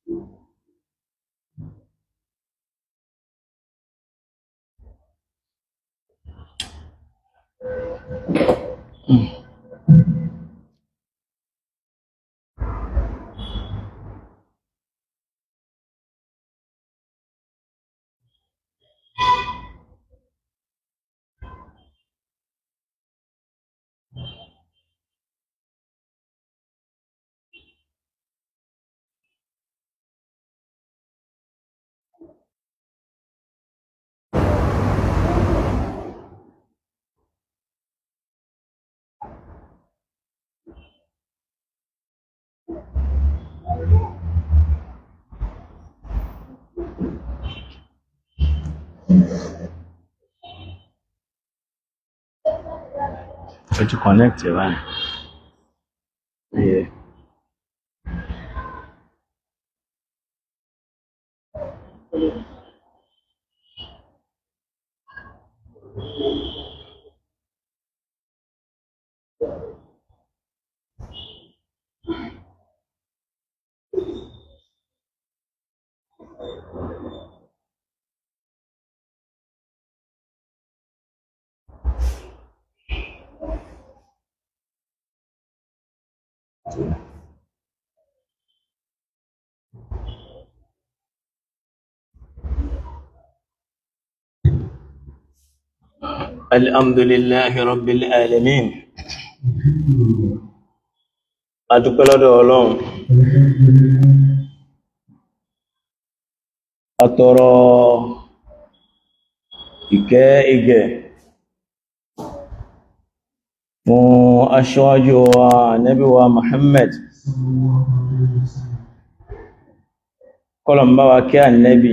Ó ti connect ẹ̀ báyìí. Yeah. الحمد لله رب العالمين. Adúpẹ́ lọ́dọ̀ Ọlọ́run, atọrọ ìkẹ́ ìgẹ̀ fún aṣíwájú wa Ànábì wa Muhammad, kọ́lọ̀n bá wa kẹ́ Ànábì,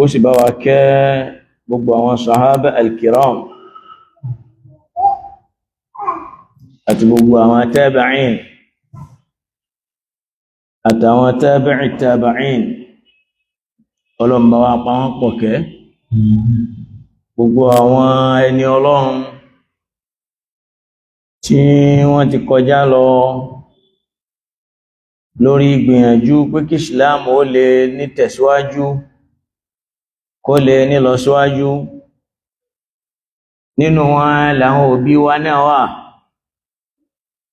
ó sì bá wa kẹ́ gbogbo àwọn sàhábà al-kiram àti gbogbo àwọn tabi'in àtàwọn tabi'i tabi'in, Ọlọ́run bá wa pa wọ́n pọ̀ kẹ́ gbogbo àwọn ẹni Ọlọ́run tí wọ́n ti kọjá lọ lórí ìgbìyànjú pé kí Islam ó lè ní tẹ̀síwájú, kó lè ní lọ síwájú. Nínú wọn làwọn òbí wa náà wà,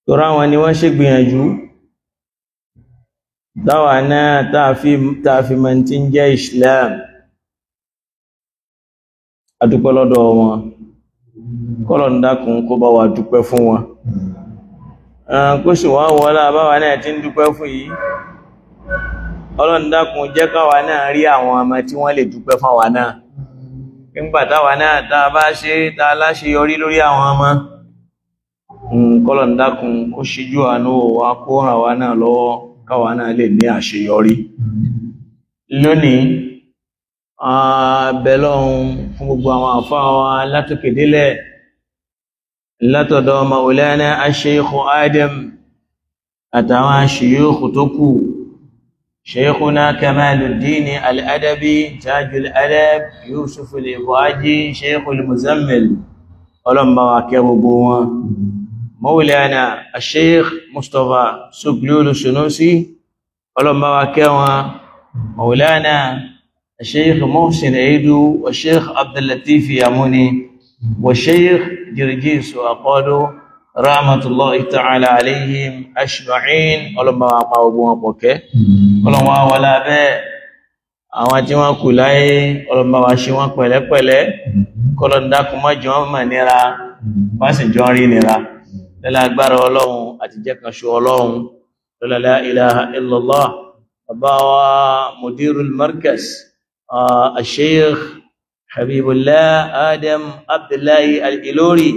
torí àwọn ni wọ́n ṣègbìyànjú táwa náà táà fi mọ̀ tí ń jẹ́ Islam. Adúpẹ́ lọ́dọ̀ wọn, kọ́lọ̀ ń dákun kó bá wa dúpẹ́ fún wọn, kó sì wá wọlá báwa náà tí ń dúpẹ́ fún yìí. Ọlọ́run dákun jẹ́ káwa náà rí àwọn ọmọ tí wọ́n lè dúpẹ́ fáwa náà nígbà táwa náà tá a bá ṣe tá a láṣeyọrí lórí àwọn ọmọ. Kọ́lọ̀n dákun kó ṣíjú àánú wa, kó ràn wá náà lọ́wọ́ káwa náà lè ní àṣeyọrí. Lónìí, abẹ́lọ́hun fún gbogbo àwọn àfáà wa látòkè délẹ̀, látọ̀dọ̀ Maulana Sheikh Adam àtàwọn ṣìyókù tó kù, Sheikhuna Kamaluddin Al-Adabi, Tajul Adab, Yusuf Al-Iwaji, Sheikhul Muzammil, ọlọ́mbà wa kẹ́ gbogbo wọn. Maulana Sheikh Mustapha Suglulu Sunusi, ọlọ́mbà wa kẹ́ wọn. Maulana Sheikh Muhsin Eidu wa Sheikh Abdullatif Yamuni wa Sheikh Jirjis Aqadu, rahmatullahi ta'ala alayhim ajma'in, ọlọ́mbà wa pa ogun wọn pọ̀ kẹ́. Ọlọ́wọ́ wọlá bẹ́ẹ̀, àwọn tí wọ́n kù láyé, ọlọ́mbà wa ṣe wọ́n pẹ̀lẹ́pẹ̀lẹ́, kọlọ̀ ń dákun má jọ mọ̀ nira, má sì jọ rí nira lọ́lá agbára Ọlọ́run àti jẹ́ kan ṣo Ọlọ́run, lọ́lá la ilaha illallah. Bàbá wa mudirul markaz, Sheikh Habibullah Adam Abdullahi Al-Ilori,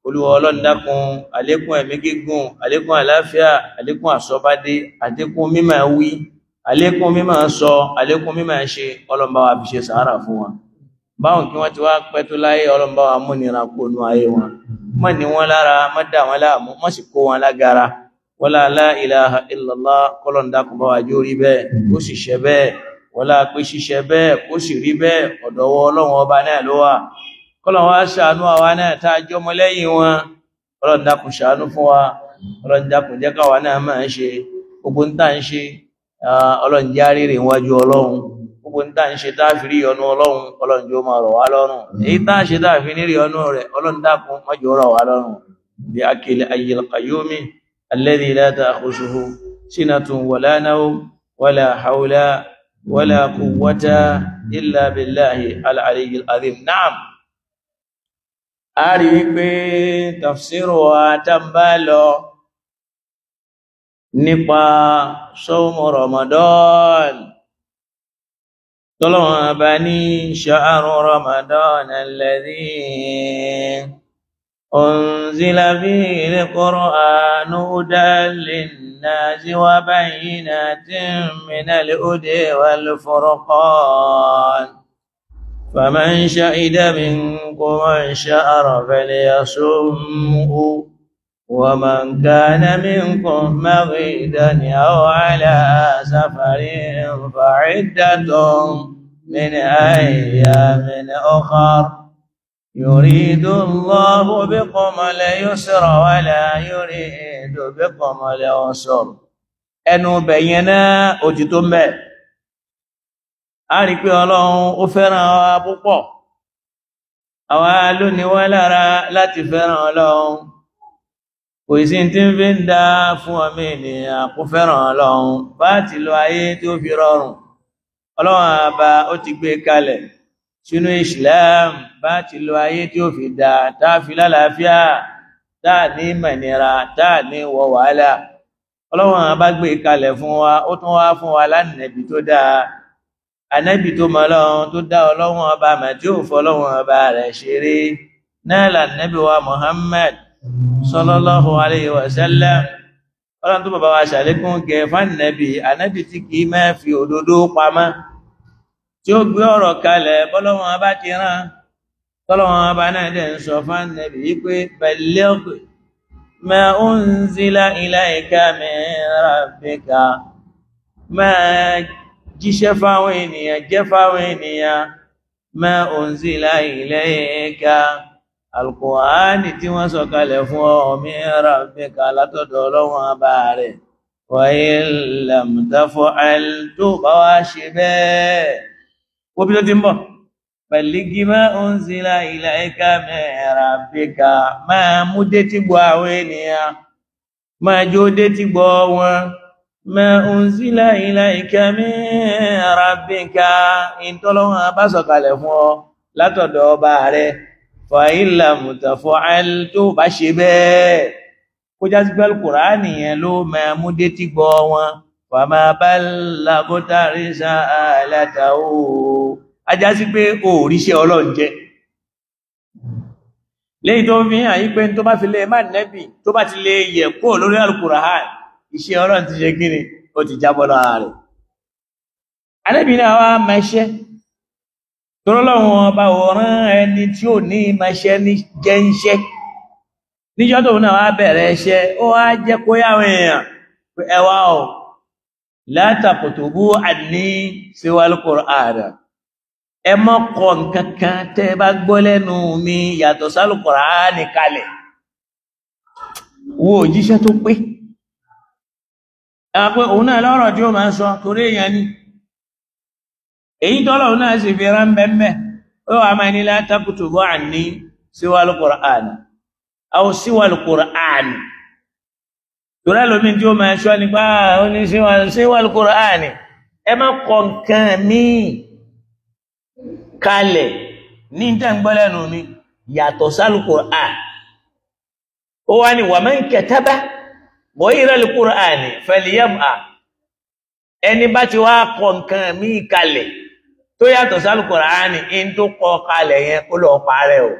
Olúwa Ọlọ́run dákun, àlékún ẹ̀mí gígùn, àlékún àlàáfíà, àlékún àsọbádé, àlékún mímọ̀ wí, àlékún mímọ̀ sọ, àlékún mímọ̀ ṣe, Ọlọ́run bá wa fi ṣe sàárà fún wọn. Báwọn kí wọ́n ti wá pẹ́ tó láyé, Ọlọ́run bá wa mú nira kó nú ayé wọn, mọ́ ní wọ́n lára, mọ́ dà wọ́n láàmú, mọ́ sì kó wọn lágara, wala la ilaha illallah. Kọ́lọ̀n dákun bá wa jó rí bẹ́ẹ̀, ó sì ṣe bẹ́ẹ̀, wọlá pé ṣíṣe bẹ́ẹ̀ kó sì rí bẹ́ẹ̀ ọ̀dọ̀wọ́ Ọlọ́run ọba náà ló wà. Kọ́lọ̀n wá ṣàánú àwa náà tá a jọmọ lẹ́yìn wọn. Ọlọ́run dákun ṣàánú fún wa. Ọlọ́run dákun jẹ́ káwa náà máa ṣe. Gbogbo ń tà ń ṣe Ọlọ́run jẹ́ á rèrè níwájú Ọlọ́run. Gbogbo ń tà ń ṣe tá fi rí ọnú Ọlọ́run, Ọlọ́run jọ̀ọ́ máa rọ̀ wá lọ́rùn. Èyí tá ṣe tá fi ní rí ọnú rẹ̀, Ọlọ́run dákun má jọ̀ọ́ rọ̀ wá lọ́rùn. Bí akil ayyil qayyumi alladhi la ta'khusuhu sinatun wala nawm wala hawla wala quwwata illa billahi al-aliyyil azim. Na'am. A rí wípé tafsiru wa tá ń bá lọ nípa sawmu Ramadan, tọ́lọ́wọ́n bá ní sha'ru Ramadan alladhi unzila fihi al-Qur'anu hudan lin-nasi wa bayyinatin minal huda wal furqan. فمن شهد منكم الشهر فليصمه ومن كان منكم مريضا أو على سفر فعدة من أيام أخر يريد الله بكم اليسر ولا يريد بكم العسر. Ẹnu bẹ̀yẹn náà òtítọ́ mẹ́. A rí pé Ọlọ́run ó fẹ́ràn wa púpọ̀. Àwa ló ní wá lára láti fẹ́ràn Ọlọ́run. Kò sí tí ń fi ń dá fún ọmọ ènìyàn kó fẹ́ràn Ọlọ́run. Bá ti lo ayé tí ó fi rọrùn, Ọlọ́run àbá ó ti gbé kalẹ̀ sínú Islam. Bá ti lo ayé tí ó fi dá, táà fi lálàáfíà, táà ní mẹ̀nira, táà ní wọ wàhálà. Ọlọ́run àbá gbé kalẹ̀ fún wa, ó tún wá fún wa lánàbí tó dáa. Ànábì tó mọ Ọlọ́run, tó dá Ọlọ́run ọba mà tí ò fọlọ́run ọba rẹ̀ ṣeré náà lànàbí wa Muhammad sallallahu alayhi wa sallam. Ọlọ́run tó bàbá wa ṣàlékún kẹ fánàbí, ànábì tí kìí máa fi òdodo pamọ́, tí ó gbé ọ̀rọ̀ kalẹ̀ bọ́lọ́run ọba ti rán. Tọ́lọ́run ọba náà dẹ̀ ń sọ fánàbí wípé balligh ma unzila ilayka min rabbika, máa jíṣẹ́ fáwọn ènìyàn, jẹ́ fáwọn ènìyàn, ma unzila ilayka, Al-Qur'ani tí wọ́n sọ kalẹ̀ fún ọ, min rabbika, látọ̀dọ̀ Ọlọ́run ọba rẹ̀. Wa in lam taf'al, tó bá wá ṣe bẹ́ẹ̀, wo bí tó ti ń bọ̀, balligh ma unzila ilayka min rabbika, máa mú détí gbọ́ àwọn ènìyàn, máa jó détí gbọ́ wọn. Ma unzila ilayka min rabbika, ìtọ́lọ́wọ́n bá sọ̀kalẹ̀ fún ọ látọ̀dọ̀ ọba rẹ̀. Fa in lam taf'al, tó bá ṣe bẹ́ẹ̀, kó já sí pé Al-Qur'ani yẹn ló máa mú détí gbọ́ wọn. Fama ballaghta risalatahu, a já sí pé o ríṣẹ́ Ọlọ́run jẹ́. Léyìí tó fi hàn yí pé tó bá fi lè má nẹ́bì, tó bá ti lè yẹ̀ kúrò lórí Al-Qur'an, iṣẹ́ Ọlọ́run ti ṣe gíní, ó ti jábọ́ lára rẹ̀. Ànábì náà wá mẹ́ṣẹ́, tọ́lọ́run ọba òrán ẹni tí ò ní mẹ́ṣẹ́ ní jẹ́ iṣẹ́. Níjọ́ tó náà wá bẹ̀rẹ̀ iṣẹ́, ó wá jẹ́ kó yáwọn èèyàn pé ẹ wá o, la taqtubu anni siwal Qur'an, ẹ má kọ nǹkan kan tẹ́ bá gbọ́ lẹ́nu mi yàtọ̀ sálù Qur'ani kalẹ̀. Wo òjíṣẹ́ tó pé pé òun náà lọ́rọ̀ tí ó máa ń sọ torí èèyàn ni, èyí tọ́lọ̀ òun náà sì fi rán bẹ́m̀bẹ́. Ó wà máa ní la taqtubu anni siwal Qur'an aw siwal Qur'an, torí ẹlòmí tí ó máa ṣọ́ nípa ó ní siwal Qur'an, ẹ má kọ nǹkan míì kalẹ̀ ní tẹ́ ń gbọ́ lẹ́nu mi yàtọ̀ sálù Qur'an. Ó wá ní wa man kataba ghayra al-Qur'ani falyam'a, ẹni bá ti wá kọ nǹkan míì kalẹ̀ tó yàtọ̀ sálù Qur'ani, in tó kọ kalẹ̀ yẹn kó lọ parẹ́ o.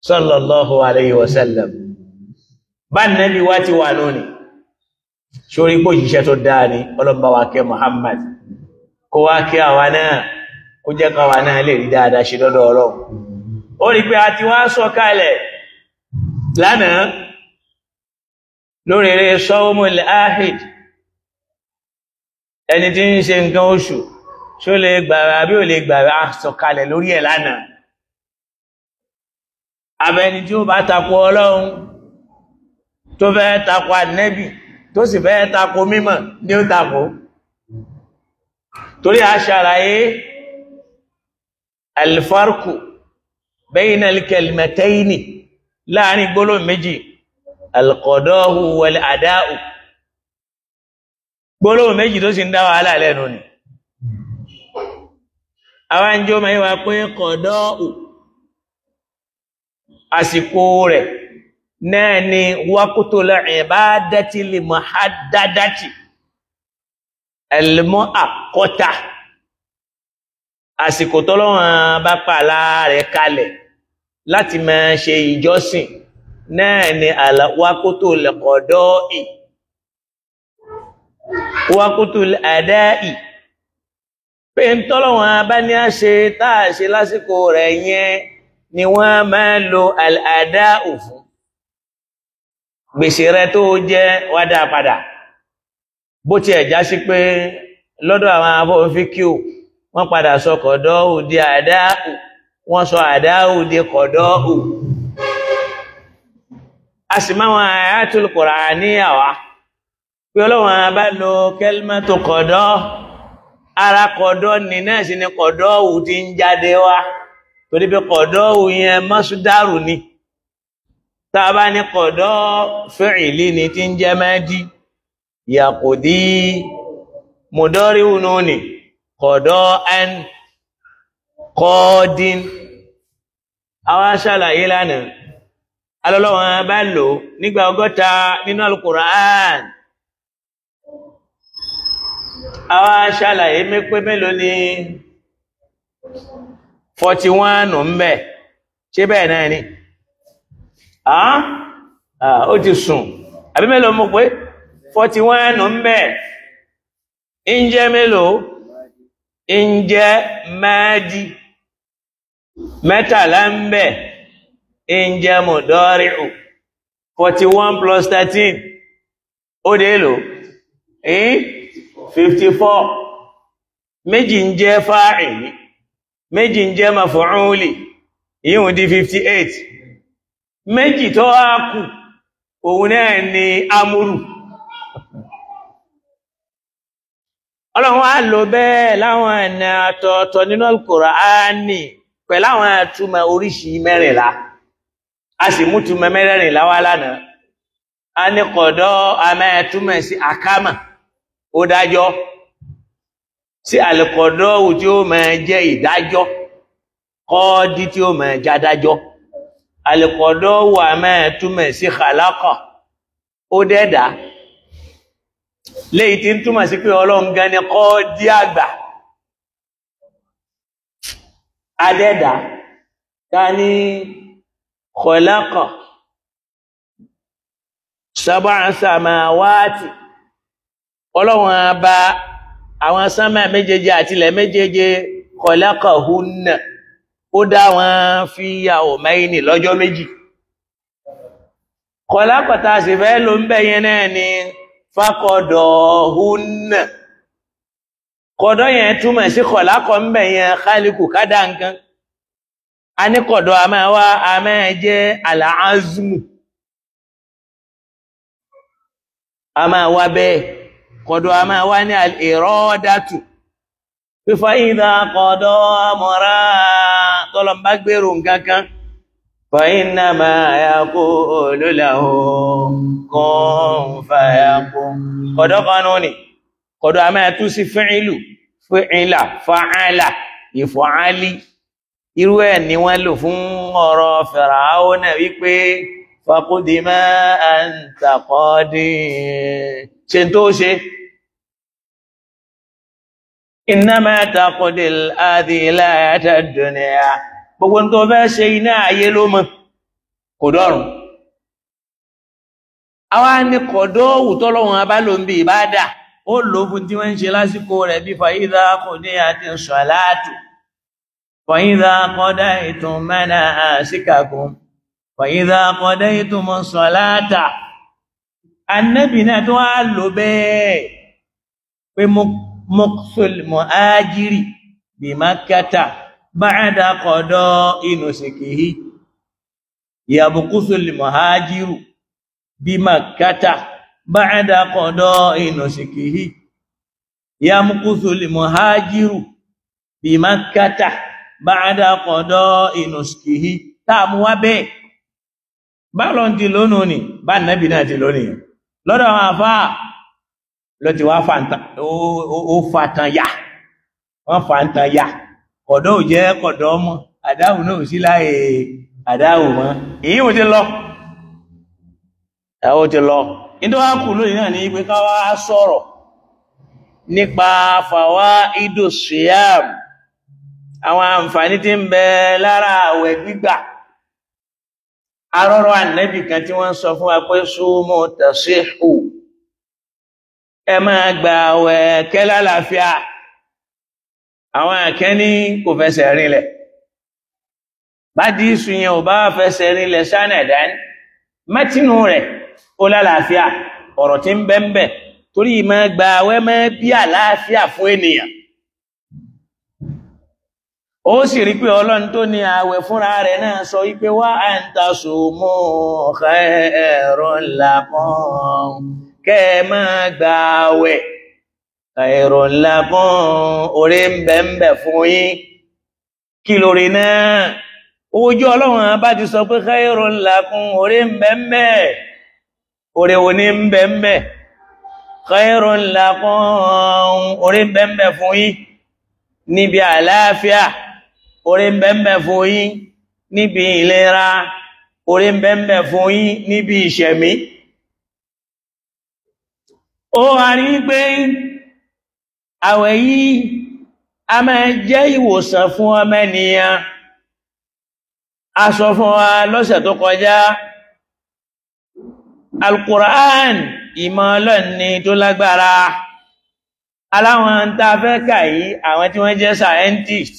Sallallahu alayhi wa sallam. Bá nẹ́bí wá ti wà lónìí, sórí kó jíṣẹ́ tó dáa ni. Ọlọ́mbà wa kẹ́ Muhammad, kó wá kẹ́ àwa náà, kó jẹ́ káwa náà lè rí dáadáa ṣe lọ́dọ̀ Ọlọ́run. Ó rí pé a ti wá sọ kalẹ̀ lánàá lórí eré sawmul ahid, ẹni tí ń ṣe nǹkan oṣù ṣó lè gbààwẹ̀ àbí ò lè gbààwẹ̀, a sọ kalẹ̀ lórí ẹ̀ lánàá. Abẹni tí ó bá takò Ọlọ́run, tó fẹ́ takò Ànábì, tó sì fẹ́ tako mímọ̀ ní ó tako. Torí a ṣàlàyé alfarku bayna alkalimataini láàrin gbólóhùn méjì, alqada'u wal ada'u. Gbólóhùn méjì tó sì ń dá wàhálà lẹ́nu ni. Àwọn ìjọ ma yíwa pé qada'u àsìkò rẹ̀ náà ni waqtul ibadati li muhaddadati al-mu'aqqata, àsìkò tọ́lọ́run bá pàlá rẹ̀ kalẹ̀ láti máa ṣe ìjọsìn náà ni waqtul qada'i, waqtul ada'i. Pé ń tọ́lọ́run bá ní a ṣe táà ṣe lásìkò rẹ̀ yẹn ni wọ́n máa lo al-ada'u fún. Gbèsè rẹ̀ tó jẹ́ wá dá padà. Bó ti ẹ̀já sí pé lọ́dọ̀ àwọn afọ́fíkíò wọ́n padà sọ kọ̀dọ́ù di àdáù, wọ́n sọ àdáù di kọ̀dọ́ù. A sì máa wọn Ayatul Qur'ani àwá pé Ọlọ́run bá lo kalimatu kọ̀dọ́, ara kọ̀dọ́ ní náà sì ni kọ̀dọ́ù ti ń jáde wá, torí pé kọ̀dọ́ù yẹn mọ́súdárù ni. Tá a bá ní kọ̀dọ́ fi'li ni tí ń jẹ́ mẹ́dí, yàkòdí mùdọ́ríwùnú ni kọ̀dọ́ ẹn kọ́ọ̀dín. Àwọn aṣàlàyé lánàá alọ́lọ́wọ́n bá lò nígbà 60 nínú Al-Qur'an. Àwọn aṣàlàyé mẹ́pẹ́ mélòó ni 41 ń bẹ, ṣé bẹ́ẹ̀ náà ni? Ó ti sùn àbí mélòó mú pé 41 ń bẹ, ń jẹ́ mélòó? Ń jẹ́ máàdí. 13 ń bẹ, ń jẹ́ mùdọ́ríù. 41 plus 13 ó dé lò 54. Méjì ń jẹ́ fáìlì, méjì ń jẹ́ maf'úlì, yíò di 58. Méjì tó wá kù òun náà ni amúrù. Ọlọ́run á lò bẹ́ẹ̀ láwọn ẹ̀nà àtọ̀ọ̀tọ̀ nínú Al-Qur'ani pẹ̀lú àwọn àtúmọ̀ oríṣi 14. A sì mú túmọ̀ 14 wá lánàá. A ní kọ̀dọ̀ a máa túmọ̀ sí àkámà, ó dájọ́, sí àlùkọ̀dọ̀ tí ó máa jẹ́ ìdájọ́, kọ́ọ́dí tí ó máa jádájọ́. Àlùkọ̀dọ̀ a máa túmọ̀ sí khalaqa, ó dẹ́dà, léyìí tí ń túmọ̀ sí pé Ọlọ́run gan ni kọ́ọ́dí àgbà, adẹ́dà. Ká ní khalaqa sab'a samawati, Ọlọ́run bá àwọn sánmà méjèèje àti ilẹ̀ méjèèje, khalaqahunna, ó dá wọn fi yawmayni lọ́jọ́ méjì. Khalaqa tá sì fẹ́ ló ń bẹ̀ yẹn náà ni faqadahunna. Kọ̀dọ̀ yẹn túmọ̀ sí khalaqa ń bẹ̀ yẹn khaliqu kádà nǹkan. A ní kọ̀dọ̀ a máa wá, a máa jẹ́ al-azmu, a máa wá bẹ́ẹ̀. Kọ̀dọ̀ a máa wá ní al-iradatu, fífa idha qada amra, tọ́lọ̀ bá gbèrò nǹkan kan, fa innama yaqulu lahu kun fayakun. Kọ̀dọ̀ kan ní kọ̀dọ̀ a máa tú sí fi'lu, fi'la, fa'ala, ìfọ̀álí. Irú ẹ̀ ni wọ́n lò fún ọ̀rọ̀ Fir'auna wípé faqdi ma anta qadin, ṣe tó ṣe. Innama taqdi hadhihi al-hayata ad-dunya, gbogbo tó fẹ́ ṣe iná ayé ló mọ̀, kò dọ̀rùn. Àwa ní kọ̀dọ̀ òwútọ́lọ́wọ́n abá ló ń bí ìbádà, ó lò fún tí wọ́n ń ṣe lásìkò rẹ̀ bí fa idha qudiyati s-salatu, fa idha qadaytum manasikakum, fa idha qadaytum s-salata. Ànábì náà tó wá lò bẹ́ẹ̀ pé mọ́kúsùl muhajiri bí Makkata ba'da qada'i nusukihi, yabkusul muhajiru bí Makkata ba'da qada'i nusukihi yamkuthul muhajiru bi Makkata ba'da qada'i nusukihi. Táàmù wá bẹ́ẹ̀ bá lọ́n ti lónìí ni bá nẹ́bì náà ti lónìí lọ́dọ̀ àwọn àfáà lọ ti wá fàtàn yà, wọ́n fàtàn yà, kọ̀dọ̀ ò jẹ́ kọ̀dọ̀ mọ́, àdáhùn náà sí láyé àdáhùn mọ́, èyí ò ti lọ, ẹ̀ ó ti lọ. Nítorí wá kù lónìí náà ní pé ká wá sọ̀rọ̀ nípa fawaidu siyam, àwọn àǹfààní tí ń bẹ lára àwẹ̀ gbígbà. Arọ́rọ̀ ànẹ́bì kan tí wọ́n sọ fún wa pé súnmọ́ tasihu, ẹ máa gba àwẹ̀ kẹ́ lálàáfíà. Àwọn àkẹ́ ní kò fẹsẹ̀ rinlẹ̀, bá díìsù yẹn ò bá fẹsẹ̀ rinlẹ̀ sánàdán, mẹ́tínú rẹ̀ ó lálàáfíà, ọ̀rọ̀ tí ń bẹ ń bẹ torí máa gba àwẹ̀ máa bí àlàáfíà fún ènìyàn. Ó sì rí pé Ọlọ́run tó ní àwẹ̀ fúnra rẹ̀ náà sọ wípé wa an tasumu khairun lakum, kẹ́ ẹ máa gba àwẹ̀ khairun lakum, oore ń bẹ ń bẹ fún yín. Kí lóore náà? Ojú Ọlọ́run bá ti sọ pé khairun lakum, oore ń bẹ ń bẹ, oore wo ní ń bẹ ń bẹ? Khairun lakum, oore ń bẹ ń bẹ fún yín níbi àlàáfíà, oore ń bẹ ń bẹ fún yín níbi ìlera, oore ń bẹ ń bẹ fún yín níbi ìṣẹ̀mí. Ó wá rí pé àwẹ̀ yìí a máa jẹ́ ìwòsàn fún ọmọ ènìyàn. A sọ fún wa lọ́sẹ̀ tó kọjá, Al-Qur'an ìmọ̀ Ọlọ́run ni tó lágbára. Aláwọn tá a fẹ́ kà yìí, àwọn tí wọ́n jẹ́ scientist,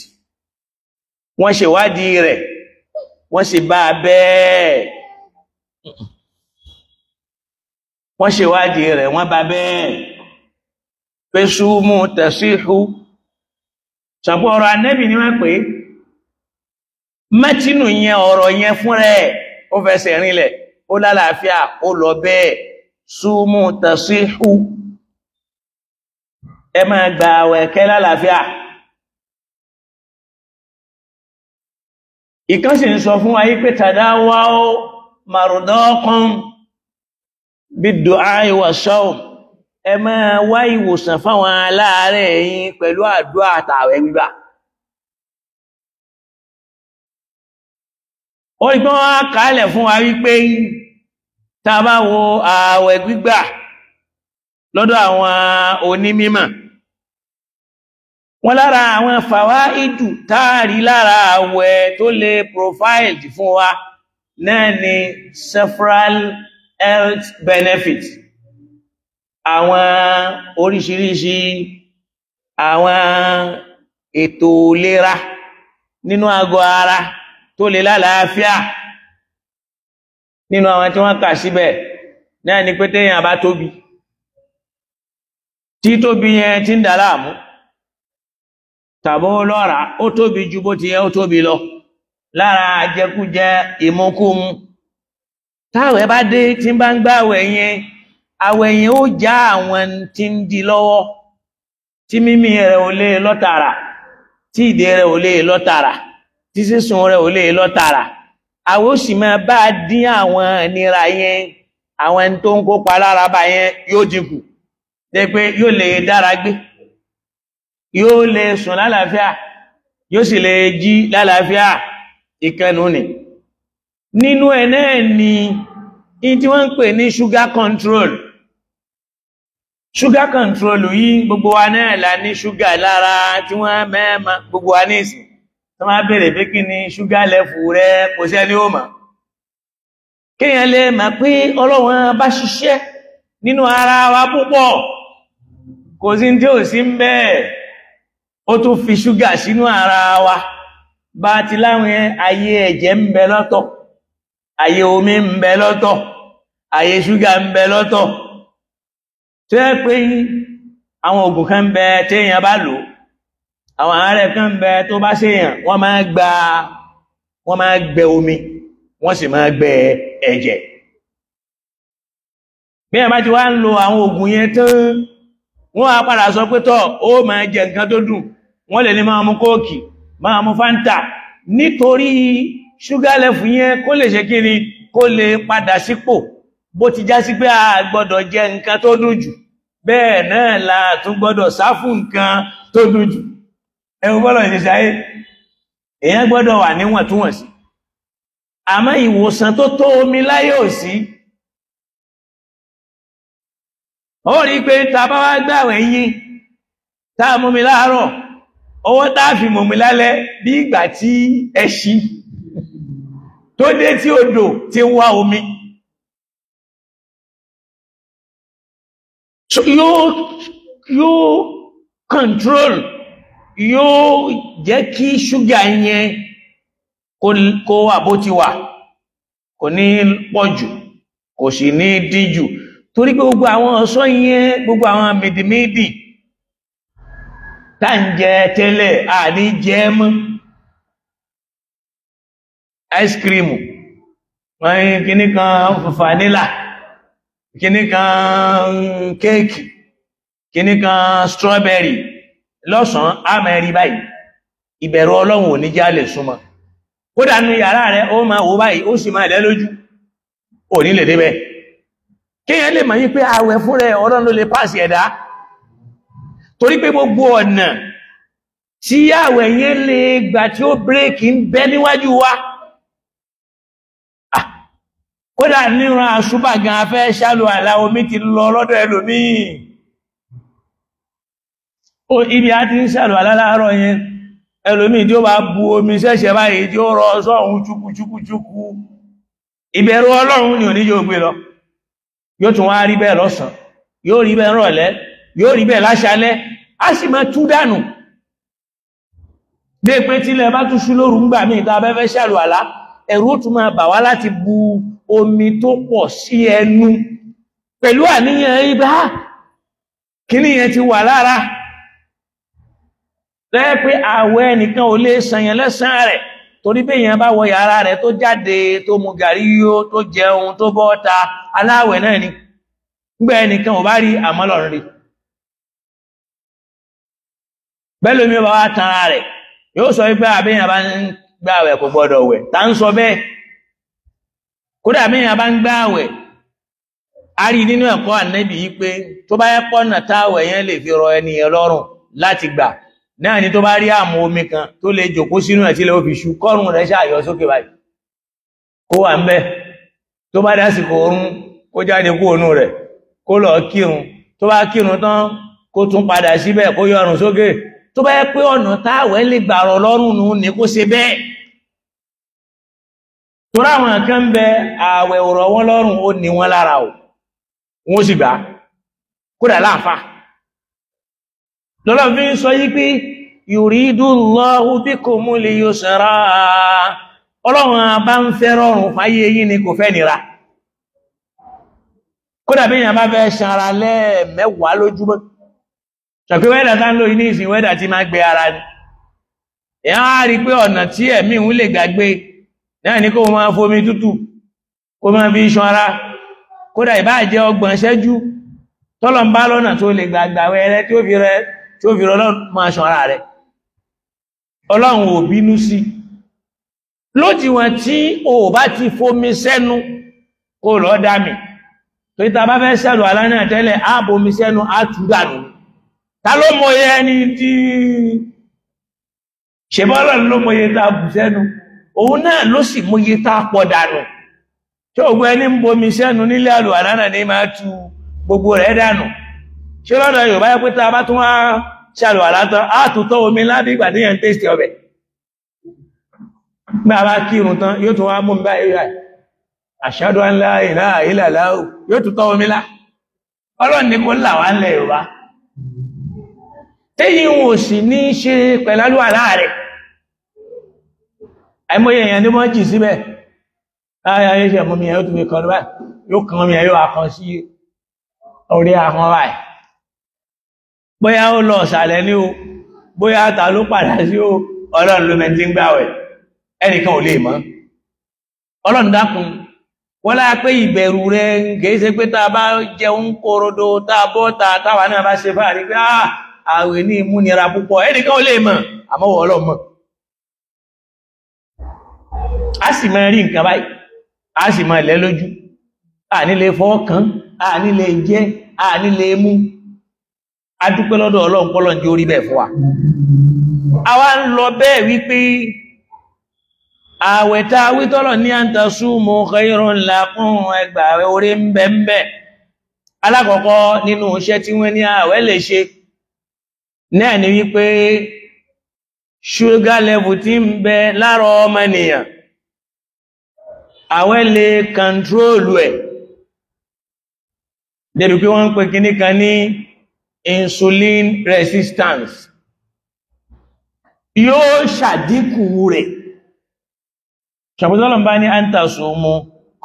wọ́n ṣèwádìí rẹ̀, wọ́n sì bá a bẹ́ẹ̀, wọ́n ṣèwádìí rẹ̀, wọ́n bá bẹ́ẹ̀ pé súnmù tasihu. Ṣàpọ̀ ọ̀rọ̀ Ànábì ni wọ́n pè é, mẹ́tínù yẹn, ọ̀rọ̀ yẹn fún rẹ̀ ó fẹsẹ̀ rinlẹ̀, ó lálàáfíà, ó lọ bẹ́ẹ̀. Súnmù tasihu, ẹ máa gba àwẹ̀ kẹ́ lálàáfíà. Ìkan sì ń sọ fún wa yí pé tadawaw mardakum bid-du'ai was-sawm, ẹ máa wá ìwòsàn fáwọn aláàárẹ̀ yín pẹ̀lú àdúrà àtàwẹ̀ gbígbà. Ó rí pé wọ́n á kàálẹ̀ fún wa wípé tá a bá wo ààwẹ̀ gbígbà lọ́dọ̀ àwọn onímímọ̀, wọ́n lára àwọn fàwáìdù táàrí lára àwẹ̀ tó lè profile fún wa náà ni several health benefits, àwọn oríṣiríṣi àwọn ètò ìlera nínú àgọ́ ara tó lè lálàáfíà. Nínú àwọn tí wọ́n kà síbẹ̀ náà ni pé téèyàn bá tóbi, tí tóbi yẹn ti ń dà láàmú, tàbí ó lọ́ra, ó tóbi ju bó ti yẹ ó tóbi lọ lára jẹkújẹ ìmúkúmu, táwẹ̀ bá dé tí ń bá ń gbàwẹ̀ yẹn, àwẹ̀ yẹn ó já àwọn tí ń di lọ́wọ́, tí mímí rẹ̀ ò lè lọ tààrà, tí ìdè rẹ̀ ò lè lọ tààrà, tí sísun rẹ̀ ò lè lọ tààrà. Àwẹ̀ ó sì máa bá dín àwọn ìnira yẹn, àwọn ẹni tó ń kópa lára bá yẹn yóò dínkù, dé pé yóò lè dára gbé, yóò lè sùn lálàáfíà, yóò sì lè jí lálàáfíà. Ìkẹnu ni nínú ẹ̀ náà ni in tí wọ́n ń pè ní sugar control. Sugar control yìí, gbogbo wa náà la ní sugar lára tí wọ́n mẹ́ẹ̀mọ́ gbogbo wa ní ìsìn tó máa bèèrè pé kí ni sugar level rẹ, kò sẹ́ni ó mọ̀. Kéèyàn lè mọ̀ pé Ọlọ́run bá ṣiṣẹ́ nínú ara wa púpọ̀, kò sí tí ò sí ń bẹ́ẹ̀, ó tún fi ṣúgà sínú ara wa. Bá ti láwọn ayé ẹ̀jẹ̀ ń bẹ lọ́tọ̀, ayé omi ń bẹ lọ́tọ̀, ayé ṣúgà ń bẹ lọ́tọ̀. Tó yẹ pé àwọn ògùn kan ń bẹ téèyàn bá lò, àwọn àárẹ̀ kan ń bẹ tó bá ṣèyàn, wọ́n máa gbẹ omi, wọ́n sì máa gbẹ ẹ̀jẹ̀. Bí ẹ bá ti wá ń lo àwọn oògùn yẹn tán, wọ́n á padà sọ pé tọ́ ó máa jẹ nǹkan tó dùn, wọ́n lè ní máa mu kóòkì, máa mu fáńtà, nítorí ṣúgà level yẹn kó lè ṣe kí ni, kó lè padà sípò. Bó ti já sí pé a gbọ́dọ̀ jẹ nǹkan tó dùn jù, bẹ́ẹ̀ náà la tún gbọ́dọ̀ sá fún nǹkan tó dùn jù. Ẹ̀wọ̀n bọ́lọ̀ ṣe ṣayé, èèyàn gbọ́dọ̀ wà níwọ̀ntúnwọ̀nsì. Àmọ́ ìwòsàn tó tó omi láyé ò sí. Ó rí pé ta bá wá gbàwẹ̀ yín, tá mú mi láàárọ̀, ọwọ́ tá fi mú mi lálẹ́ bí ìgbà tí ẹṣin tó dé tí odò ti ń wá omi. So yóò control, yóò jẹ́ kí ṣúgà yẹn kó wà bó ti wà, kò ní pọ̀ jù, kò sì ní dín jù. Torí pé gbogbo àwọn ọ̀ṣọ́ yẹn, gbogbo àwọn mìdìmídì tá ń jẹ tẹ́lẹ̀, à ní jẹ mọ́. Ice cream, wọ́n ní kíní kan vanilla, kíní kan kéèkì, kíní kan strawberry, lọ́sàn-án á máa rí báyìí. Ìbẹ̀rù Ọlọ́run ò ní já lè súnmọ́. Kódà nínú yàrá rẹ̀, ó máa wò báyìí, ó sì máa lẹ́ lójú, ò ní lè débẹ̀. Kéèyàn lè mọ̀ yí pé àwẹ̀ fún rẹ̀ Ọlọ́run ló lè pàṣẹ ẹ̀dá. Torí pé gbogbo ọ̀nà tí àwẹ̀ yẹn lè gbà tí ó bírèkì ń bẹ níwájú wa. Kódà níran àṣùbà gan afẹ́ ṣálò àlà, omi ti lọ lọ́dọ̀ ẹlòmíì. Ibi a ti ń ṣàlò àlá láàárọ̀ yẹn, ẹlòmíì tí ó bá bu omi ṣẹ̀ṣẹ̀ báyìí tí ó rọ sọ́hun chúkúchúkúchúkú. Ìbẹ̀rù Ọlọ́run ni ò ní yóò gbé lọ. Yóò tún wá rí bẹ́ẹ̀ lọ́sàn, yóò rí bẹ́ẹ̀ rọ̀lẹ́, yóò rí bẹ́ẹ̀ láṣálẹ́, á sì máa tú dànù. Dé pé tílẹ̀ bá tún ṣú lóru ńgbà míì tá a bá fẹ́ ṣàlò àlá, ẹ̀rù ó tún máa bà wá láti bu omi tó pọ̀ sí ẹnu pẹ̀lú àníyàn ibà kíní yẹn ti wà lára. Lẹ́yìn pé àwẹ̀ ẹnìkan ò lè sànyàn lẹ́sàn rẹ̀, torí pé èèyàn bá wọ yàrá rẹ̀ tó jáde tó mu gàrí yó tó jẹun tó bọ́ ta, aláwẹ̀ náà ni. Ngbà ẹnìkan ò bá rí, àmọ́ lọ́run rí. Bẹ́ẹ̀ lómi bá wá tanra rẹ̀, yóò sọ wípé àbíyàn bá ń gbààwẹ̀ kò gbọ́dọ̀ wẹ̀. Ta ń sọ bẹ́ẹ̀? Kódà àbíyàn bá ń gbààwẹ̀, a rí nínú ẹ̀kọ́ Ànábì yìí pé tó bá yẹ pọ́nà táwẹ̀ yẹn lè fi rọ ẹni yẹn lọ́rùn láti gbà náà ni tó bá rí àmú omi kan tó lè jòkó sínú ẹ̀ tí lè fi ṣu, kọ́rùn rẹ̀ ṣàyọ sókè báyìí, kó wà ń bẹ́. Tó bá dásìkò oorun, kó jáde kú ònú rẹ̀, kó lọ kírun. Tó bá kírun tán, kó tún padà síbẹ̀, kó yọrùn sókè. Tó bá yẹ pé ọ̀nà táwẹ̀ lè gbàrọ̀ lọ́rùn nù ní kó ṣe bẹ́ẹ̀. Torí àwọn kan ń bẹ, ààwẹ̀ ò rọ̀ wọ́n lọ́rùn, ó ní wọ́n lára o, wọ́n sì gbà kódà láàfà. Lọ́lọ́ fi ń sọ yí pé yuridullahu bikumul yusra, Ọlọ́run bá ń fẹ́ rọrùn fáyé yín ni, kò fẹ́ nira. Kódà bí èèyàn bá fẹ́ ṣanra lẹ́ẹ̀mẹ́wàá lójúmọ́, ṣàpé wẹ́dà tá ń lò ní ìsìn, wẹ́dà tí máa gbé ara ni. Èèyàn á rí pé ọ̀nà tí ẹ̀mí òun lè gbàgbé náà ni kó máa fomi tútù, kó máa fi ṣan ara. Kódà ìbáà jẹ́ 30 ìṣẹ́jú, tọ́lọ̀ ń bá lọ́nà tó lè gbàgbà wẹ́rẹ́ tí ó fi rẹ tí ó fi rọlọ́run máa ṣan ara rẹ̀. Ọlọ́run ò bínú sí. Lódiwọ̀n tí o bá ti fomi sẹ́nu, kó lọ dá mi. Torí ta bá fẹ́ ṣẹ̀lù àlá náà tẹ́lẹ̀, á bomi sẹ́nu, á tú dànù. Ta ló mọye ẹni tí ṣèbọ́lọ̀ ló mọye tá a bù sẹ́nu? Òun náà ló sì mọye tá a pọ̀ dànù. Ṣé ògbó ẹni ń bomi sẹ́nu nílé àlùwàlá náà ní máa tú gbogbo rẹ̀ dànù? Ṣé lọ́dọ̀ Yorùbá yẹ pé tá a bá tún wá ṣàlùwàlá tán, á tún tọ́ omi lábí ìgbà tí yẹn ń tẹ́sì ọbẹ̀. Gbà bá kírun tán, yóò tún wá mú mi báyìí báyìí. Ashhadu an la ilaha illallah, yóò tún tọ́ omi lá. Ọlọ́run ní kó là wá ńlẹ̀ Yorùbá. Téyìn ò sì ní ṣe pẹ̀lú àlùwàlá rẹ̀. Àìmọye èèyàn ní wọ́n jì síbẹ̀. Láyé ayé ṣe mú mi ẹ̀, yóò tún fi kan báyìí. Yóò kan mi ẹ̀, yóò akàn sí orí ahọ́n báyìí. Bóyá ó lọ ọ̀sàlẹ̀ ní o, bóyá ta ló padà sí o, Ọlọ́run ló mẹ́ tí ń gbàwẹ̀. Ẹnìkan ò lè mọ̀. Ọlọ́run dákun, Wọ́n láà pé ìbẹ̀rù rẹ̀ kìí ṣe pé tá a bá jẹun korodo tá a bọ́ ta táwa náà bá ṣe fáàrí pé ààwẹ̀ ní ìmúnira púpọ̀, ẹnìkan ò lè mọ̀, àmọ́ wọ́n lọ mọ̀. A sì máa rí nǹkan báyìí, a sì máa lẹ́ lójú, a ní lè fọwọ́ kàn, a ní lè jẹ, a ní lè mú. A dúpẹ́ lọ́dọ̀ Ọlọ́run pọ́lọ́n jẹ́ orí bẹ́ẹ̀ fún wa. Àwa ń lọ bẹ́ẹ̀ wípé àwẹ̀ tá a wí tọ́lọ̀ ní an tasumu khairun lakum, ẹgbà àwẹ̀ orí ń bẹ ń bẹ. Alákọ̀ọ́kọ́ nínú iṣẹ́ tí wọ́n ní àwẹ̀ lè ṣe náà ni wípé sugar level tí ń bẹ lára ọmọnìyàn, àwẹ̀ lè kàntrólù ẹ̀ débi pé wọ́n ń pè kíní kan ní insulin resistance, yóò ṣàdínkù rẹ̀. Ṣàpótọ́lọ̀ bá ní an tasumu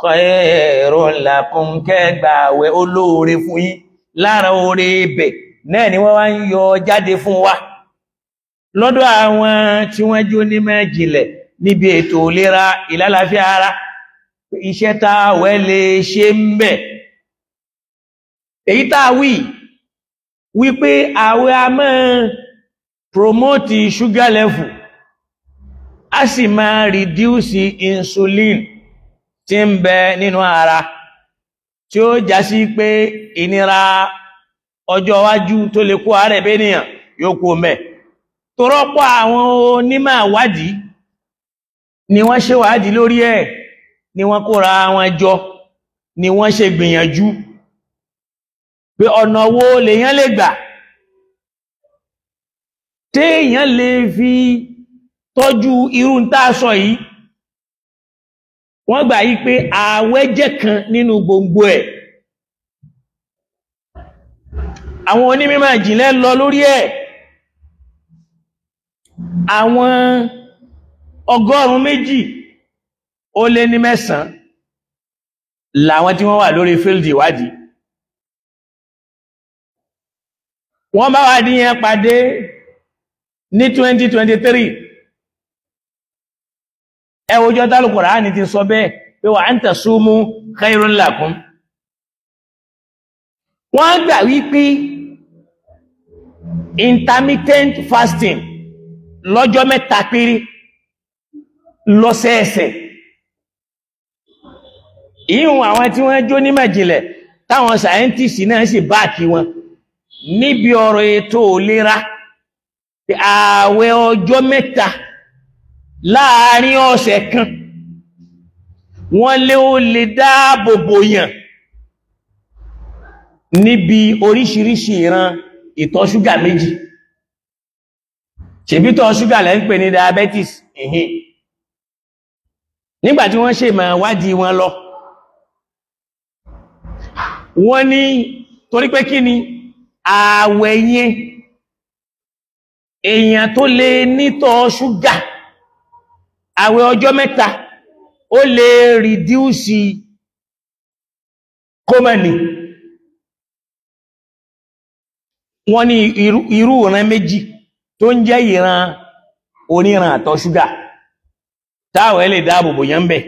khairun lakum, kẹgbà àwẹ̀ olóore fún yín, lára oore ibẹ̀ náà ni wọ́n wá ń yọ jáde fún wa lọ́dọ̀ àwọn tí wọ́n jó ní mẹ́jìnlẹ̀ níbi ètò ìlera ìlàlàáfíà ara, iṣẹ́ táwẹ̀ lè ṣe ń bẹ̀. Èyí tá wí wípé àwẹ̀ a máa promote sugar level, a sì máa reduce insulin tí ń bẹ nínú ara, tí ó já sí pé ìnira ọjọ́ iwájú tó lè kó àárẹ̀ bẹ́nìyàn yóò kó mẹ́. Torọ́pọ̀ àwọn onímọ̀ ìwádìí ni wọ́n ṣe wádìí lórí ẹ̀, ni wọ́n kóra wọn jọ, ni wọ́n ṣe gbìyànjú pé ọ̀nà wo lèyàn lè gbà téèyàn lè fi tọ́jú irú ń tá sọ yìí. Wọ́n gbà yí pé ààwẹ̀ jẹ́ kan nínú gbòǹgbò ẹ̀. Àwọn onímọ̀ ìjìnlẹ̀ lọ lórí ẹ̀. Àwọn 209 làwọn tí wọ́n wà lórí fíldì ìwádìí. Wọ́n bá wádìí yẹn pàdé ní 2023. Ẹ wo ọjọ́ tálù Kùránì ti sọ bẹ́ẹ̀ pé wa an tasumu khairun lakum. Wọ́n gbà wípé intermittent fasting lọ́jọ́ mẹ́ta péré lọ́sẹ̀ẹsẹ̀, ìhun àwọn tí wọ́n jó nímọ̀ ìjìnlẹ̀ táwọn sàyẹ́ntìsì náà sì báàkì wọn níbi ọ̀rọ̀ ètò ìlera, ààwẹ̀ ọjọ́ mẹ́ta láàárín ọ̀sẹ̀ kan wọ́n lé ó lè dáàbòbò yàn níbi oríṣiríṣi ìran ìtọ̀ ṣúgà méjì. Ṣèbí tọ̀ ṣúgà lẹ́ ń pè ní diabetes. Ìhìn nígbàtí wọ́n ṣe máa wádìí wọn lọ, wọ́n ní torí pé kí ni ààwẹ̀ yẹn, èèyàn tó lè nítọ̀ ṣúgà, ààwẹ̀ ọjọ́ mẹ́ta ó lè rìdíùsì kómẹ̀nì. Wọ́n ní irú ìran méjì tó ń jẹ́ ìran oníran àtọ̀ ṣúgà táwẹ̀ lè dáàbòbò yẹn ń bẹ̀.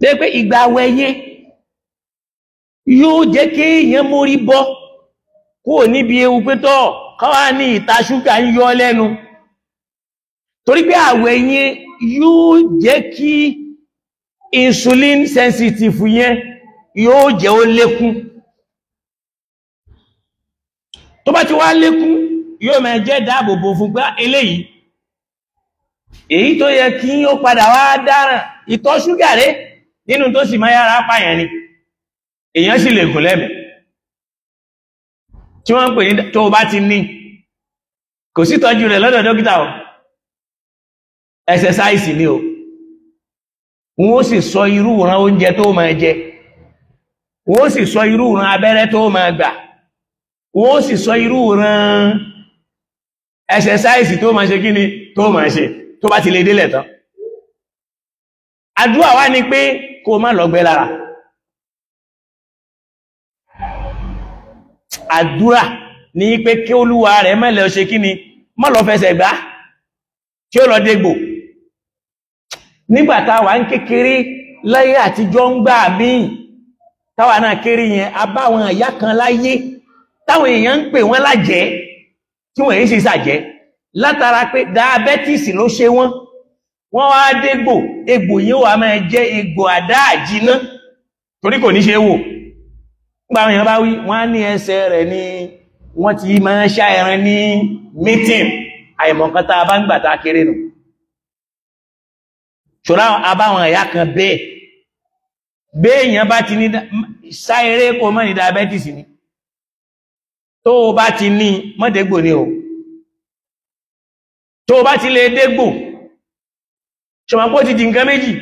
Dé pé ìgbà àwẹ̀ yẹn yóò jẹ́ kí èèyàn mórí bọ́ kúrò níbi ewu pé tọ́ káwá ní ìta ṣúgà ń yọ lẹ́nu, torí pé àwẹ̀ yẹn yóò jẹ́ kí insulin sensitive yẹn yóò jẹ́ ó lékún. Tó bá ti wá lékún yóò máa jẹ́ dáàbòbò fún pé eléyìí èyí tó yẹ kí ó padà wá dáràn ìtọ̀ ṣúgà rẹ̀ nínú tó sì máa yára pààyàn ni, èèyàn sì lè gùn lẹ́mìí tí wọ́n ń pè ní tó bá ti ní kò sí tọ́jú rẹ̀ lọ́dọ̀ dókítà o, ẹsẹsáìsì ni o. Wọ́n ó sì sọ irú ìran oúnjẹ tó máa jẹ, wọ́n ó sì sọ irú ìran abẹ́rẹ́ tó máa gbà, wọ́n ó sì sọ irú ìran ẹsẹsáìsì tó máa ṣe kí ni tó máa ṣe tó bá ti lè délẹ̀ tán. Àdúrà wá ní pé kó má lọ́gbẹ́ lára. Àdúrà ní pé kí olúwa rẹ̀ má lọ ṣe kí ni, má lọ fẹsẹ̀ gbá tí ó lọ dégbò. Nígbàtà wà ń kékeré láyé àtijọ́ ń gbà míì táwa náà kéré yẹn, abáwọn ìyá kan láyé táwọn èèyàn ń pè wọ́n lájẹ́ tí wọ́n èyí sì sàjẹ́, látara pé diabetes ló ṣe wọ́n. Wọ́n wá dégbò, egbò yìí wà máa jẹ́ egbò àdá àjíná torí kò ní ṣe wò. Nígbà àwọn èèyàn bá wí, wọ́n á ní ẹsẹ̀ rẹ̀ ni wọ́n ti máa ṣá ẹran ní mítìn. Àìmọ̀kan tá a bá ń gbà tá a kéré nù. Ṣọ́ra abáwọn ẹ̀yà kan bẹ́ẹ̀, béèyàn bá ti ní sá eré kó mọ́ ní diabetes ni, tó o bá ti ní mọ́dégbò ni o. Tó o bá ti lè dégbò, ṣọmọ pé ó ti di nǹkan méjì.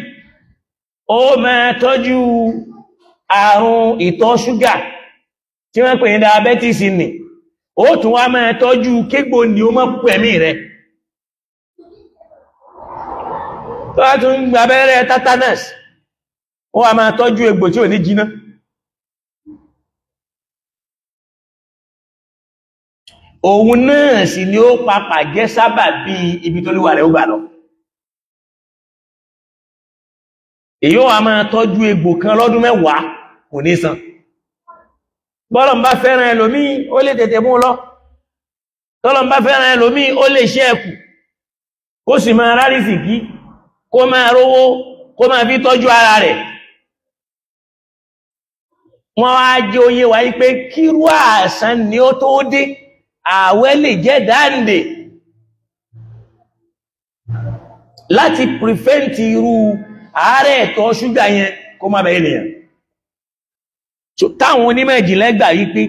Ó máa tọ́jú àrùn ìtọ̀ ṣúgà tí wọ́n pè ní diabetes ni, ó tún wá máa tọ́jú kégbò ní ó mọ́ pẹ̀mí rẹ̀. Tó bá tún gba abẹ́rẹ́ tetanus, ó wá máa tọ́jú egbò tí ò ní jiná. Òun náà sì ni ó papà jẹ́ sábà bí ibi tó lúwà rẹ̀ ó gbà lọ. Èyí ó wá máa tọ́jú egbò kan lọ́dún 10 kò ní san. Bọ́lọ̀ ń bá fẹ́ràn ẹlòmíì, ó lè tètè mú lọ. Tọ́lọ̀ ń bá fẹ́ràn ẹlòmíì, ó lè ṣe ẹkù, kó sì máa rárísìkí, kó máa rówó, kó máa fi tọ́jú ara rẹ̀. Wọ́n wá jẹ́ oyé wa pé kírú àṣán ni ó tó dé, ààwẹ̀ lè jẹ́ dáǹdè láti prevent irú àárẹ̀ ẹ̀tọ́ ṣúgà yẹn kó má bẹ̀rẹ̀ nìyàn. So táwọn onímọ̀ ìjìnlẹ̀ gbà wípé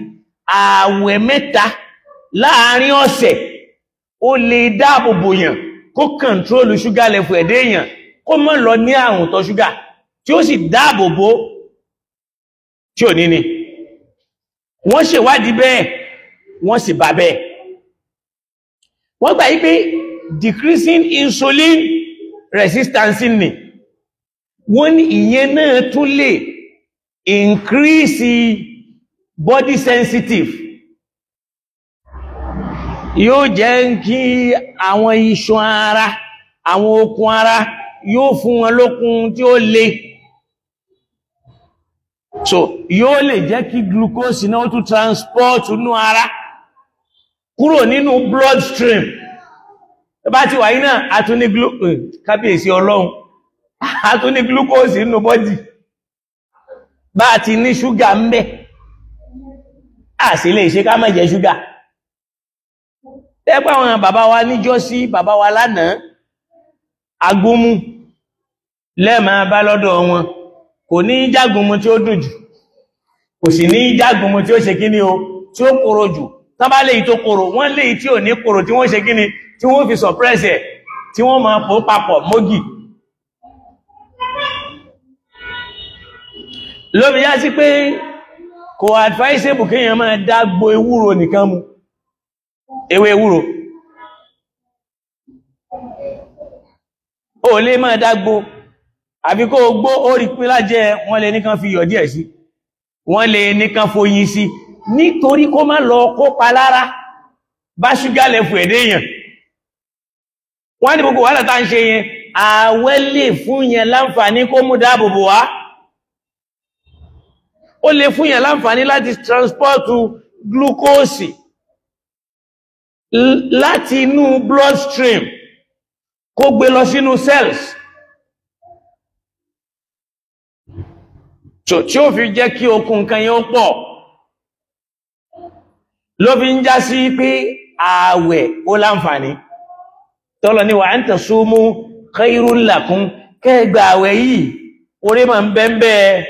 ààwẹ̀ 3 láàárín ọ̀sẹ̀ ó lè dáàbòbò yàn, kó kọ̀ntrólù ṣúgà lẹ́fù ẹ̀dẹ́ èèyàn, kó má lọ ní àrùn tọ́ ṣúgà, tí ó sì dáàbòbò tí ò ní ni. Wọ́n ṣèwádìí bẹ́ẹ̀, wọ́n sì bá bẹ́ẹ̀. Wọ́n gbà wípé decreasing insulin resistance ni, wọ́n ní ìyẹn náà tún lè increase body sensitive, yóò jẹ́ kí àwọn iṣan ara, àwọn okun ara, yóò fún wọn lókun tí ó le. So yóò lè jẹ́ kí glucose náà tún transport nínú ara kúrò nínú bloodstream. Tó bá ti wà yí náà, a tún ní kábíyèsí Ọlọ́run, a tún ní glucose nínú body, bá ti ní ṣúgà ń bẹ, a sì lè ṣe ká má jẹ ṣúgà. Tẹ́pẹ́ àwọn bàbá wa níjọ́sí, bàbá wa lánàá, agúnmú lẹ́ẹ̀máa bá lọ́dọ̀ wọn, kò ní jágúnmú tí ó dùn jù, kò sì ní jágúnmú tí ó ṣe kíní o, tí ó korò jù. Tán bá léyìí tó korò, wọ́n léyìí tí ò ní korò tí wọ́n ṣe kíní, tí wọ́n fi suppress ẹ̀, tí wọ́n máa pò papọ̀ mógì. Lóbi yá sí pé kò advisable kéèyàn máa dágbo ewúro nìkan mu, ewé ewúro. Ó lè máa dágbo, àbí kó gbó ó rí pín lájẹ́, wọ́n lè nìkan fi yọ̀ díẹ̀ sí, wọ́n lè nìkan foyin sí, nítorí kó má lọ kópa lára bá ṣúgà lẹ́fù ẹ̀dẹ́ èèyàn. Wọ́n ní gbogbo wàhálà tá ń ṣe yẹn, ààwẹ̀ lè fún yẹn láǹfààní kó mú dáàbòbò wá. Ó lè fún yẹn láǹfààní láti transport glucose láti inú bloodstream kó gbé lọ sínú cells, tí ó fi jẹ́ kí okun nǹkan yẹn ó pọ̀. Ló fi ń já sí pé ààwẹ̀ ó láǹfààní. Tọ́lọ ní wa an tasumu khairun lakum, kẹ́gbà ààwẹ̀ yìí orí ma ń bẹ́ẹ̀.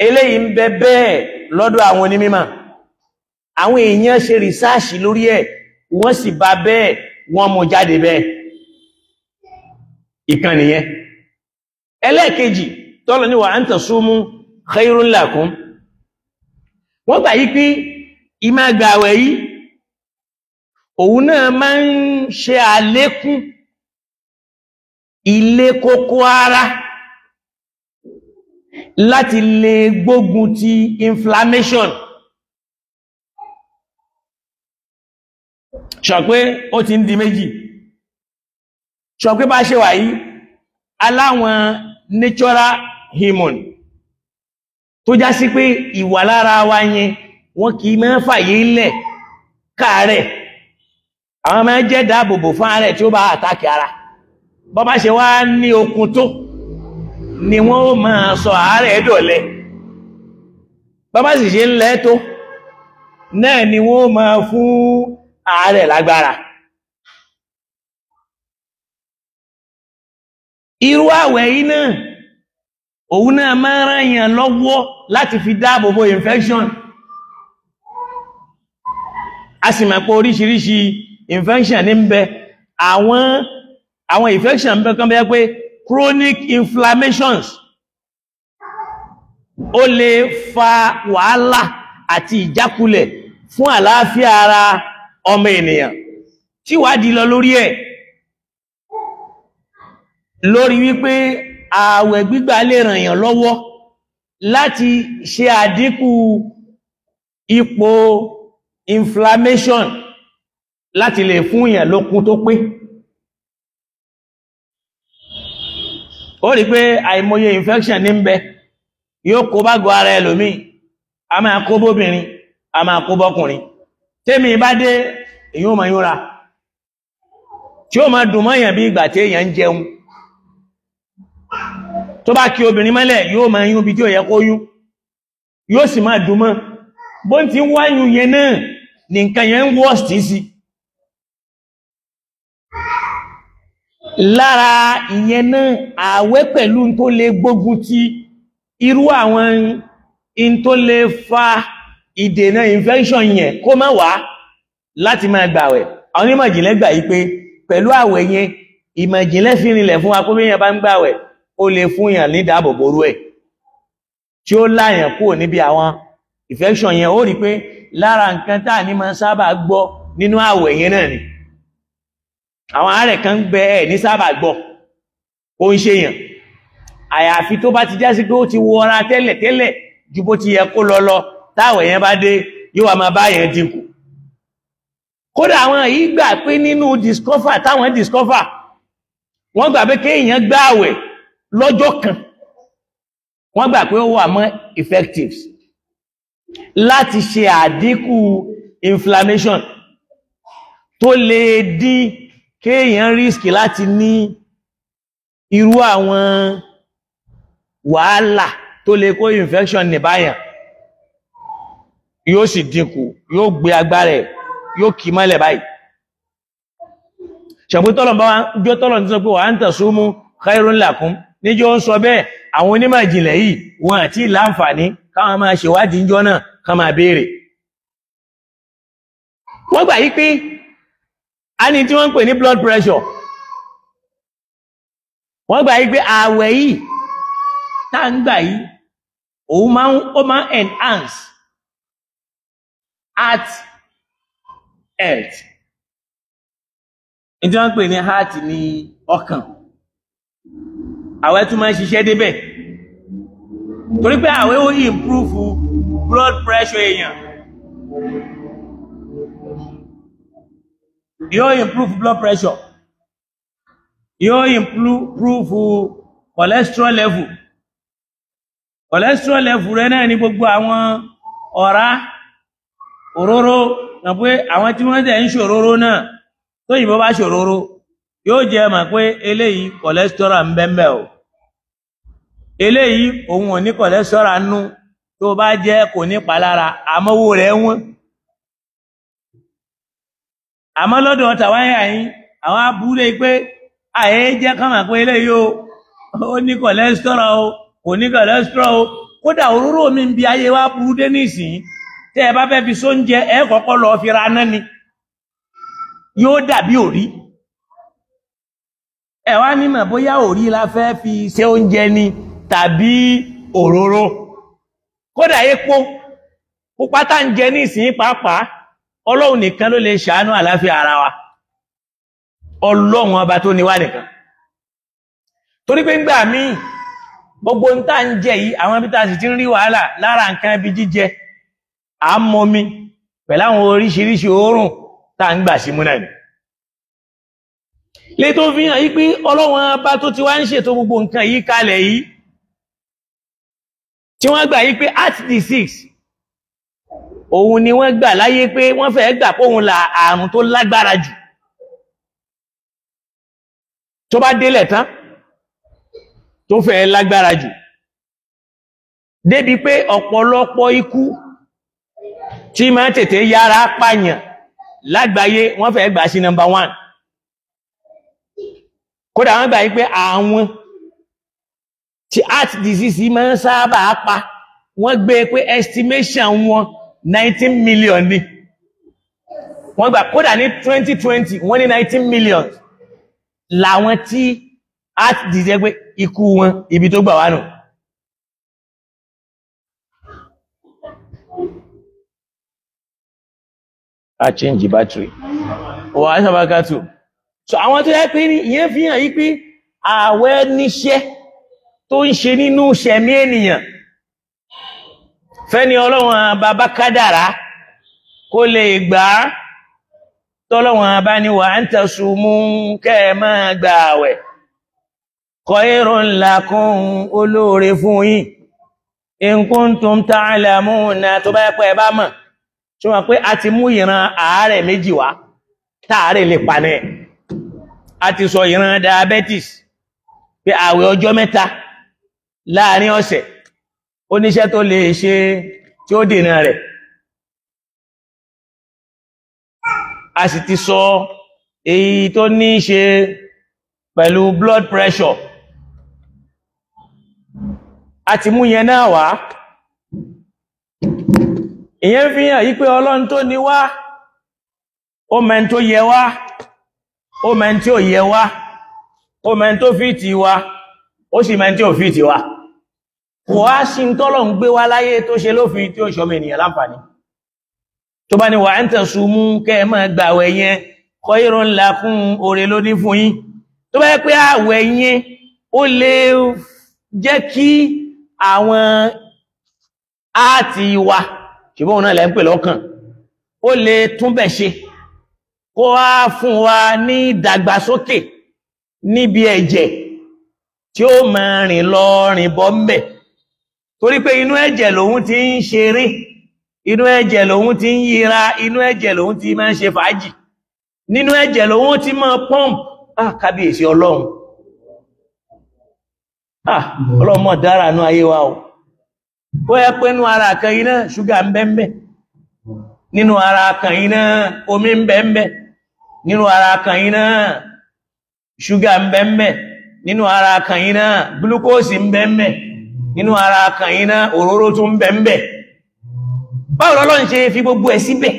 Eléyìí ń bẹ bẹ́ẹ̀ lọ́dọ̀ àwọn onímímọ̀. Àwọn èèyàn ṣe rìsáàṣì lórí ẹ̀, wọ́n sì bá bẹ́ẹ̀, wọ́n mú jáde bẹ́ẹ̀. Ìkan nìyẹn. Ẹlẹ́ẹ̀kejì, tọ́lọ ní wa an tasumu khairun lakum. Wọ́n gbà yí pé ìmá gbààwẹ̀ yìí òun náà máa ń ṣe àlékún ilé kókó ara láti lè gbógun ti inflammation. Sọ pé ó ti ń di méjì. Sọ pé bá ṣe wà yìí, aláwọn natural hormone tó já sí pé ìwà lára wa yẹn wọ́n kì í máa fàyè lẹ̀ káàrẹ̀. Àwọn máa jẹ́ dáàbòbò fún ààrẹ tí ó bá àtàkì ara. Bọ́ bá ṣe wá ní okun tó ni wọ́n ó máa sọ ààrẹ dọ̀lẹ. Bọ́ bá sì ṣe ń lẹ́ tó náà ni wọ́n ó máa fún ààrẹ lágbára. Irú àwẹ̀ yìí náà òun náà máa ràn yàn lọ́wọ́ láti fi dáàbòbò infection. A sì mọ̀ pé oríṣiríṣi infection ní ń bẹ. Àwọn infection ń bẹ kan bẹ pé chronic inflammations ó lè fa wàhálà àti ìjákulẹ̀ fún àlàáfíà ara ọmọ ènìyàn. Tí wádìí lọ lórí ẹ̀, lórí wípé ààwẹ̀ gbígbà lè ràn yàn lọ́wọ́ láti ṣe àdínkù ipò inflammation, láti lè fún yàn lókun tó pé. Ó rí pé àìmọye infection ní ń bẹ, yóò kó bá gọ́ ara ẹlòmíì, a máa kó bóbìnrin, a máa kó bọ́kùnrin. Tẹ́mi bá dé, èyí ó máa yúnra, tí ó máa dùn mọ́yàn bí ìgbà tí èèyàn ń jẹun. Tó bá kí obìnrin mọ́lẹ̀, yóò máa yún bí tí ó yẹ kó yún, yóò sì máa dùn mọ́. Bó ti ń wáyún yẹn náà ní nǹkan yẹn ń worst sí. Lára ìyẹn náà, ààwẹ̀ pẹ̀lú tó lè gbógun ti irú àwọn in tó lè fa ìdènà infection yẹn kó má wá láti máa gbàwẹ̀. Àwọn onímọ̀ ìjìnlẹ̀ gbà yí pé pẹ̀lú àwẹ̀ yẹn, ìmọ̀ ìjìnlẹ̀ fi rinlẹ̀ fún wa pé bí èèyàn bá ń gbàwẹ̀, ó lè fún yàn ní ìdáàbòbò ẹ̀ tí ó láyàn kúrò níbi àwọn infection yẹn. Ó rí pé lára nǹkan tá ní máa sábà gbọ́ nínú àwẹ̀ yẹn náà ni àwọn àárẹ̀ kan gbẹ ẹ̀ ní sábà gbọ́ ó ń ṣèyàn, àyàfi tó bá ti já sí pé ó ti wọra tẹ́lẹ̀ tẹ́lẹ̀ ju bó ti yẹ kó lọ lọ, táwẹ̀ yẹn bá dé yóò wá máa bá yẹn dínkù. Kódà àwọn yìí gbà pé nínú discover táwọn discover, wọ́n gbà pé kéèyàn gbà àwẹ̀ lọ́jọ́ kan, wọ́n gbà pé ó wà mọ́ effective láti ṣe àdínkù inflammation tó lè dín kéèyàn risk láti ní irú àwọn wàhálà tó lè kó infection ní báyàn. Yóò sì dínkù, yóò gbé agbára ẹ̀, yóò kì mọ́lẹ̀ báyìí. Ṣàpé tọ́lọ̀ bá jọ tọ́lọ̀ ní sọ pé wa an tasumu khairun lakum, níjọ́ ń sọ bẹ́ẹ̀, àwọn onímọ̀ ìjìnlẹ̀ yìí wọn àti láǹfààní káwọn máa ṣèwádìí níjọ́ náà, ká máa béèrè. Wọ́n gbà yí pé a ní tí wọ́n ń pè ní blood pressure. Wọ́n gbà yí pé ààwẹ̀ yìí tá ń gbà yìí, òun máa ń, ó máa ń enhance heart health. Ní tí wọ́n ń pè ní heart ní ọkàn. Àwẹ̀ tún máa ń ṣiṣẹ́ débẹ̀, torí pé àwẹ̀ ó improve blood pressure èèyàn, yóò improve blood pressure, yóò improve cholesterol level. Cholesterol level rẹ náà ní gbogbo àwọn ọ̀rá òróró na pé àwọn tí wọ́n tẹ̀ ń ṣòróró náà, tó yìnbọn bá ṣòróró yóò jẹ́ mọ̀ pé eléyìí cholesterol ń bẹ́ńbẹ́ o, eléyìí òun ò ní cholesterol nú, tó bá jẹ́ kò ní palára, àmọ́ owó rẹ̀ wọ́n. Àmọ́ lọ́dọ̀ tàwáyà yín, àwọn abúlé pé àyè jẹ́ ká mọ̀ pé eléyìí o, ó ní cholesterol o, kò ní cholesterol o. Kódà òróró mi ń bi ayé wa burú dé nísìnyí, tẹ́ ẹ bá fẹ́ fi sóúnjẹ, ẹ kọ́kọ́ lọ fi ra náà ni, yóò dàbí òrí. Ẹ wá nímọ̀ bóyá òrí la fẹ́ fi ṣe oúnjẹ ni tàbí òróró. Kódà epo pupa tá ń jẹ nísìnyí pàápàá, Ọlọ́run nìkan ló lè ṣàánú àlàáfíà ara wa, Ọlọ́run ọba tó ní wá nìkan. Torí pé ńgbà míì gbogbo ń tá ń jẹ yìí, àwọn ibi tá a sì ti ń rí wàhálà lára nǹkan ibi jíjẹ, à ń mọmi pẹ̀lú àwọn oríṣiríṣi òórùn tá ń gbà símú náà ni. Lè tó fi hàn yí pé Ọlọ́run bá tó ti wá ń ṣètò gbogbo nǹkan yìí kalẹ̀ yìí, tí wọ́n gbà yí pé heart disease òun ni wọ́n gbà láyé pé wọ́n fẹ́ gbà pé òun la àrùn tó lágbára jù. Tó bá délẹ̀ tán tó fẹ́ lágbára jù, débi pé ọ̀pọ̀lọpọ̀ ikú tí máa tètè yára pààyàn lágbàáyé wọ́n fẹ́ gbà sí nọ́mbà 1. Kódà wọ́n gbà yí pé àwọn tí heart disease máa ń sábà pa, wọ́n gbé pé estimation wọn 19 million ni wọ́n gbà. Kódà ní 2020 wọ́n ní 19 million làwọn tí heart disease pé ikú wọn ibi tó gbà wá nù. A change battery wà á sábàkátù. So àwọn tó yẹ pé ní ìyẹn fi hàn yí pé ààwẹ̀ níṣẹ́ tó ń ṣe nínú ṣẹ̀mí ènìyàn. Fẹ́ni Ọlọ́run bàbá kádàrá kó lè gbà á, tọ́lọ́run bá ní wa an tasumu kẹ́ ẹ máa gbà àwẹ̀, khairun lakum olóore fún yín, in kuntum ta'lamuna, tó bá yẹ pé ẹ bá mọ̀. Ṣé wọ́n pé a ti mú ìran àárẹ̀ méjì wá táàrẹ̀ lè pa náà? A ti sọ ìran diabetes pé àwẹ̀ ọjọ́ mẹ́ta láàrin ọ̀sẹ̀ oníṣẹ́ tó lè ṣe tí ó dènà rẹ̀. A sì ti sọ èyí tó ní ṣe pẹ̀lú blood pressure, a ti mú yẹn náà wá. Ìyẹn fi hàn yí pé Ọlọ́run tó ní wá, ó mẹ́n tó yẹ wá, ó mẹ́n tí ò yẹ wá, ó mẹ́n tó fìtì wá, ó sì mẹ́n tí ò fìtì wá. Kò wá sí ń tọ́lọ̀ ń gbé wá láyé tó ṣe lófin tí ó ṣọmọ ènìyàn láǹfààní. Tó bá ní wa an tasumu kẹ́ ẹ máa gbàwẹ̀ yẹn, khairun lakum oore ló ní fún yín. Tó bá yẹ pé àwẹ̀ yẹn ó lè jẹ́ kí àwọn áàtì wa, ṣùgbọ́n òun náà lẹ́ ń pè lọ́kàn, ó lè túnbẹ̀ ṣe kó wá fún wa ní ìdàgbàsókè níbi ẹ̀jẹ̀ tí ó máa rìn lọ rìn bọ̀ ńbẹ̀. Torí pé inú ẹ̀jẹ̀ lòun ti ń ṣeré, inú ẹ̀jẹ̀ lòun ti ń yíra, inú ẹ̀jẹ̀ lòun ti máa ń ṣe fàájì, nínú ẹ̀jẹ̀ lòun ti máa pump. Ah, kábíyèsí Ọlọ́run, ah, Ọlọ́run mọ̀ dára nú ayé wa o. Ó yẹ pé nínú ara kan yìí náà ṣúgà ń bẹ ńbẹ̀, nínú ara kan yìí náà omi ń bẹ ńbẹ̀, nínú ara kan yìí náà ṣúgà ń bẹ ńbẹ̀, nínú ara kan yìí náà glucose ń bẹ ńbẹ̀, nínú ara kan yìí náà òróró tún ń bẹ ńbẹ̀. Báwo lọ́lọ́run ṣe fi gbogbo ẹ̀ síbẹ̀?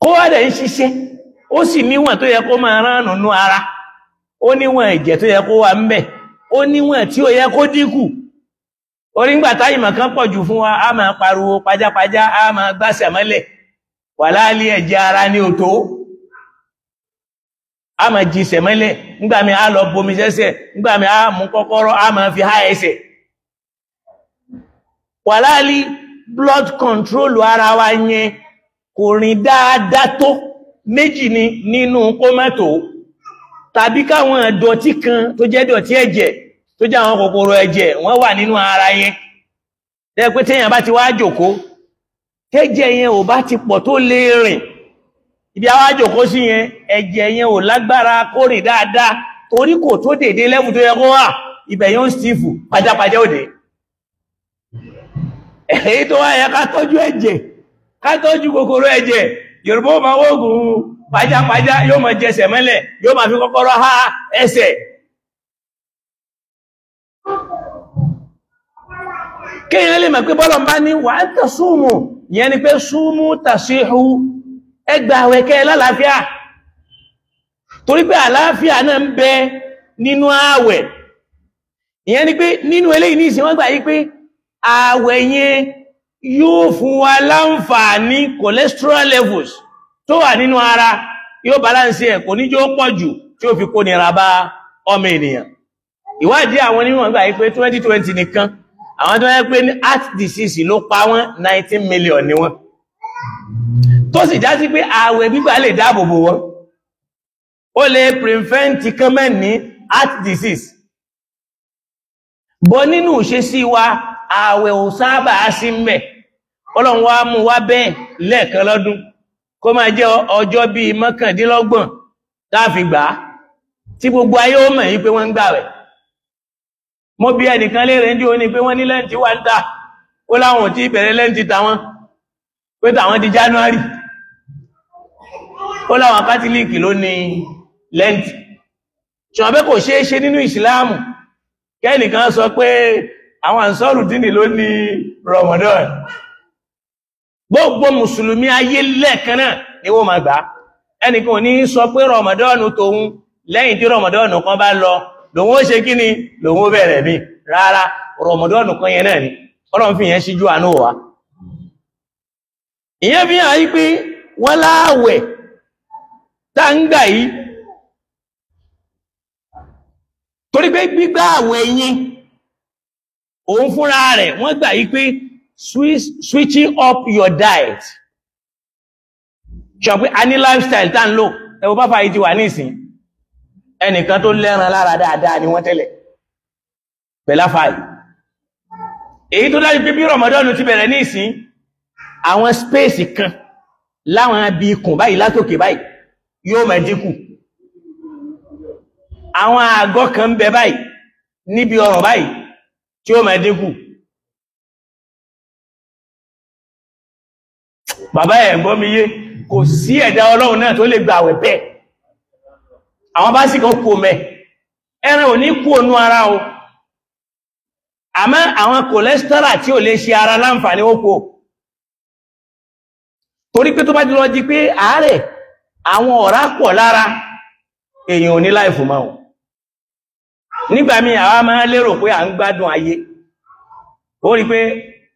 Kó wá dẹ̀ ń ṣiṣẹ́, ó sì níwọ̀n tó yẹ kó máa rán nínú ara, ó níwọ̀n ẹ̀jẹ̀ tó yẹ kó wà ńbẹ̀, ó níwọ̀n tí ó yẹ kó dínkù. Orí ńgbà táyìmọ̀ kan pọ̀ jù fún wa, a máa pariwo pajápajá, a máa gbáṣẹ̀ mọ́lẹ̀, wà láàlí ẹ̀jẹ̀ ara ní òtó, a máa jíṣẹ̀ mọ́lẹ̀, ńgbà mi a lọ bomi sẹ́sẹ̀, ńgbà mi a mú kọ́kọ́rọ́, a máa fi há ẹsẹ̀. Wà láàlí blood control ara wa yẹn kò rìn dáadáa tó. Méjì ni nínú kó má tó, tàbí káwọn ìdọ̀tí kan tó jẹ́ dọ̀tí ẹ̀jẹ̀, tó jẹ́ àwọn kòkòrò ẹ̀jẹ̀, wọ́n wà nínú ara yẹn. Tẹ́ pé téèyàn bá ti wá jòkó, tẹ́jẹ̀ yẹn ò bá ti pọ̀ tó lè rìn ibi àwa jòkó sí yẹn, ẹ̀jẹ̀ yẹn ò lágbára kó rìn dáadáa torí kò tó dédé lẹ́fù tó yẹ kó wà, ibẹ̀ yóò stífù pajápajá òde. Èyí tó wá yẹ ká tọ́jú ẹ̀jẹ̀, ká tọ́jú kòkòrò ẹ̀jẹ̀, Yorùbá ó máa wóògùn pajápajá, yóò máa jẹsẹ̀ mọ́lẹ̀, yóò máa fi kọ́kọ́rọ́ há ẹsẹ̀. Kéèyàn lè mọ̀ pé bọ́lọ̀ bá ní wa an tasumu, ìyẹn ni pé súnmú tasihu, ẹgbà àwẹ̀ kẹ́ lálàáfíà. Torí pé àlàáfíà náà ń bẹ nínú ààwẹ̀. Ìyẹn ni pé nínú eléyìí ní ìsìn wọ́n gbà yí pé ààwẹ̀ yẹn yóò fún wa láǹfààní cholesterol levels tó wà nínú ara, yóò balance ẹ̀, kò ní jẹ́ ó pọ̀ jù tí ó fi kó nira bá ọmọ ènìyàn. Ìwádìí àwọn onímọ̀ gbà yí pé 2020 nìkan, àwọn tó yẹ pé ní heart disease ló pa wọ́n 19 million ni wọ́n, tó sì já sí pé ààwẹ̀ gbígbà lè dáàbò bò wọ́n. Ó lè prevent kánmẹ́ ní heart disease. Bọ́ nínú ìṣesí wa, ààwẹ̀ ò sábà sí mẹ́. Ọlọ́run wá mú wá bẹ́ẹ̀ lẹ́ẹ̀kan lọ́dún kó máa jẹ́ ọjọ́ bíi 29 tá fi gbà á, tí gbogbo ayé ó mọ̀ yí pé wọ́n ń gbààwẹ̀. Mo bi ẹnìkan léèrè ní ó ní pé wọ́n ní lẹ́ǹtì wà ń tà, ó láwọn ò tí bẹ̀rẹ̀ lẹ́ǹtì tàwọn, pé tàwọn di January. Ó láwọn Kátólíìkì ló ní lẹ́ǹtì. Ṣùgbọ́n pé kò ṣeé ṣe nínú Ìsìláàmù kẹ́nìkan sọ pé àwọn ànsọ́rù dínì ló ní Ramadan. Gbogbo mùsùlùmí ayé lẹ́ẹ̀kan náà ni wọ́n máa gbà. Ẹnìkan ò ní sọ pé Ramadan tòun lẹ́yìn tí Ramadan kan bá lọ lòun ó ṣe kí ni, lòun ó bẹ̀rẹ̀ mi. Rárá, Ramadan kan yẹn náà ni Ọlọ́run fi yẹn ṣíjú àánú wa. Ìyẹn fi hàn yí pé wọ́n láàwẹ̀ tá ń gbà yìí, torí pé gbígbà àwẹ̀ yẹn òun fúnra rẹ̀ wọ́n gbà yí pé switching up your diet. Ṣọ pé a ní lifestyle tá ń lò. Ẹ wo pápá yìí ti wà ní ìsìn, ẹnìkan tó lẹ́ran lára dáadáa ni wọ́n tẹ́lẹ̀ pẹ̀láfà yìí. Èyí tó dájú pé bí Ramadan ti bẹ̀rẹ̀ ní ìsìn, àwọn space kan láwọn ibi ikùn báyìí látòkè báyìí yóò máa dínkù. Àwọn àgọ́ kan ń bẹ báyìí níbi ọrùn báyìí tí ó máa dínkù. Bàbá ẹ̀ gbọ́ mi yé, kò sí ẹ̀dá Ọlọ́run náà tó lè gba àwẹ̀ bẹ́ẹ̀. Àwọn bá sì kan kò mẹ́, ẹran ò ní kú ònú ara o, àmọ́ àwọn cholesterol tí ò lè ṣe ara láǹfààní ó kú. Torí pé tó bá ti lọ di pé àárẹ̀ àwọn ọ̀rá pọ̀ lára èèyàn ò ní láìfò máa. Nígbà míì àwa máa lérò pé à ń gbádùn ayé. Ó rí pé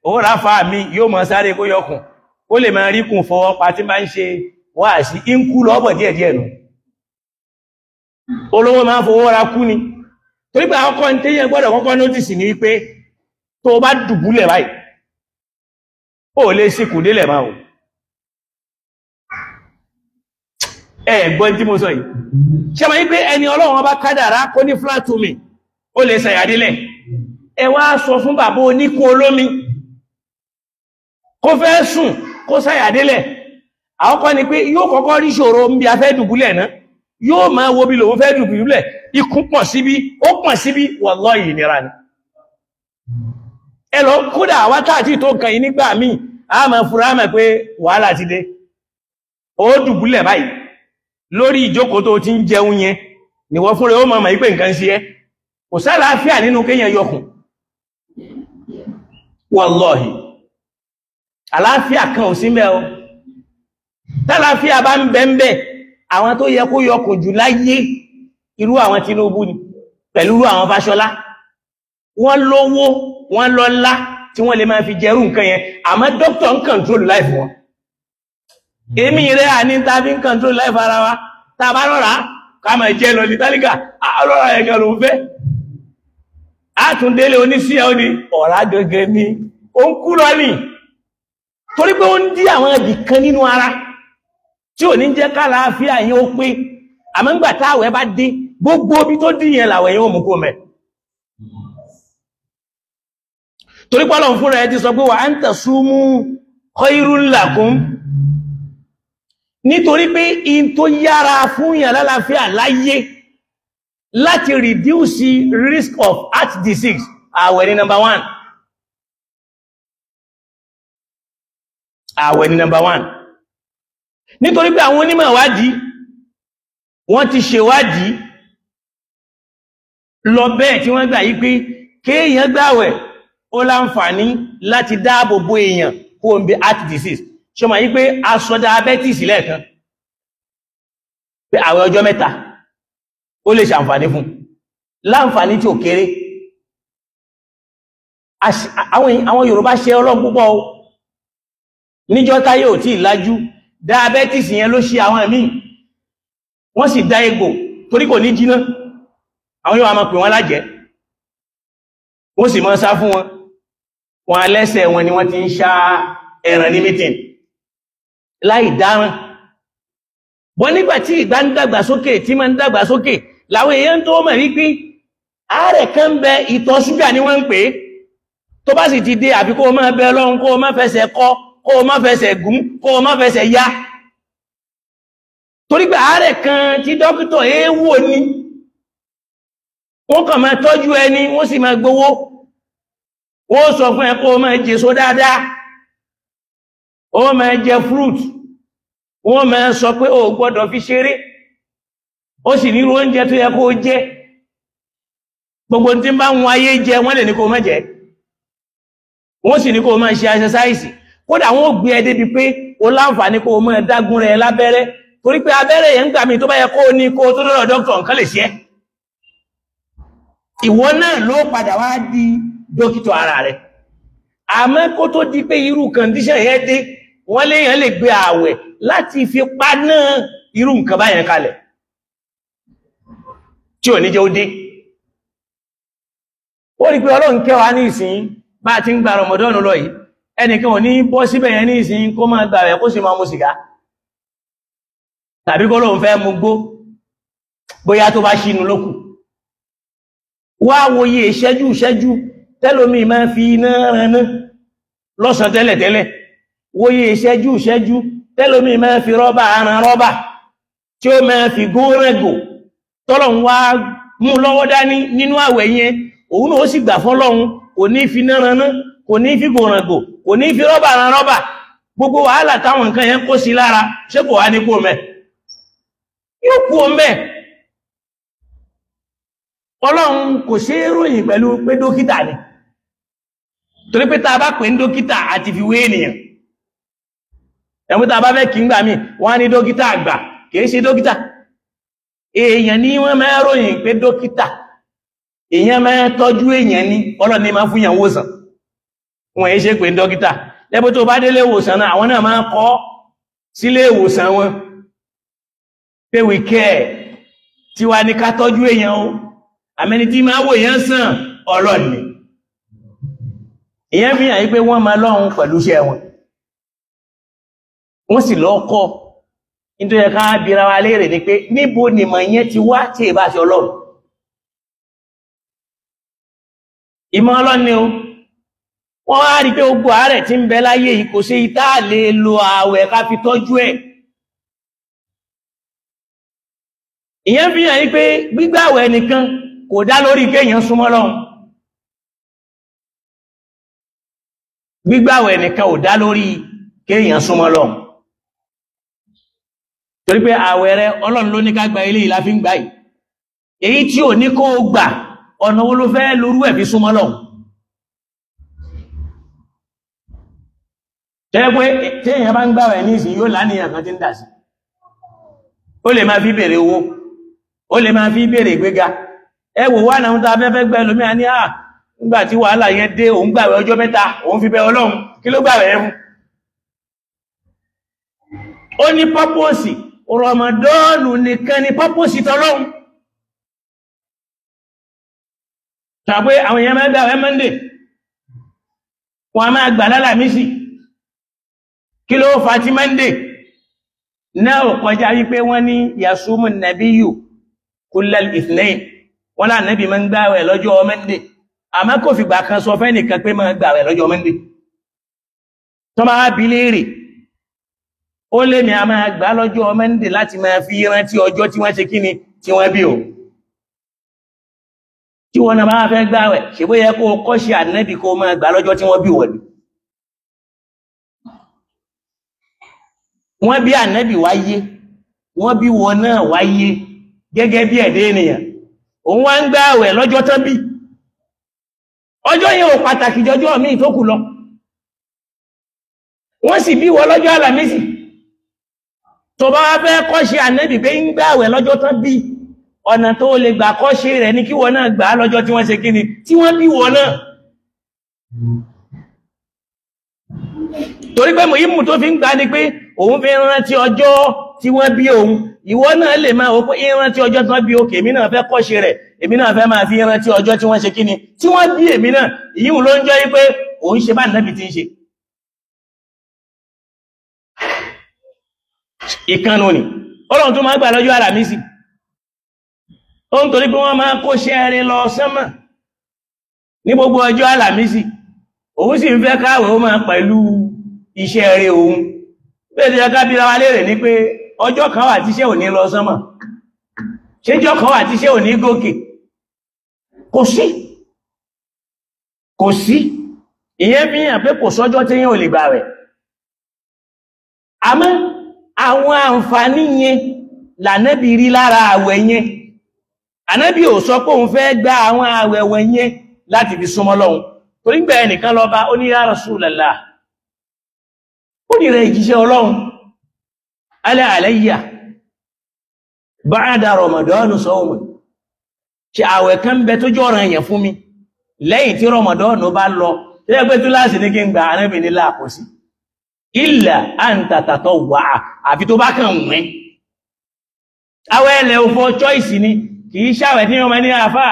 ó ráfà mi yóò mọ sáré kó yọkùn, ó lè máa rí kùn fọwọ́ pa tí máa ń ṣe wáàsí, ń kú lọ́bọ̀ díẹ̀díẹ̀ nù. Olówó máa ń fowó ra kú ni. Torí pé àkọ́kọ́ ní téyàn gbọ́dọ̀ kọ́kọ́ nótìsì ní wípé tó bá dùbúlẹ̀ báyìí, ó lè síkù délẹ̀ máa o. Ẹ gbọ́ tí mo sọ yìí. Ṣé máa yí pé ẹni Ọlọ́run bá kádàrá kó ní flat to me, ó lè ṣàyàdílẹ̀. Ẹ wá sọ fún bàbá oníkun olómi kó fẹ́ sùn kó ṣàyàdílẹ̀. Àkọ́kọ́ ni pé yóò kọ́kọ́ rí ṣòro ń bí a fẹ́ dùbúlẹ̀ náà, yóò máa wo bí lòun fẹ́ dùbúlẹ̀, ikùn pọ̀ síbí, ó pọ̀ síbí, wallahi ìnira ni. Ẹ lọ kódà àwa táàtì tó kàn yín nígbà míì, a máa fura mọ̀ pé wàhálà ti dé. Ó dùbúlẹ̀ báyìí lórí ìjókòó tó ti ń jẹun yẹn ni wọ́n fúnra ó máa mọ̀ pé nǹkan ṣe ẹ́. Kò sálàáfíà nínú kéèyàn yọkùn. Wallahi àlàáfíà kan ò sí mẹ́ o. Tálàáfíà bá ń bẹ ń bẹ, àwọn tó yẹ kó yọkùn jù láyé irú àwọn Tinubu ni, pẹ̀lú irú àwọn Fáṣọlá. Wọ́n lówó, wọ́n lọ́lá tí wọ́n lè máa fi jẹrú nǹkan yẹn, àmọ́ dókítà ń control life wọn. Èmi rẹ̀ à ní ta fi ń control life ara wa. Ta bá rọra ká máa jẹ́ lọ ní tálíkà, ọlọ́rọ̀ ẹ̀gẹ̀ ló ń fẹ́. A tún délé oníṣíà ó ní ọ̀rá gẹ́gẹ́ ní ó ń kú lọ ní. Torí pé ó ń dí àwọn ibì kan nínú ara tí ò ní jẹ́ kálàáfíà yẹn ó pé. Àmọ́ ńgbà táwẹ̀ bá dé, gbogbo ibi tó dí yẹn làwẹ̀ yẹn ó mú kó mẹ́. Torí pé Ọlọ́run fúnra ẹ ti sọ pé wa an tasumu khairun lakum. Nítorí pé in tó yára fún yàn lálàáfíà láyé láti reduce risk of heart disease, àwẹ̀ ni number one. Àwẹ̀ ni number one. Nítorí pé àwọn onímọ̀ ìwádìí wọ́n ti ṣèwádìí lọ bẹ́ẹ̀ tí wọ́n gbà yí pé kéèyàn gbàwẹ̀ ó láǹfààní láti dáàbò bo èèyàn kó ń bí heart disease. Ṣe mọ̀ yí pé a sọ diabetes lẹ́ẹ̀kan pé àwẹ̀ ọjọ́ mẹ́ta ó lè ṣàǹfààní fún láǹfààní tí ò kéré. Àwọn Yorùbá ṣe Ọlọ́run púpọ̀ o. Níjọ́ táyé ò tí ìlàjú, diabetes yẹn ló ṣe àwọn ẹ̀mí, wọ́n sì dá egbò torí kò ní jiná. Àwọn yóò máa pè wọ́n lájẹ́, wọ́n sì máa sá fún wọn. Wọn alẹ́sẹ̀ wọn ni wọ́n ti ń ṣá ẹran ní mítìn láì dáràn. Bọ́ nígbà tí ìgbà ń dàgbà sókè tí máa ń dàgbà sókè làwọn èèyàn tó mọ̀ wípé àárẹ̀ kan bẹ, ìtọ̀ ṣúgà ni wọ́n ń pè é. Tó bá sì ti dé, àbí kó o máa bẹ Ọlọ́run, kó o má fẹsẹ̀ kọ́, kó o má fẹsẹ̀ gún, kó o má fẹsẹ̀ ya, torí pé àárẹ̀ kan tí dókítà èèwò ni. Wọ́n kàn máa tọ́jú ẹni, wọ́n sì máa gbowó. Wọ́n sọ fún ẹ kó o máa jèso dáadáa, ó máa jẹ fruit, wọ́n máa sọ pé o gbọ́dọ̀ fi ṣeré, ó sì nírú oúnjẹ tó yẹ kó o jẹ. Gbogbo tí ń bá wọn ayé jẹ, wọ́n lè ní kó o má jẹ, wọ́n sì ní kó o máa ṣe exercise. Kódà wọ́n ó gbé ẹ débi pé o láǹfààní kó o máa dágún rẹ lábẹ́rẹ́, torí pé abẹ́rẹ́ yẹn ń gbà mí tó bá yẹ kó o ní kó o tó dọ́dọ̀ dókítà, nǹkan lè ṣe é. Ìwọ náà ló padà wá di dókítà ara rẹ̀. Àmọ́ kó tó di pé irú condition yẹn dé, wọ́n léèyàn lè gbé ààwẹ̀ láti fi paná irú nǹkan báyẹn kalẹ̀ tí ò ní jẹ́ ó dé. Ó rí pé Ọlọ́run kẹwàá ní ìsìn bá ti ń gba Ramadan lọ yìí, ẹnìkan ò ní bọ́ síbẹ̀ yẹn ní ìsìn kó máa gbà rẹ̀ kó sì máa mu sìgá, tàbí kó lóun fẹ́ mu gbó, bóyá tó bá ṣínú lókù. Wá wòye ìṣẹ́jú ìṣẹ́jú tẹ́lómi máa fi iná raná lọ́sàn tẹ́lẹ̀tẹ́lẹ̀, wòye ìṣẹ́jú ìṣẹ́jú tẹ́lómi máa fi rọ́bà aran rọ́bà tí ó máa fi góórẹ́gò, tọ́lọ̀ ń wá mú lọ́wọ́ dání nínú àwẹ̀ yẹn, òun náà ó sì gbà fọ́lọ́run, kò ní fi iná raná, kò ní fi gòràngò, kò ní fi rọ́bà ran rọ́bà. Gbogbo wàhálà táwọn nǹkan yẹn kó sí lára, ṣé kò wá ní kú mẹ́? Yóò kú mẹ́. Ọlọ́run kò ṣe é ròyìn pẹ̀lú pé dókítà ni, torí pé tá a bá pè ní dókítà àti fi wé ènìyàn. Ẹ̀mú tá a bá fẹ́ kí ń gbà mí, wọ́n á ní dókítà àgbà, kìí ṣe dókítà. Èèyàn ní wọ́n máa ròyìn pé dókítà, èèyàn máa tọ́jú èèyàn ní, Ọlọ́run ní máa fún yàn wòsàn. Wọ́n yìí ṣe pé dókítà. Lẹ́bí tó bá délé ìwòsàn náà, àwọn náà máa kọ́ sílé ìwòsàn wọn pé we care, tí wá ní ká tọ́jú èèyàn o, àmẹ́ni tí máa wò èèyàn sàn Ọlọ́run ni. Ìyẹn fi hàn yí pé wọ́n máa lọ́hun pẹ̀lú iṣẹ́ wọn, wọ́n sì lọ kọ́. Nítorí ká bira wa léèrè ni pé níbo nìmọ̀ yẹn ti wá tí ì bá ṣe Ọlọ́run? Ìmọ̀ Ọlọ́run ni o. Wọ́n wá rí pé gbogbo àárẹ̀ tí ń bẹ láyé yìí, kò sí ìta lè lo ààwẹ̀ ká fi tọ́jú ẹ̀. Ìyẹn fi hàn yí pé gbígbàwẹ̀ nìkan kò dá lórí kéèyàn súnmọ́ Ọlọ́run. Gbígbàwẹ̀ nìkan ò dá lórí kéèyàn súnmọ́ Ọlọ́run, torí pé àwẹ̀ rẹ Ọlọ́run ló ní ká gba ilé ìlà fi ń gbà yìí. Èyí tí ò ní kó o gbà, ọ̀nà wo ló fẹ́ lórú ẹ̀ fi súnmọ́ Ọlọ́run? Tẹ́ pé téèyàn bá ń gbàwẹ̀ ní ìsìn, yóò láníyàn kan tí ń dà sí. Ó lè máa fi béèrè owó, ó lè máa fi béèrè ìgbéga. Ẹ wò wá náà tá a fẹ́ fẹ́ gbẹ́ lómi à ní à nígbà tí wàhálà yẹn dé, òun gbàwẹ̀ ọjọ́ mẹ́ta, òun fi bẹ Ọlọ́run. Kí ló gbàwẹ̀ yẹn fún? Ó ní pọ́pọ́sì. Rọmọdọ́ọ̀nù nìkan ni pọ́pọ́sì tọlọ́run. Tàbí àwọn èèyàn máa gbàwẹ̀ Monday, wọ́n a máa gbà lálàmísì. Kí ló fà tí Monday náà ò kọjá wípé wọ́n ní yasumu nabiyu kullal ithnain, wọ́n lá nàbí máa ń gbàwẹ̀ lọ́jọ́ Monday, àmọ́ kò fìgbà kan sọ fẹ́ nìkan pé máa gbàwẹ̀ lọ́jọ́ Monday. Tó máa bi léèrè, ó lé mi a máa gbà lọ́jọ́ Monday láti máa fi rántí ọjọ́ tí wọ́n ṣe kíni tí wọ́n bí o. Tí wọ́n náà máa fẹ́ gbàwẹ̀, ṣe bó yẹ kó o kọ́ ṣe ànábì kó máa gbà lọ́jọ́ tí wọ́n bí wọ́n ni. Wọ́n bí ànábì wáyé, wọ́n bí wọn náà wáyé gẹ́gẹ́ bí ẹ̀dẹ́ ènìyàn. Òun wá ń gbàwẹ̀ lọ́jọ́ tán bí. Ọjọ́ yẹn ò pàtàkì jọjọ́ míì tó kù lọ. Wọ́n sì bí wọ́n lọ́jọ́ Àlàmísì. Tó bá wá fẹ́ kọ́ṣe ànábì pé ń gbàwẹ̀ lọ́jọ́ tán bí, ọ̀nà tó lè gbà kọ́ṣe rẹ̀ ní kí wọ́n náà gbà á lọ́jọ́ tí wọ́n ṣe kíni tí wọ́n bí wọ́n náà. Torí pé mòyímù tó fi ń gbà ni pé òun fi rántí ọjọ́ tí wọ́n bí òun. Ìwọ náà lè máa wò pé ìrántí ọjọ́ tí wọ́n bí òkè, èmi náà fẹ́ kọ́ṣe rẹ̀, èmi náà fẹ́ máa fi rántí ọjọ́ tí wọ́n ṣe kíni tí wọ́n bí èmi náà. Ìyíhùn ló ń jẹ́ wípé òun ṣe bá nàbì tí ń ṣe. Ìkànnù ni. Ọlọ́run tó máa gbà lọ́jọ́ Àlàmísì. Ó ń torí pé wọ́n máa kó ṣẹ́ẹ̀rẹ́ lọ sánmà ní gbogbo ọjọ́ Àlàmísì. Òun sì ń fẹ́ káwẹ̀ ó máa pẹ̀lú iṣẹ́ rẹ̀ òun. Bẹ́ẹ̀ tí ká bíra wa léèrè ní pé ọjọ́ kan wà tíṣẹ́ ò ní lọ sánmà, ṣéjọ́ kan wà tíṣẹ́ ò ní gòkè? Kò sí, kò sí. Ìyẹn fi hàn pé kò sọ́jọ́ tí yẹn ò lè gbà rẹ̀. Àmọ́ àwọn àǹfààní yẹn lànẹ́bí rí lára àwẹ̀ yẹn. Ànábì ò sọ pé òun fẹ́ gba àwọn àwẹ̀ yẹn láti fi súnmọ́ Ọlọ́hun. Torí gbẹ̀ ẹnìkan lọ bá ó ní ya Rasulullah, ó ní rẹ̀ ìjíṣẹ́ Ọlọ́run, ala alayya ba'da Ramadan sawm, ṣe àwẹ̀ kan bẹ tó jọ́ ọ̀ràn yẹn fún mi lẹ́yìn tí Ramadan bá lọ, tó yẹ pé túláàsì ní kí n gba? Ànábì ní láàkó sí, illa an tatatawwa, àfi tó bá kàn wẹ́. Àwẹ̀ ẹlẹ̀ òfò choice ni, kì í ṣàwẹ̀ tí wọ́n máa ní àfá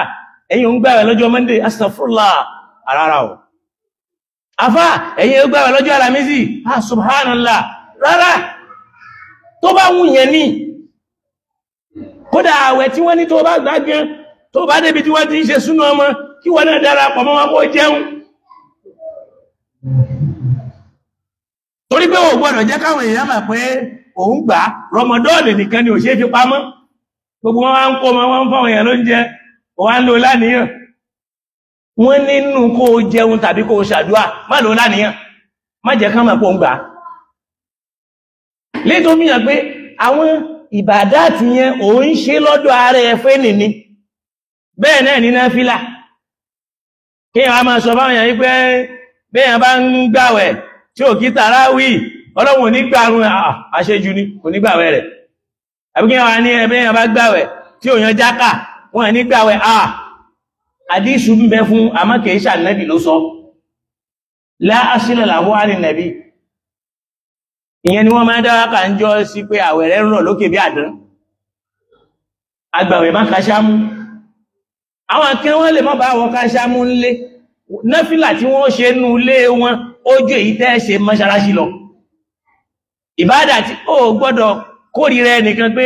ẹ̀yin ń gbàwẹ̀ lọ́jọ́ Monday, astaghfirullah, rárá o. Àfá ẹ̀yin ń gbàwẹ̀ lọ́jọ́ Àlàmísì, ah subhanallah, rárá. Tó bá wù yẹn ní. Kódà àwẹ̀ tí wọ́n ní tó bá gbágan, tó bá débi tí wọ́n ti ń ṣe súnú ọmọ, kí wọ́n náà darapọ̀ mọ́ wọn kó jẹun. Torí pé ò gbọ́dọ̀ jẹ́ káwọn èèyàn mọ̀ pé òun gbà. Ramadan nìkan ni ò ṣe é fi pamọ́. Gbogbo wọn wá ń kó wọn ń fáwọn èèyàn lóúnjẹ, wọ́n á ń lo láníyàn. Wọ́n nínú kó o jẹun tàbí kó o ṣàdúà, má lo láníyàn, má jẹ́ kán mọ̀ pé òun gbà. Létò mìíràn pé àwọn ìbàdáàtì yẹn òun ṣe lọ́dọ̀ ara ẹ fẹ́ nìní. Bẹ́ẹ̀ náà ní náfílà. Kí wọ́n máa sọ fáwọn èèyàn wípé bẹ́ẹ̀ bá ń gbàwẹ̀ tí ò kí tàráwì, Ọlọ́run ò ní gbàrún, àṣejù ni, kò ní gbàwẹ̀ rẹ̀. Àbí kí wọ́n ní ẹbẹ́ yẹn bá gbàwẹ̀ tí ò yan jákà, wọ́n ní gbàwẹ̀. Àdísù ń bẹ fún, àmọ́ kìí ṣànẹ́bì ló sọ. La asila lahu ani nàbí. Ìyẹn ni wọ́n máa dáwàkà ń jọ sí pé àwẹ̀ rẹ̀ ń rọ̀ lókè bí àdán. Agbàwẹ̀ má kaṣámú. Àwọn akẹ́ wọ́n lè má bá wọn kaṣámú ńlé. Náfìlà tí wọ́n ṣe nú ilé wọn, ó ju èyí tẹ́ ṣe mọ́ṣáláṣí lọ. Ìbádà tí ó gbọ́dọ̀ kórìíra ẹnìkan pé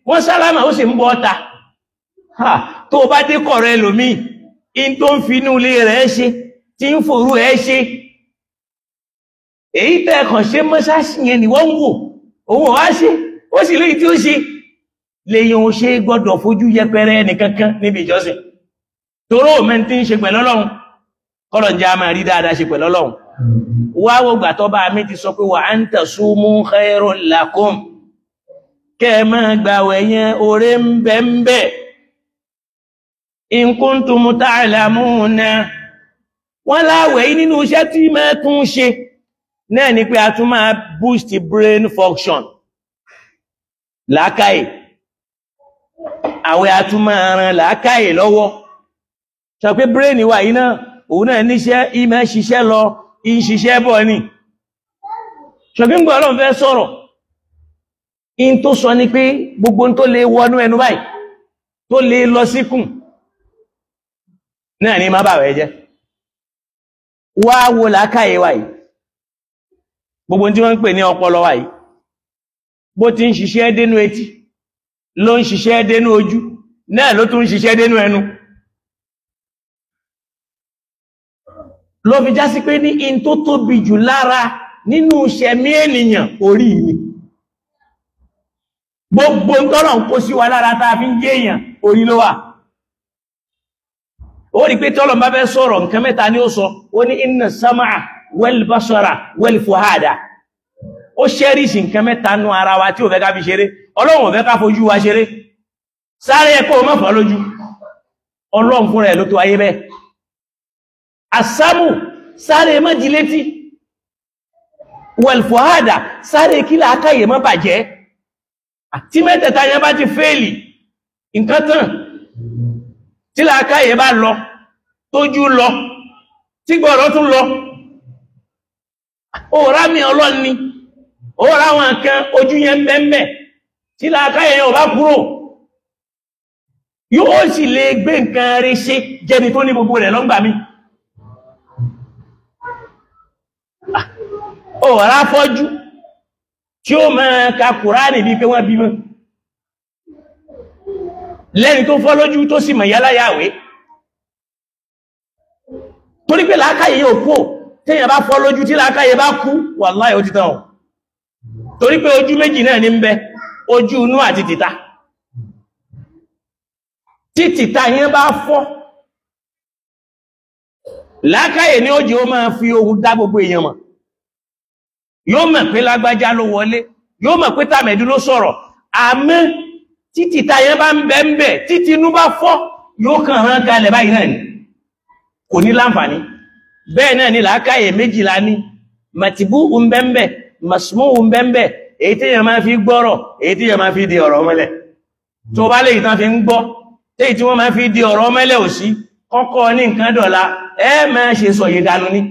wọ́n sálámà ó sì ń bọ́ ọta. Tó bá dé kọ̀rọ̀ ẹlòmíì, in tó ń fi inú ilé rẹ̀ ṣe, tí ń fòrú ẹ̀ ṣe. Èyí tẹ́ kàn ṣe mọ́ṣáṣí yẹn ni wọ́n ń wò, òun ò wá ṣe, ó sì léyìí tí ó ṣe. Lèyàn ò ṣe gbọ́dọ̀ fojú yẹpẹrẹ ẹnìkankan níbi ìjọsìn. Toró òmẹ́ni tí ń ṣe pẹ̀lú Ọlọ́run, kọ́lọ̀ jẹ́ a máa rí dáadáa ṣe pẹ̀lú Ọlọ́run. Wá wo gbà tó bá mi ti sọ pé wa an tasumu khairun lakum, kẹ́ ẹ máa gbàwẹ̀ yẹn, oore ń bẹ ń bẹ. In kuntum ta'lamuna. Wọ́n láwẹ̀ yìí nínú iṣẹ́ tí máa tún ṣe náà ni pé a tún máa boost brain function. Làákàyè. Àwẹ̀ a tún máa ran làákàyè lọ́wọ́. Sọ pé brain wa yìí náà, òun náà níṣẹ́, ìmọ̀ ṣiṣẹ́ lọ, ìṣiṣẹ́ bọ̀ ni. Ṣọ̀gbín gbọ́ Ọlọ́run fẹ́ sọ̀rọ̀. In tó sọ ni pé gbogbo tó lè wọnú ẹnu báyìí, tó lè lọ síkùn, náà ni má bàwẹ̀ jẹ́. Wá wo làákàyè wa yìí. Gbogbo tí wọ́n ń pè ní ọpọlọ wa yìí. Bó ti ń ṣiṣẹ́ dénú etí, ló ń ṣiṣẹ́ dénú ojú, náà ló tún ń ṣiṣẹ́ dénú ẹnu. Ló fi já sí pé ní in tó tóbi jù lára nínú ìṣẹ̀mí ènìyàn, orí ni. Gbogbo tọ́lọ̀ ń kó sí wa lára tá a fi ń jẹ́ èèyàn, orí ló wà. Ó rí pé tọ́lọ̀ bá fẹ́ sọ̀rọ̀, nǹkan mẹ́ta ni ó sọ. Ó ní inna sama'a wal basara wal fuhada. Ó ṣẹ́ríṣì nǹkan mẹ́ta nú ara wa tí ò fẹ́ ká fi ṣeré. Ọlọ́run ò fẹ́ ká fojú wa ṣeré. Sáré ẹ̀kọ́ ò má fọ́ lójú. Ọlọ́run fúnra ẹ̀ ló tó ayé bẹ́ẹ̀. Àsámù, sáré má jí létí. Wal fuhada, sáré kí làákàyè má bàjẹ́. Tí mẹ́tẹ̀ẹ̀ta yẹn bá ti fẹ́ẹ̀lì, nǹkan tán. Tí làákàyè bá lọ, tójú lọ, tí gbọ́rọ̀ tún lọ. Ó rá mi Ọlọ́run ni, ó rá wọn kan ojú yẹn mẹ́mẹ́, tí làákàyè yẹn ò bá kúrò, yóò sì lè gbé nǹkan rẹ̀ ṣe jẹni tó ní gbogbo rẹ̀ lọ́ngbà mi. Ó rá fọ́jú tí ó máa ka Kùránì bí pé wọ́n bímọ. Lẹ́ni tó fọ́ lójú tó sì mọ̀ yáláyàwé, torí pé làákàyè yóò kú. Téèyàn bá fọ́ lójú tí làákàyè bá kú, wàláhì ó ti tán o. Torí pé ojú méjì náà ní ń bẹ, ojú inú àti tìta. Tí tìta yẹn bá fọ́, làákàyè ní ó jẹ́ ó máa fi ohun dá gbogbo èèyàn mọ̀. Yóò mọ̀ pé lágbájá ló wọlé, yóò mọ̀ pé tàmẹ̀dú ló sọ̀rọ̀. Àmọ́ tí tìta yẹn bá ń bẹ ń bẹ, títí inú bá fọ́, yóò kàn rán kalẹ̀ báyìí náà ni, kò ní láǹfààní. Bẹ́ẹ̀ náà ni làákàyè méjìlá ní, màtìbú ń bẹ ń bẹ, màsùmú ń bẹ ń bẹ, èyí tí yẹn máa fi gbọ́rọ̀, èyí tí yẹn máa fi di ọ̀rọ̀ mọ́lẹ̀. Tó bá lè tán fi ń gbọ́, téyì tí wọ́n máa fi di ọ̀rọ̀ mọ́lẹ̀ ò sí, kọ́kọ́ ní nǹkan dọ̀la, ẹ máa ṣe sọ yìí dànù ní,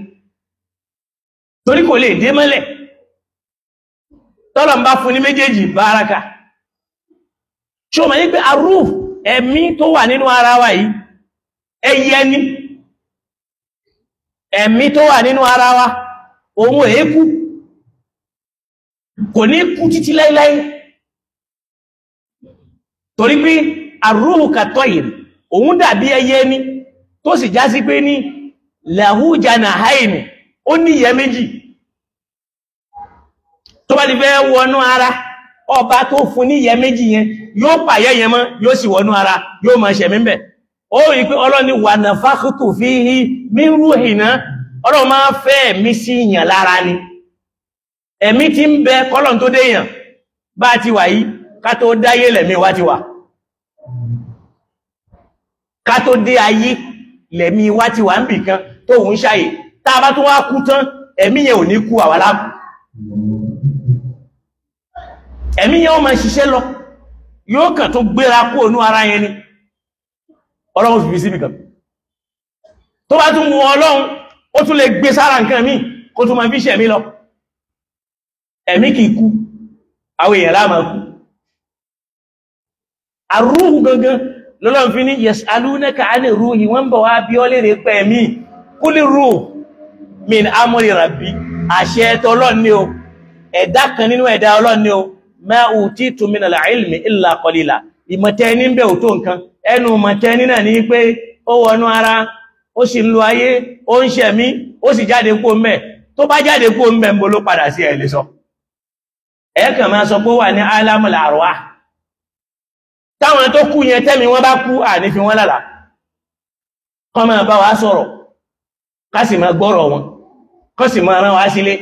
torí kò lè dé mọ́lẹ̀. Tọ́lọ̀ ń bá fún ní méjèèjì báraka. Ṣó mọ̀ ní pé arú ẹ̀mí tó wà nínú ara wa yìí, ẹyẹ ni. Ẹ̀mí tó wà nínú ara wa, òun èékú, kò ní kú títí láíláí, torí pé arúhù kàtọ́ yìí, òun dàbí ẹyẹ ni, tó sì já sí pé ní lahu janahaini, ó ní ìyẹ́ méjì. Tó bá ti fẹ́ wọnú ara, ọba tó fún ní ìyẹ́ méjì yẹn yóò pàyẹ́ yẹn mọ́, yóò sì wọnú ara, yóò máa ṣẹ̀mí ń bẹ̀. Ó rí pé Ọlọ́run ní wa nafakhtu fihi min ruhina, Ọlọ́run máa fẹ́ ẹ̀mí sí ìyàn lára ni. Ẹ̀mí tí ń bẹ kọ́lọ̀n tó déyàn, bá ti wà yìí, ká tó dáyé lẹ̀mí wá ti wà, ká tó dé ayé lẹ̀mí wá ti wà ń bì kan tó ń ṣàyè. Tá a bá tó wá kú tán, ẹ̀mí yẹn ò ní kú, àwa lákú. Ẹ̀mí yẹn ó máa ṣiṣẹ́ lọ, yóò kàn tó gbéra kú ònú ara yẹn ni. Ọlọ́run fi síbì kan, tó bá tún wù Ọlọ́run, ó tún lè gbé sára nǹkan míì kó tún máa fi ṣẹ̀mí lọ. Ẹ̀mí kìí kú, àwọn èèyàn láàmà kú. Àrúhù gangan lọ́lọ́run fi ní yas'alunaka 'ani ruhi, wọ́n bọ̀ wá bí ọ lè rẹ̀ pẹ̀ mí, kúlì ruh min amri rabbi, àṣẹ tọlọ́run ni o, ẹ̀dá kan nínú ẹ̀dá Ọlọ́run ni o, ma utitu minal ilmi illa qalila. Ìmọ̀tẹ́ ní bẹ̀ ò tó nǹkan, ẹnu mọ̀tẹ́ ní náà ní pé ó wọnú ara, ó sì ń lo ayé, ó ń ṣẹ̀mí, ó sì jáde kó mẹ́. Tó bá jáde kó mẹ́, ń bo ló padà sí, ẹ̀ lè sọ. Ẹ̀ẹ́kàn máa sọ pé ó wà ní alamul arwah. Táwọn tó kú yẹn, tẹ́mi wọ́n bá kú, à ní fi wọ́n lálà, kọ́ máa bá wa sọ̀rọ̀, ká sì máa gbọ́rọ̀ wọn, kọ́ sì máa rán wa sílé.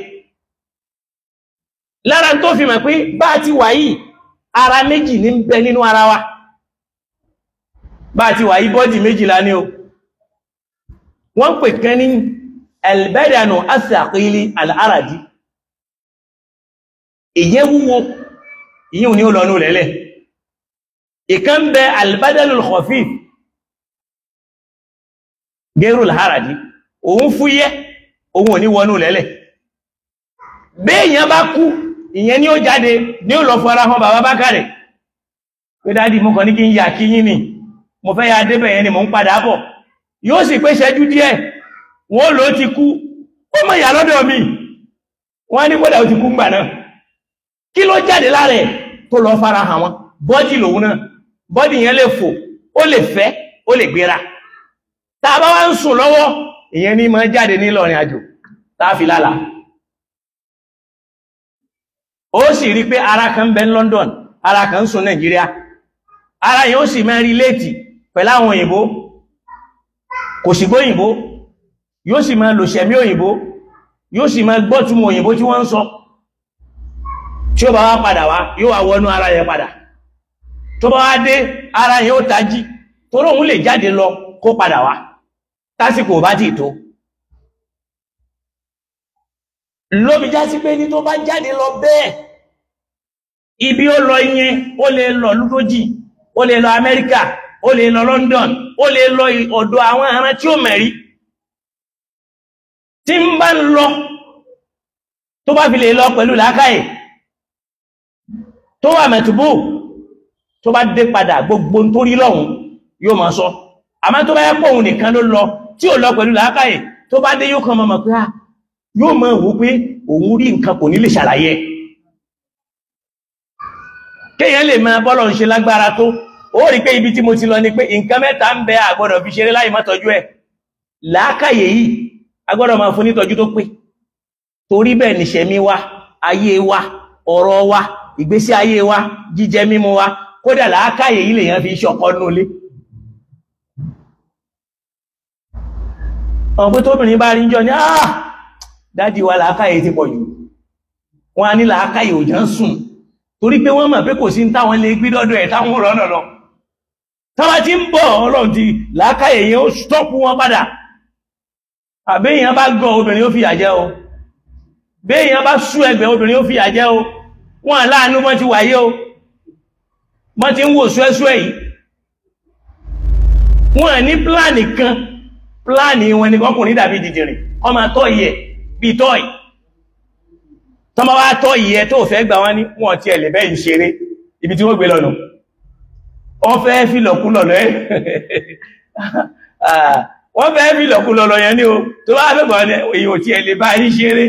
Lára tó fi mọ̀ pé bá ti wà yìí, ara méjì ní ń bẹ nínú ara wa. Bá ti wà yìí, bọ́dì méjìlá ní o. Wọ́n pè kan ní albadanu athaqili al-aradi, ìyẹ́ wúwo, ìyẹ́ òní ó lọ ní lẹ́lẹ̀. Ìkan bẹ albadanu al-khafif gẹ́rù al-haradi, òun fúyẹ́, òun ò ní wọnú lẹ́lẹ̀. Béèyàn bá kú, ìyẹn ni ó jáde, ní ó lọ fara hàn bàbá Bákàrẹ̀ pé daddy, mo kàn ní kí n yà kí yín ni, mo fẹ́ ya débẹ̀ yẹn ni, mò ń padà bọ̀. Yóò sì pé ṣẹ́jú díẹ̀, wọ́n ló ti kú. Ó mọ̀ ìyà lọ́dọ̀ mi, wọ́n ní kódà ó ti kú ńgbà náà. Kí ló jáde lára ẹ̀ tó lọ fara hàn wọn? Body lòun náà. Body yẹn lè fò, ó lè fẹ́, ó lè gbéra. Tá a bá wá ń sùn lọ́wọ́, ìyẹn ní máa jáde nílọrin àjò tá a fi lálàá, ó sì rí pé ara kan ń bẹ ní London, ara kan ń sùn Nàìjíríà. Ara yẹn ó sì máa rí léètì pẹ̀lú àwọn òyìnbó, kò sì gbóyìnbó, yóò sì máa lòṣẹ̀mí òyìnbó, yóò sì máa gbọ́túmọ̀ òyìnbó tí wọ́n ń sọ. Tí ó bá wá padà wá, yóò wá wọnú ara yẹn padà. Tó bá wá dé, ara yẹn ó tají, torí òun lè jáde lọ kó padà wá tásìkò bá ti tó. Lóbi já sí pé ní tó bá jáde lọ bẹ́ẹ̀, ibi ó lọ yẹn, ó lè lọ lúdójì, ó lè lọ Amẹ́ríkà, ó lè lọ London, ó lè lọ ọ̀dọ̀ àwọn aràn tí ó mẹ̀rí. Tí ń bá ń lọ, tó bá fi lè lọ pẹ̀lú làákàyè tó wà mẹ̀tùbù, tó bá dé padà, gbogbo tó rí lọ́hùn yóò máa sọ. Àmọ́ tó bá yẹ pé òun nìkan ló lọ, tí ò lọ pẹ̀lú làákàyè, tó bá dé, yóò kàn mọ̀ pé yóò máa wò pé òun rí nǹkan, kò ní lè ṣàlàyé. Kéèyàn lè máa bọ́lọ̀ ń ṣe lágbára tó, Ó rí pé ibi tí mo ti lọ ni pé nǹkan mẹ́ta ń bẹ, a gbọ́dọ̀ fi ṣeré láì má tọ́jú ẹ̀. Làákàyè yìí a gbọ́dọ̀ máa fún nítọ́jú tó pé. Torí bẹ́ẹ̀ nìṣẹ̀mí wa, ayé wa, ọ̀rọ̀ wa, ìgbésí ayé wa, jíjẹ mímu wa, kódà làákàyè yìí lèèyàn fi ṣọkọ nulé. Ọ̀n pé tóbìnrin bá rí ń jọ ní àà dádì wa làákàyè ti pọ̀ jù. Wọ́n á ní làákàyè ò jẹ́ ń sùn, torí pé wọ́n mọ̀ pé kò sí ń táwọn lè gbé dọ́dọ̀ ẹ̀ táwọn rọ́nà lọ. Táwa ti ń bọ̀ Ọlọ́run ti làákàyè yẹn ó stọ́pù wọn padà. Àbẹ́yàn bá gọ obìnrin ó fìyà jẹ o, béèyàn bá sú ẹgbẹ̀ obìnrin ó fìyà jẹ o. Wọ́n aláàánú mọ́ ti wáyé o, mọ́ ti ń wò súẹ́súẹ́ yìí. Wọ́n ní pláàni kan, pláàni wọn ni kọkùnrin dàbí dìdìrìn, kọ́ máa tọ́ ìyẹ̀ bí tọ́ì. Tọ́ máa wá tọ́ ìyẹ̀ tó fẹ́ gbà wọ́n ní wọ́n ti ẹ̀lẹ̀ bẹ́ẹ̀ ń ṣeré ibi tí wọ́n gbé lọ́nà. Wọ́n fẹ́ fìlọ̀kúlọ̀lọ́ ẹ́ wọ́n fẹ́ fìlọ̀kúlọ̀lọ́ yẹn ní o. Tó bá fẹ́ gbà èyàn ò ti ẹ̀lẹ̀ bá yín ṣeré,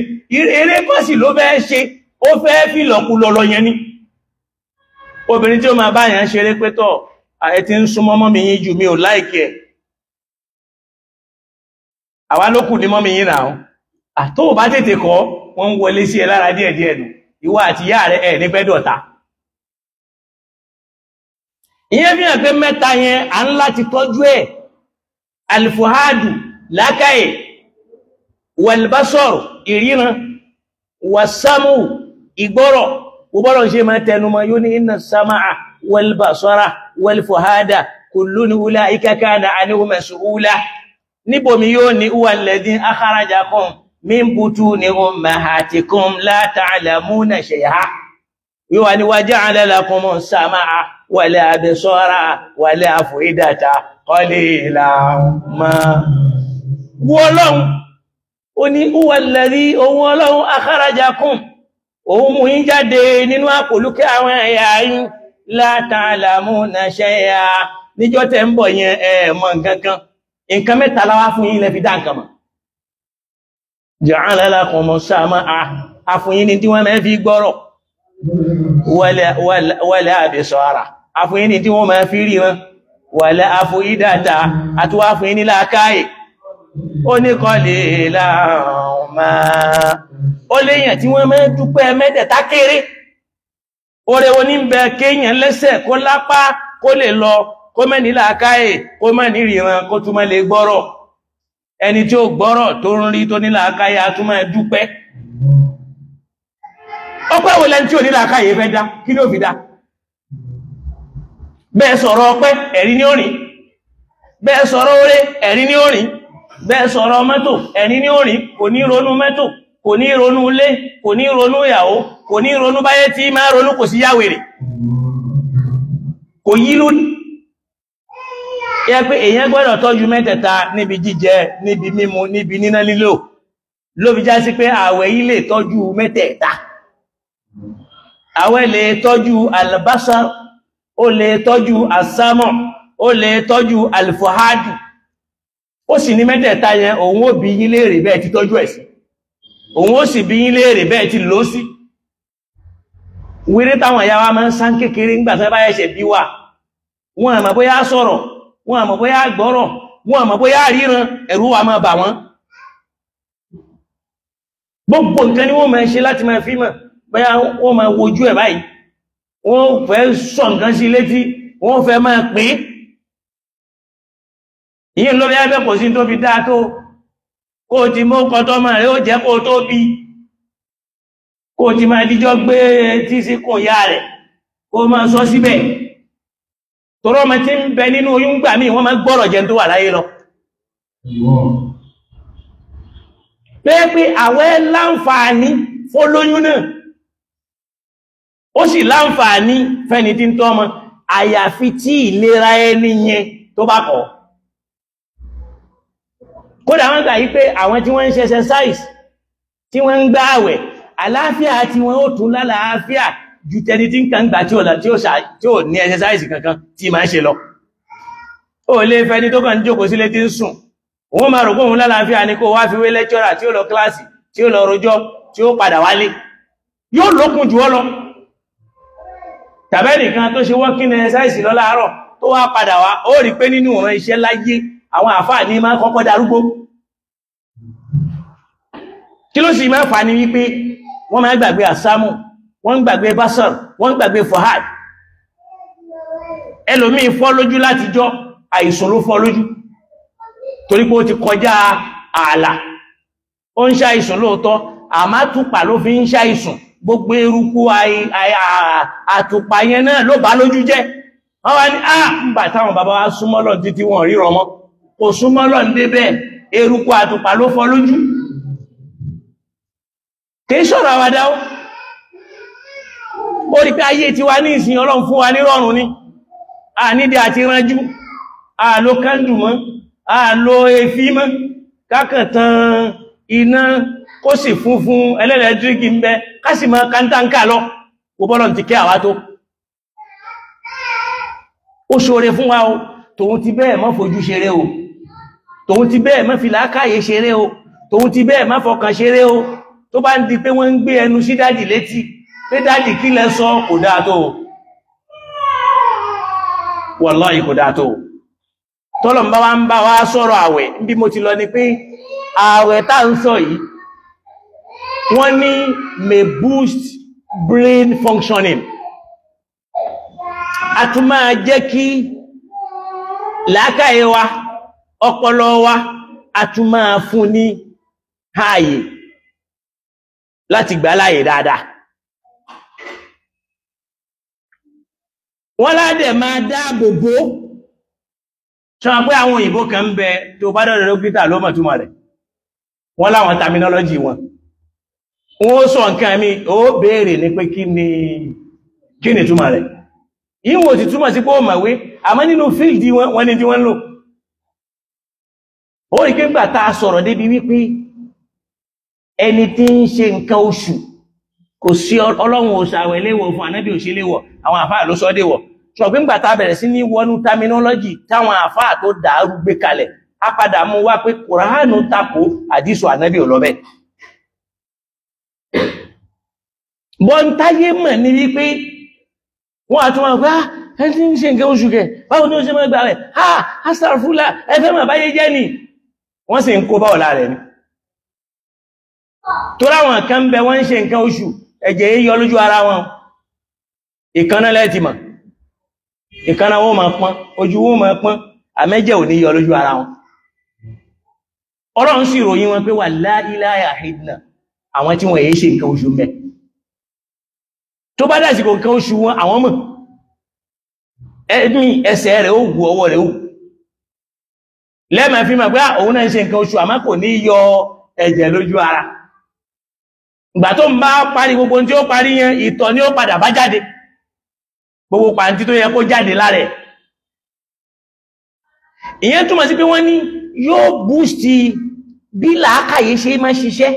eré kọ́sì ló fẹ́ ṣe, ó fẹ́ fìlọ̀kúlọ̀lọ́ yẹn ní. Obìnrin tí ó máa bá yẹn ṣeré pé tọ́ ààrẹ ti ń súnmọ́ mọ́mí yín jù, mi ò láìkẹ́ ẹ̀, àwa ló kù ní mọ́mí yín náà. Àtó bá tètè kọ́, wọ́n ń wọlé sí ẹ lára díẹ̀díẹ̀ nù, ìwọ àti ìyá rẹ̀ ẹ̀ ní pẹ́ dọ̀tá. Ìyẹn fi hàn pé mẹ́ta yẹn à ń láti tọ́jú ẹ̀. Alifuhadu lákàyè, wàlbásọ̀rọ̀ ìríran, wàsámù ìgbọ́rọ̀. Gbọ́rọ̀ ṣe máa tẹnumọ́, yóò ní inna sama'a wàlbásọ̀rà wàlfuhada kullun ulaika kana anhu mas'ula. Níbòmí yóò ní huwa alladhi akhrajakum min butuni ummahatikum la ta'lamuna shay'a. Yóò wá ní wa ja'ala lakumus sama'a wal absara wal af'idata qalilan ma. Wọ́lọ́run ó ní huwa alladhi, òun Ọlọ́run, akhrajakum, òun mú yín jáde nínú àpòlúkẹ́ àwọn ẹ̀yà yín, la ta'lamuna shay'a. Níjọ́ tẹ́ ń bọ̀ yẹn ẹ mọ̀ nǹkan kan. Nǹkan mẹ́ta la wá fún yín lẹ fi dá nǹkan mọ̀. Ja'ala lakumus sama'a, àfún yín ní tí wọ́n máa fi gbọ́rọ̀, wal absara, àfún yín ní tí wọ́n máa fi ríran, wal af'idata, àtúwà fún yín ní làákàyè. Ó ní qalilan ma. Ó léèyàn tí wọ́n máa dúpẹ́ mẹ́tẹ̀ẹ̀ta kéré. Oore wo ní ń bẹ kéèyàn lẹ́sẹ̀, kó lápá, kó lè lọ, kó má ní làákàyè, kó má ní ríran, kó tún má lè gbọ́rọ̀. Ẹni tí ó gbọ́rọ̀ tó ń rí tó ní làákàyè á tún máa dúpẹ́. Ọpẹ́ wo lẹni tí ò ní làákàyè fẹ́ dá? Kí ló fi dá? Bẹ́ẹ̀ sọ̀rọ̀ ọpẹ́, ẹ̀rí ní òrìn. Bẹ́ẹ̀ sọ̀rọ̀ oore, ẹ̀rí ní òrìn. Bẹ́ẹ̀ sọ̀rọ̀ mọ́tò, ẹ̀rí ní òrìn. Kò ní ronú mọ́tò, kò ní ronú ilé, kò ní ronú ìyàwó, kò ní ronú báyé tí máa ronú, kò sí yáwèrè, kò yí lórí. Yẹ pé èèyàn gbọ́dọ̀ tọ́jú mẹ́tẹ̀ẹ̀ta níbi jíjẹ, níbi mímu, níbi níná lílò. Ló fi já sí pé àwẹ̀ yìí lè tọ́jú mẹ́tẹ̀ẹ̀ta. Àwẹ̀ lè tọ́jú albasar, ó lè tọ́jú asámọ̀, ó lè tọ́jú alfuhadu. Ó sì ní mẹ́tẹ̀ẹ̀ta yẹn, òun ó bi yín léèrè bẹ́ẹ̀ ti tọ́jú ẹ̀ sí, òun ó sì bi yín léèrè bẹ́ẹ̀ ti lò sí. Wéré táwọn ìyá wa máa ń sán kékeré ńgbà tó bá ẹ̀ṣẹ̀ bí wà, wọn àmọ́ bóyá sọ̀rọ̀, wọn àmọ́ bóyá gbọ́rọ̀, wọn àmọ́ bóyá ríran, ẹ̀rù wa máa bà wọ́n. Gbogbo nǹkan ni wọ́n máa ṣe láti máa fi mọ̀ bóyá wọ́n máa wojú ẹ̀ báyìí, wọ́n fẹ́ sọ nǹkan sí létí, wọ́n fẹ́ máa pè é. Ìyẹn ló bí ẹgbẹ́ kò sí tó fi dáa tó kó ti mọ́ kọtọ́ máa rẹ̀ ó jẹ́ kó tó bí, kó ti máa díjọ́ gbé tí sí kùn ya rẹ̀ kó máa sọ síbẹ̀. Torọ́ ọmọ tí ń bẹ nínú oyún gbà míì wọ́n máa gbọ́rọ̀ jẹun tó wà láyé lọ. Pé pé àwẹ̀ láǹfààní fólóyún náà, ó sì láǹfààní fẹ́ni tí ń tọ́ ọmọ, àyàfi tí ìlera ẹni yẹn tó bá kọ̀. Kódà wọ́n gbà yí pé àwọn tí wọ́n ń ṣe exercise, tí wọ́n ń gbà àwẹ̀, àlàáfíà tí wọ́n ó tún lálàáfíà ju tẹni tí ń kàn gbà tí ò ní exercise kankan tí máa ń ṣe lọ. Ó lè fẹ́ni tó kàn ń jókòó sílé tí ń sùn, òun máa rò pé òun lálàáfíà ni, kó wá fi wé lecturer tí ó lọ kíláàsì, tí ó lọ rojọ́, tí ó padà wálé, yóò lókun jù ọ́ lọ. Tàbẹ́ nìkan tó ṣe working exercise lọ láàárọ̀, tó wá padà wá, ó rí pé nínú ọ̀ràn iṣẹ́ láyé àwọn àfáà ní máa kọ́kọ́ darúgbó. Kí ló sì máa fà ní wípé wọ́n máa gbàgbé àsámù, wọ́n ń gbàgbé basar, wọ́n ń gbàgbé fahad. Ẹlòmíì fọ́ lójú látijọ́, àìsàn ló fọ́ lójú torí pé ó ti kọjá ààlà. Ó ń ṣàìsàn lóòótọ́, àmátùpà ló fi ń ṣàìsàn, gbogbo eruku àtùpà yẹn náà ló bá lójú jẹ́. Wọ́n wá ní ń bà táwọn bàbá wa súnmọ́ lọ títí wọn ríran mọ́, kò súnmọ́ lọ ní débẹ̀, eruku àtùpà ló fọ́ lójú. Kìí sọ̀rọ̀ àwàdà ó. Ó rí pé ayé ti wa ní ìsìn Ọlọ́run fún wa ní rọrùn ni. A nídìí àti ránjú, a lo kándù mọ́, a lo èéfín mọ́, kákàn tan iná kó sì funfun ẹlẹ́lẹ́tíríkì ń bẹ, ká sì máa kántánká lọ. Kò bọ́lọ̀ ti kẹ́ àwa tó. Ó ṣoore fún wa o, tòun ti bẹ́ẹ̀ má fojú ṣeré o, tòun ti bẹ́ẹ̀ má fi làákàyè ṣeré o, tòun ti bẹ́ẹ̀ má fọkàn ṣeré o. Tó bá ń di pé wọ́n ń gbé ẹnu sí dádì létí pé dádì kí lẹ sọ, kò dáa tó. Wallahi kò dáa tó. Tọ́lọ̀ ń bá wa ń bá wa sọ̀rọ̀ àwẹ̀, bí mo ti lọ ni pé àwẹ̀ tá ń sọ yìí, wọ́n ní may boost brain functioning. A tún máa jẹ́ kí làákàyè wa, ọpọlọ wa, a tún máa fún ní ààyè láti gbà láàyè dáadáa. Wọ́n ládẹ̀ máa dáàbò bò. Ṣé wọ́n pé àwọn òyìnbó kan ń bẹ tó bá dọ̀dọ̀ dókítà ló mọ̀ túmọ̀ rẹ̀. Wọ́n láwọn terminology wọn. Wọ́n sọ nǹkan mi, ó béèrè ní pé kí ni túmọ̀ rẹ̀. Ìwọ̀n ti túmọ̀ sí pé ó mọ̀wé, àmọ́ nínú fíìlì wọn, wọ́n ní tí wọ́n ń lò. Ó rí pé ńgbà tá a sọ̀rọ̀ débi wípé ẹni tí ń ṣe nǹkan oṣù, kò sí Ọlọ́run ò ṣàwẹ̀ léwọ̀ fún, ànábì ò ṣe léwọ̀, àwọn àfáà ló sọ déwọ̀. Ṣùgbọ́n ńgbà tá a bẹ̀rẹ̀ sí ní wọnú terminology táwọn àfáà tó dàrú gbé kalẹ̀, á padà mú wá pé Kùránù tako, àdìsù ànábì ò lọ bẹ́ẹ̀. Bọ́ntáyé mọ̀ ní wípé wọ́n á tún máa gbá ẹni tí ń ṣe nǹkan oṣù kẹ̀, báwo ni ó ṣe máa gbà rẹ̀? Ha! Astagfirullah, ẹ fẹ́ mọ̀ báyé jẹ́ ni. Wọ́n sì ń kó bá ọ̀la rẹ̀ ni. Tó láwọn kan bẹ wọ́n ń ṣe nǹkan oṣù, ẹ̀jẹ̀ yíyọ lójú ara wọn. Ìkaná lẹ́ẹ̀tì mọ̀. Ìkaná wọn máa pọ́n, ojú wọn máa pọ́n, àmẹ́jẹ̀ ò ní yọ lójú ara wọn. Ọlọ́run sì ròyìn wọn pé wà la ilaha illa, àwọn tí wọ́n èyí ṣe nǹkan oṣù mẹ́. Tó bá dásìkò nǹkan oṣù wọn, àwọn mọ̀. Ẹ̀mí ẹsẹ̀ rẹ̀ ó wù, ọwọ́ rẹ̀ ó wù. Lẹ́màá fi mọ̀ pé òun náà ń ṣe nǹkan oṣù, àmọ́ kò ní yọ ẹ̀jẹ̀ lójú ara. Ìgbà tó ń bá parí gbogbo tí ó parí yẹn, ìtọ̀ ni ó padà bá jáde. Gbogbo pàǹtí tó yẹ kó jáde lára ẹ̀. Ìyẹn túmọ̀ sí pé wọ́n ní yóò boost bí làákàyè ṣe máa ṣiṣẹ́,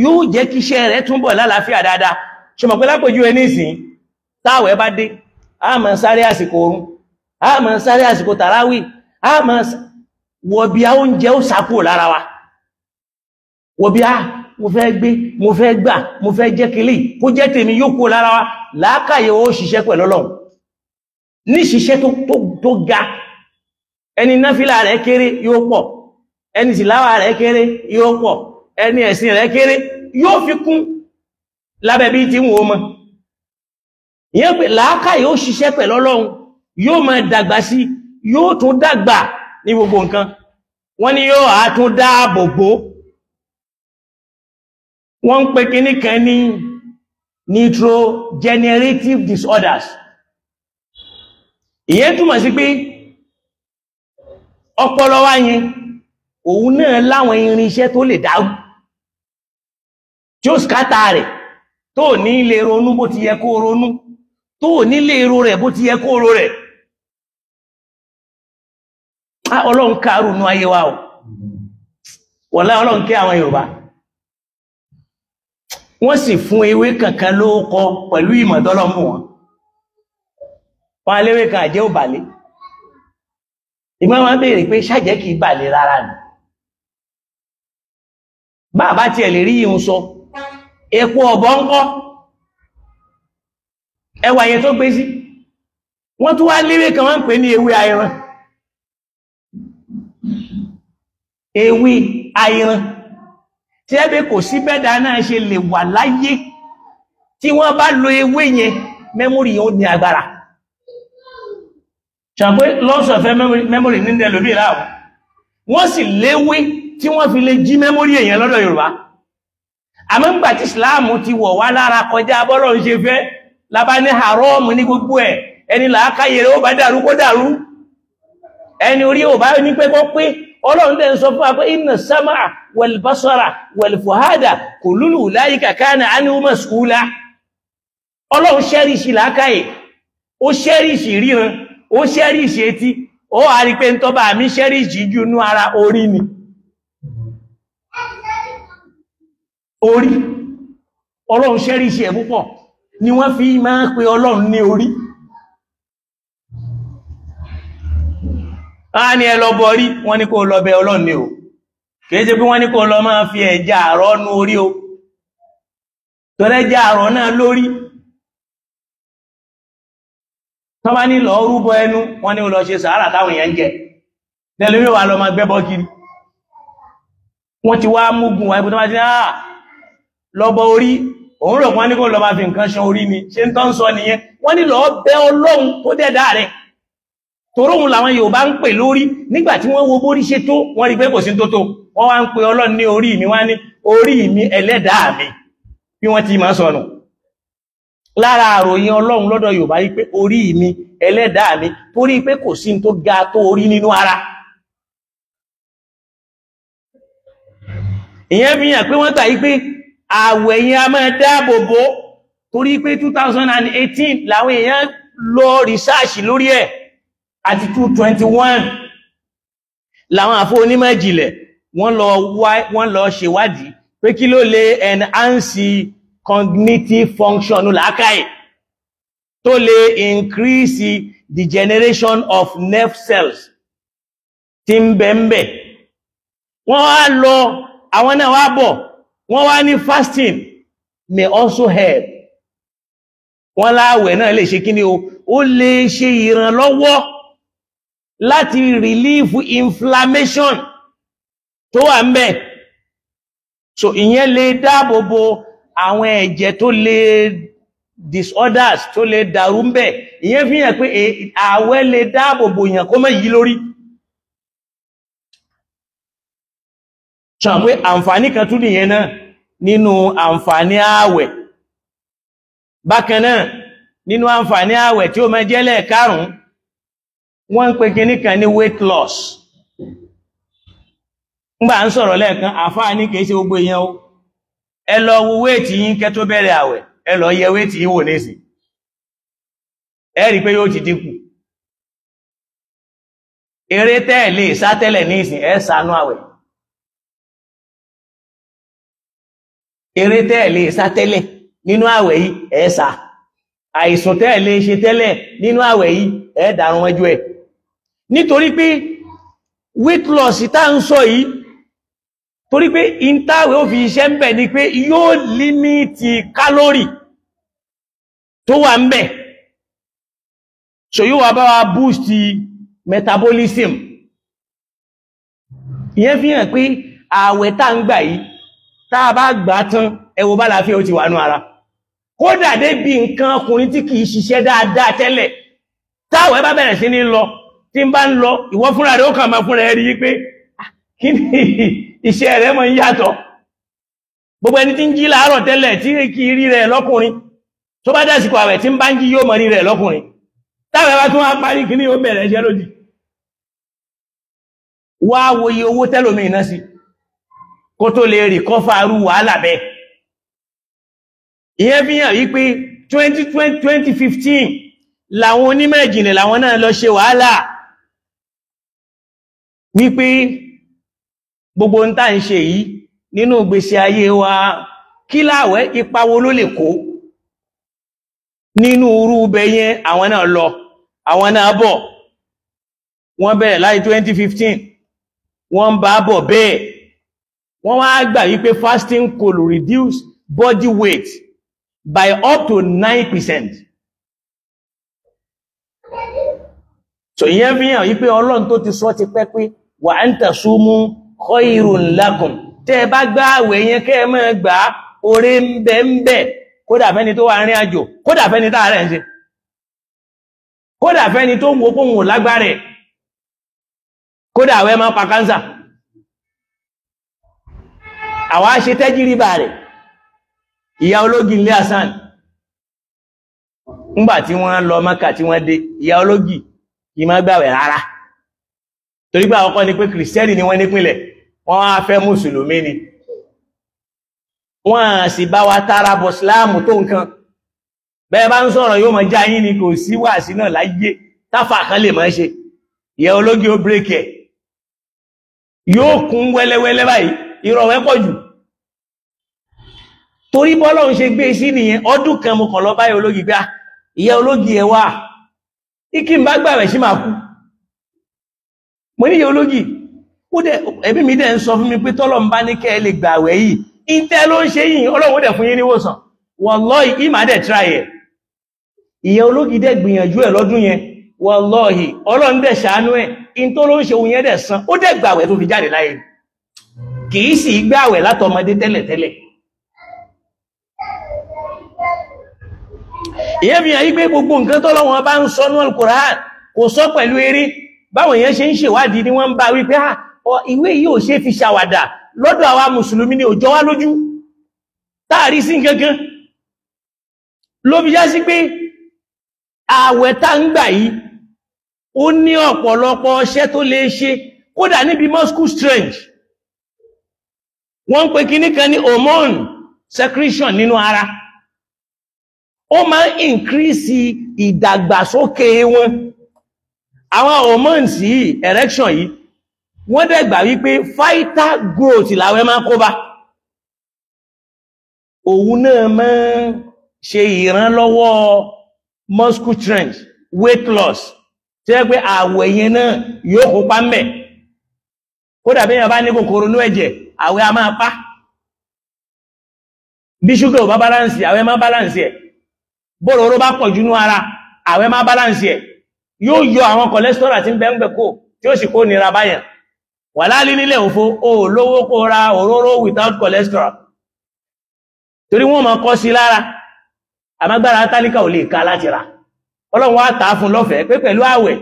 yóò jẹ́ kí iṣẹ́ rẹ̀ túnbọ̀ lálàáfíà dáadáa. Ṣe mọ̀ pé lápòjú ẹ nísìn, táwẹ̀ bá dé, a máa sáré àsìkò oorun, a máa sáré àsìkò tàráwì, a máa wọ bí a oúnjẹ ó sàkúrò lára wa. Wọ bí a mo fẹ́ gbé, mo fẹ́ gbà, mo fẹ́ jẹ́ kele, kó jẹ́ tèmi yóò kúrò lára wa. Làákàyè ó ṣiṣẹ́ pẹ̀lú Ọlọ́run. Ní ṣiṣẹ́ tó ga, ẹni náfìlà rẹ̀ kéré yóò pọ̀, ẹni tìláwà rẹ̀ kéré yóò pọ̀, ẹni ẹ̀sìn rẹ̀ kéré yóò fi kún lábẹ́ bí tí wọ́n mọ̀. Ìyẹn pé làákàyè ó ṣiṣẹ́ pẹ̀lú Ọlọ́run, yóò máa dàgbà sí, yóò tún dàgbà ní gbogbo nǹkan. Wọ́n ní yóò á tún dáàbò bò. Wọ́n ń pe kinní kan ní neurogenerative disorders. Ìyẹn túmọ̀ sí pé ọpọlọ wa yẹn, òun náà láwọn irinṣẹ́ tó lè dàrú, tí ó skátà rẹ̀, tó ní lè ronú bó ti yẹ kó ronú, tó ní lè ro rẹ̀ bó ti yẹ kó ro rẹ̀. Ọlọ́run kárùnú ayé wa o. Wọ̀lá Ọlọ́run kẹ́ àwọn Yorùbá. Wọ́n sì fún ewé kankan lóókọ pẹ̀lú ìmọ̀ tọ́lọ́mù wọn. Wọ́n aléwé kan àjẹ́ ò bàlé. Ìgbọ́n wọn béèrè pé ṣàjẹ́ kìí bàlé rárá ni. Bàbá tiẹ̀ lè rí ìhun sọ, epo ọ̀bọ ń kọ́, ẹwà yẹn tó gbé sí. Wọ́n tún wá léwé kan wọ́n ń pè ní ewé ayran. Ewé ayran tí ẹbẹ́ kò sí bẹ́dà náà ṣe lè wà láyé, tí wọ́n bá lo ewé yẹn mẹ́mórì yẹn ó ní agbára. Ṣàpé lọ́sọ̀fẹ́ mẹ́mórì ní ẹlòmí láàrùn. Wọ́n sì léwé tí wọ́n fi lè jí mẹ́mórì èèyàn lọ́dọ̀ Yorùbá. Àmọ́ ńgbà tí Ìsìláàmù ti wọ̀ wá lára kọjá bọ́lọ̀ ń ṣe fẹ́, lábá ní haram ní gbogbo ẹ̀, ẹni làákàyè rẹ̀ ó bá dàrú kó dàrú, ẹni orí ò bá ní pé kó pé. Ọlọ́run dẹ̀ ń sọ fún wa pé inna sam'a wal basara wal fuhada kullu ulaika kana anhu mas'ula. Ọlọ́run ṣẹ́ríṣì làákàyè, ó ṣẹ́ríṣì ríran, ó ṣẹ́ríṣì etí, ó wà rí pé ń tọ́ba mi ṣẹ́ríṣì jù nú ara orí ni. Orí Ọlọ́run ṣẹ́ríṣì ẹ̀ púpọ̀ ni wọ́n fi máa ń pe Ọlọ́run ní orí. A ní ẹ lọ bọrí, wọ́n ní kó lọ bẹ Ọlọ́run ni o. Kìí ṣe pé wọ́n ní kó lọ máa fi ẹja àrọ̀ nú orí o, tọ́lẹ́jà àrọ̀ náà lórí. Tọ́ bá ní lọ rúbọ ẹnu, wọ́n ní ó lọ ṣe sàárà táwọn èèyàn jẹ, lẹ́lómi wà lọ máa gbẹ́bọ kiri. Wọ́n ti wá múgun wá ibùdó máa ti ní àà lọ́bọ orí, òun rò wọ́n ní kó lọ máa fi nǹkan ṣan orí ni. Ṣe ń tọ́ ń sọ nìyẹn? Wọ́n ní lọ bẹ Ọlọ́run tó dẹ̀dá rẹ̀, toróhun làwọn Yorùbá ń pè lórí. Nígbà tí wọ́n wo bórí ṣe tó, wọ́n rí pé kò sí tó tó, wọ́n wá ń pe Ọlọ́run ní orí mi, wọ́n ní orí mi ẹlẹ́dàá mi, bí wọ́n ti máa sọnù. Lára àròyìn Ọlọ́run lọ́dọ̀ Yorùbá yí pé orí mi ẹlẹ́dàá mi, torí pé kò sí tó ga tó orí nínú ara. Ìyẹn fi hàn pé wọ́n gbà yí pé àwẹ̀ yẹn a máa dáàbò bò, torí pé 2018 làwọn èèyàn lọ rìsáàṣì lórí ẹ̀, àti 2021 làwọn àfọ onímọ̀ ìjìnlẹ̀ wọ́n lọ ṣèwádìí pé kí ló lè enhance cognitive function làákàyè, tó lè increase the generation of nerve cells tí ń bẹ ń bẹ. Wọ́n wá lọ, àwọn náà wá bọ̀, wọ́n wá ní fasting may also help. Wọ́n láàwẹ̀ náà lè ṣe kí ni o, ó lè ṣe ìrànlọ́wọ́ láti relieve inflammation tó wà ń bẹ. So ìyẹn lè dáàbò bo àwọn ẹ̀jẹ̀ tó lè disorders tó lè dàrú ń bẹ. Ìyẹn fi hàn pé ààwẹ̀ lè dáàbò bo èèyàn kó má yí lórí. Ṣàn pé àǹfààní kan tún nìyẹn náà nínú àǹfààní ààwẹ̀. Bákan náà nínú àǹfààní ààwẹ̀ tí ó máa jẹ́ lẹ́ẹ̀karùn-ún, wọ́n ń pe kinní kan ní weight loss. Ńgbà ń sọ̀rọ̀ lẹ́ẹ̀kan, àfáà ní kìí ṣe gbogbo èèyàn o. Ẹ lọ wo wéètì yín kẹ́ tó bẹ̀rẹ̀ àwẹ̀, ẹ lọ yẹ wéètì yín wò nísìn, ẹ rí pé yóò ti dínkù. Eré tẹ́ẹ̀lé sátẹ́lẹ̀ nísìn, ẹ ṣàánú àwẹ̀. Eré tẹ́ẹ̀lé sátẹ́lẹ̀ nínú àwẹ̀ yìí, ẹ sá. Àìsùn tẹ́ẹ̀lé ṣe tẹ́lẹ̀ nínú àwẹ̀ yìí, ẹ dàrún ẹjọ́ ẹ̀. Nítorí pé weight loss tá ń sọ yìí, torí pé ìntàwẹ̀ ó fi iṣẹ́ ń bẹ̀ ni pé yóò límìtì kálórì tó wà ń bẹ̀, so yóò wá bá wa boost metabolism. Ìyẹn fi hàn pé ààwẹ̀ tá ń gbà yìí, tá a bá gbà tán, ẹ wo bá láfíà ó ti wà nú ara. Kódà débi nǹkan ọkùnrin tí kìí ṣiṣẹ́ dáadáa tẹ́lẹ̀, táwẹ̀ bá bẹ̀rẹ̀ sí ní lọ, tí ń bá ń lọ, ìwọ fúnra rẹ̀ ó kàn máa fúnra ẹ̀ rí pé kí ni iṣẹ́ rẹ̀ mọ̀ ń yàtọ̀. Gbogbo ẹni tí ń jí láàárọ̀ tẹ́lẹ̀ tí kì í rí rẹ̀ lọ́kùnrin, tó bá dásìkò àwẹ̀ tí ń bá ń jí yóò mọ̀ rí rẹ̀ lọ́kùnrin. Táwẹ̀ bá tún wá parí kí ni ó bẹ̀rẹ̀ iṣẹ́ lójì. Wá wo iye owó tẹ́lòmí iná sí kó tó lè rí kọ́fà rú wàhálà bẹ́ẹ̀. Ìyẹn fi hàn wípé 2015 làwọn onímọ̀ ìjìnlẹ̀ làwọn náà lọ ṣe wàhálà wípé gbogbo ń tà ń ṣe yìí nínú ìgbésí ayé wa, kí láwẹ̀ ipa wo ló lè kó nínú irú ibẹ̀ yẹn. Àwọn náà lọ, àwọn náà bọ̀, wọ́n bẹ̀rẹ̀ láti 2015, wọ́n ń bá bọ̀ bẹ́ẹ̀. Wọ́n wá gbà wípé fasting could reduce body weight by up to 9%. So ìyẹn fi hàn wípé Ọlọ́run tó ti sọ ti pẹ́ pé wa an tasumu khairun lakum, tẹ́ ẹ bá gbá àwẹ̀ yẹn kẹ́ ẹ máa gbà á, oore ń bẹ ń bẹ, kódà fẹ́ni tó wà rìn àjò, kódà fẹ́ni tá àárẹ̀ ń ṣe, kódà fẹ́ni tó ń wo pòun ò lágbára ẹ̀, kódà àwẹ̀ máa pa kánsà. Àwa ṣe tẹ́jìrìbà rẹ̀. Ìyá ológi ilé Hasan, ńgbà tí wọ́n lọ Mákà tí wọ́n dé, ìyá ológi kì í má gbàwẹ̀ rárá, torí pé àkọ́kọ́ ni pé kìrìsìtẹ́nì ni wọ́n nípìnlẹ̀, wọ́n á fẹ́ mùsùlùmí ni, wọ́n á sì bá wa tara bọ̀ síláàmù tó nǹkan. Bẹ́ẹ̀ bá ń sọ̀rọ̀ yóò máa já yín ni, kò sí wàásí náà láyé táfà kan lè máa ṣe. Ìyá ológi ó bírèkì ẹ̀, yóò kún wẹ́lẹ́wẹ́lẹ́ báyìí, ìrọ̀wẹ́ pọ̀ jù. Torí bọ́lọ́run ṣe gbé sí nìyẹn. Ọdún kan mo kàn lọ báyìí ológi gbá, ìyá ológi ẹ wá, ikí ń bá gbàwẹ̀ sí máa kú. Mo ní ìyá ológi, ó dẹ̀ ẹbí mi dẹ̀ ń sọ fún mi pé tọ́lọ́run bá ní kẹ́ ẹ lè gbàwẹ̀ yìí, ìtẹ́ ló ń ṣe yìí, Ọlọ́run dẹ̀ fún yín níwòsàn. Wallahi ìmà dẹ̀ try ẹ̀. Ìyá ológi dẹ̀ gbìyànjú ẹ̀ lọ́dún yẹn, wallahi Ọlọ́run dẹ̀ ṣàánú ẹ̀, in tó ló ń ṣe òun yẹn dẹ̀ san, ó dẹ̀ gbàwẹ̀ tó fi jáde láyé. Kì í sì gbàwẹ̀ látọmọdé tẹ́lẹ̀tẹ́lẹ̀. Ìyẹn fi hàn yí pé gbogbo nǹkan tọ́lọ́run bá ń sọ ní Al-Qur'an kò sọ pẹ̀lú eré. Báwọn èèyàn ṣe ń ṣèwádìí ni wọ́n ń bá wípé ìwé yìí ò ṣe fi ṣàwàdà lọ́dọ̀ àwa mùsùlùmí ni ò jọ wá lójú táàrí sí nǹkankan. Ló fi já sí pé ààwẹ̀ tá ń gbà yìí ó ní ọ̀pọ̀lọpọ̀ ọṣẹ́ tó lè ṣe, kódà níbi muscle strength. Wọ́n ń pe kinní kan ní hormone secretion nínú ara, ó máa ń increase ìdàgbàsókè wọn. Àwọn hormones yìí, erection yìí, wọ́n dẹ̀ gbà wípé vital growth làwẹ̀ máa kó bá. Òun náà máa ń ṣe ìrànlọ́wọ́ muscle strength, weight loss, tí ó pé àwẹ̀ yẹn náà yóò kópa ń bẹ̀. Kódà bí èèyàn bá ní kòkòrò inú ẹ̀jẹ̀, àwẹ̀ a máa pa. Bí ṣúgà ò bá balance, àwẹ̀ máa balance ẹ̀. Bóróró bá pọ̀ jù nú ara, àwẹ̀ máa balance ẹ̀. Yóò yọ àwọn cholesterol àti bẹ́ńbẹ̀ kó tí ó sì kó nira báyàn. Wà láàlí nílẹ̀ òfo, o lówó kó ra òróró without cholesterol, torí wọ́n máa kọ́ sí lára. Àmágbára tálíkà ò lè ká láti rà. Ọlọ́run wá tà á fún lọ́fẹ̀ẹ́ pé pẹ̀lú àwẹ̀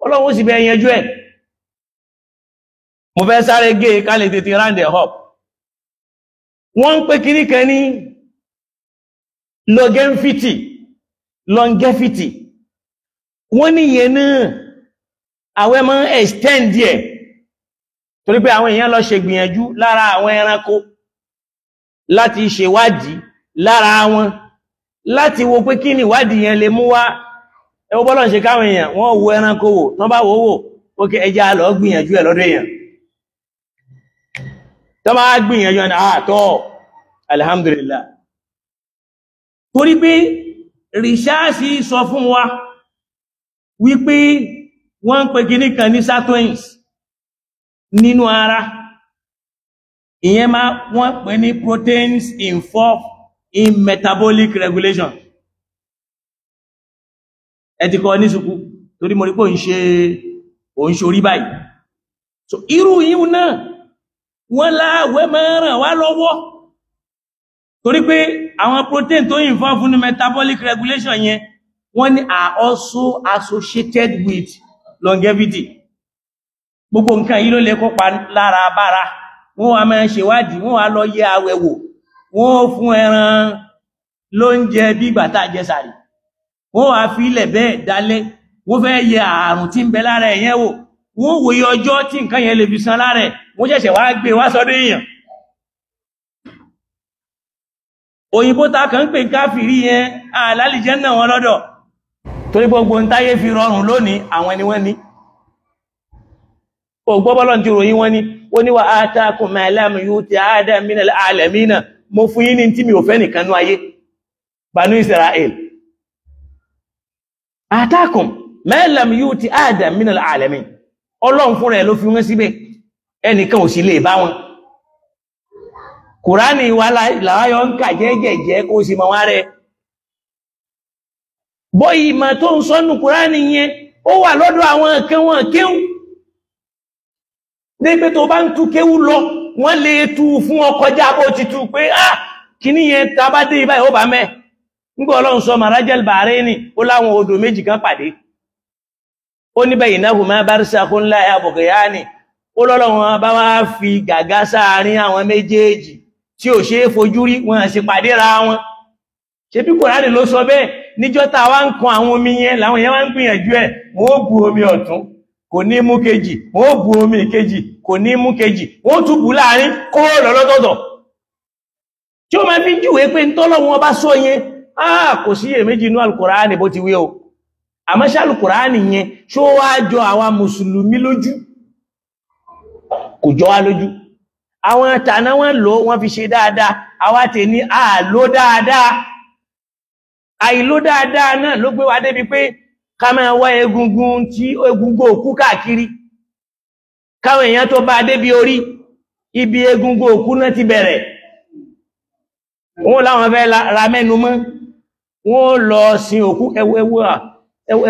Ọlọ́run ó sì bẹ yanjú ẹ̀. Mo fẹ́ sáré gé ká lè tètè round it up. Wọ́n ń pè kíní kan ní longevity, longevity. Wọ́n ní ìyẹn náà àwẹ̀ máa ń extend ẹ̀, torí pé àwọn èèyàn lọ ṣe gbìyànjú lára àwọn ẹranko láti ṣèwádìí lára wọn, láti wo pé kí ni ìwádìí yẹn lè mú wá. Ẹ wo bọ́lọ̀ ṣe káwọn èèyàn wọ́n wo ẹranko wò, tán bá wò wò ókè ẹja lọ gbìyànjú ẹ̀ lọ́dọ̀ èèyàn. Tán bá gbìyànjú ẹ̀ àtọ́ alhamdulillah. Torí pé rìsáàsì sọ fún wa wípé wọ́n ń pè kíní kan ní sirtuins nínú ara, ìyẹn máa wọ́n pè ní proteins involved in metabolic regulation. Ẹ ti kọ́ ní sùkú, torí mo rí pé òun ṣe orí báyìí. So irú yíò náà wọ́n láàwẹ̀ máa ràn wá lọ́wọ́, torí pé àwọn protein tó involve ní metabolic regulation yẹn wọ́n ní are also associated with longevity. Gbogbo nǹkan yìí ló lè kópa lára bára. Wọ́n wá máa ṣèwádìí, wọ́n wá lọ yẹ àwẹ̀ wò, wọ́n fún ẹran lóúnjẹ bí ìgbà tá jẹ sààrì, wọ́n wá fi ilẹ̀ bẹ́ẹ̀ dálẹ̀, wọ́n fẹ́ yẹ àrùn tí ń bẹ lára ẹ̀yẹn wò, wọ́n wòye ọjọ́ tí nǹkan yẹn lè fi san lára ẹ̀, wọ́n ṣẹ̀ṣẹ̀ wá gbé wá sọ́dọ̀ èèyàn. Òyìnbó ta kàn ń pè káfìrí yẹn àlálìjẹ́ náà wọn lọ́dọ̀, torí gbogbo ń táyé fi rọrùn lónìí àwọn ẹni wọ́n ní. Ògbọ́bọ́lọ́n ti ròyìn wọ́n ní, ó ní wa atakum ma lam yu'ti ahadan minal alamina, mo fún yín ní tí mi ò fẹ́ nìkan ní ayé, Banu Israel. Atakum ma lam yu'ti ahadan minal alamin, Ọlọ́run fúnra ẹ̀ ló fi wọ́n síbẹ̀, ẹnìkan ò sì lè bá wọn. Kùránì wa làwáyọ ń kà jẹ́jẹ̀jẹ́ kó sì mọ̀ wá rẹ̀. Bọ́ ìmọ̀ tó ń sọ́nù Kùránì yẹn Ó wà lọ́dọ̀ àwọn nǹkan wọn kéwú. Ní pé tó bá ń tú kéwú lọ, wọ́n lè tú fún ọkọjá bó ti tú pé ah kíní yẹn ta bá dé ibà ó bá mẹ́. Nígbà Ọlọ́run sọ Marajal Bahraini, ó láwọn odò méjì kan pàdé. Ó ní baynahuma barzakhun la yabghiyani. Ó lọ́lọ́run bá wá fi gàgá sáàárín àwọn méjèèjì tí ò ṣe é fojú rí, wọn sì pàdé ra wọn. Ṣe bí Kùránì ló sọ bẹ́ẹ̀? Níjọ́ tá wá ń kan àwọn omi yẹn láwọn yẹn wá ń gbìyànjú ẹ̀, wọ́n ó bu omi ọ̀tún kò ní mú kejì, wọ́n ó bu omi kejì kò ní mú kejì, wọ́n tún bù láàrin kó lọ lọ́tọ̀ọ̀tọ̀. Tí ó máa fi júwe pé ń tọ́lọ́run bá sọ yẹn, ah kò sí iyèméjì inú Al-Kùránì bó ti wí o. Àmọ́ ṣé Al-Kùránì yẹn ṣó wá jọ àwa mùsùlùmí lójú? Kò jọ wá lójú. Àwọn tàná wọn lò, wọ́n fi ṣe dáadáa, àwa tè ní àlò dáadáa. Àìlò dáadáa náà ló gbé wa débi pé ká máa wá egungun tí egungun òkú káàkiri. Káwọn èèyàn tó bá débi orí, ibi egungun òkú náà ti bẹ̀rẹ̀. Wọ́n láwọn fẹ́ ra mẹ́nu mọ́, wọ́n lọ sin òkú. Ẹwú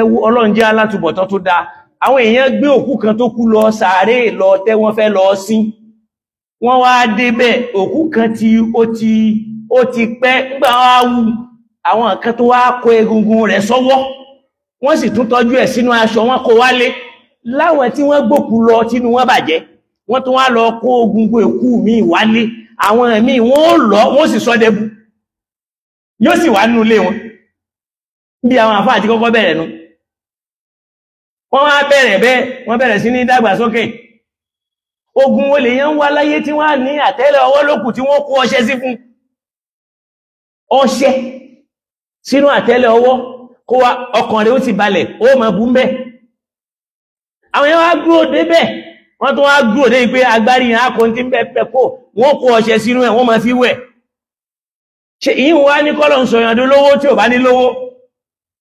ẹwú Ọlọ́run jẹ́ alátúbọ̀tán tó dáa. Àwọn èèyàn gbé òkú kan tó kú lọ sàárè lọ tẹ́, wọ́n fẹ́ lọ sin. Wọ́n wá débẹ̀, òkú kan tí ó ti pẹ́, nígbà wá wú àwọn kan tó wá kó egungun rẹ̀ sọ́wọ́, wọ́n sì tún tọ́jú ẹ̀ sínú aṣọ, wọ́n kó wálé. Láwọn tí wọ́n gbókú lọ tínú wọn bàjẹ́, wọ́n tún wá lọ kó egungun èkú míì wálé. Àwọn míì wọ́n lọ, wọ́n sì sọ dẹbu, yóò sì wà nínú ilé wọn. Bí àwọn àfáà ti kọ́kọ́ bẹ̀rẹ̀ nu, wọ́n wá bẹ̀rẹ̀ bẹ́ẹ̀, wọ́n bẹ̀rẹ̀ sí ní dàgbàsókè. Ogun olè yẹn ń wá láyé tí wọ́n ní àtẹ́lẹ̀ ọwọ́ lókù tí wọ́n kó ọṣẹ sí fún, ọṣẹ sínú àtẹ́lẹ̀ ọwọ́, kó wá ọkàn rẹ̀ ó sì balẹ̀, ó mọ̀ bú mẹ́. Àwọn yẹn wá gbúrò débẹ̀, wọ́n tún wá gbúrò dé pé agbárí yẹn á kó tí ń bẹ́ pẹ́ kó, wọ́n kó ọṣẹ sínú ẹ̀, wọ́n máa fi wẹ̀. Ṣe ìyín wá ní kọ́lọ̀ ń sọ̀yàn dó lówó tí ò bá ní lówó?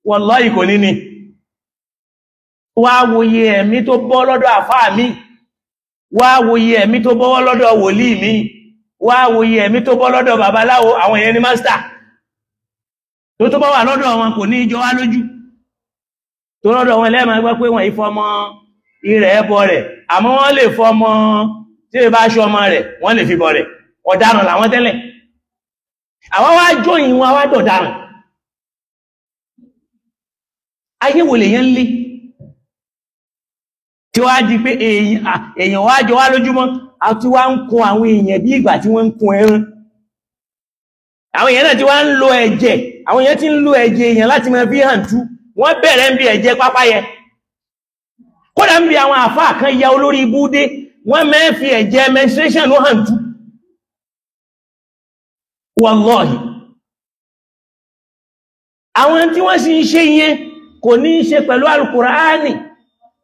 Wallahi kò ní ni. Wá wòye ẹ̀mí tó bọ́ lọ́dọ̀ àfáà mi, wá wòye ẹ̀mí tó bọ́ lọ́dọ̀ wòlíì mi, wá wòye ẹ̀mí tó bọ́ lọ́dọ̀ babaláwo. Àwọn èèyàn ní mástà tó bá wà lọ́dọ̀ wọn kò ní ìjọ wá lójú. Tó lọ́dọ̀ wọn lẹ́ẹ̀mọ́ gbọ́ pé wọ́n ìfọmọ irẹ̀ ẹbọ rẹ̀, àmọ́ wọ́n lè fọmọ tí ó bá ṣe ọmọ rẹ̀, wọ́n lè fi bọ rẹ̀. Ọ̀daràn làwọn tẹ́lẹ̀. Àwọn wá jóyìn wọn wá dọ̀daràn. Ayé wò lè yẹn lé tí wá di pé èèyàn wá jọ wá lójúmọ́, a ti wá ń kun àwọn èèyàn bí ìgbà tí wọ́n ń kun ẹran. Àwọn èèyàn náà ti wá ń lo ẹ̀jẹ̀, àwọn èèyàn ti ń lo ẹ̀jẹ̀ èèyàn láti máa fi hàn tú. Wọ́n bẹ̀rẹ̀ ń bí ẹ̀jẹ̀ pápáyẹ. Kódà ń bí àwọn àfáà kan ya olórí ibú dé, wọ́n mẹ́ fi ẹ̀jẹ̀ menstruation ló hàn tú. Wallahi. Àwọn tí wọ́n sì ń ṣe yẹn kò ní í ṣe pẹ̀lú Al-Kùránì,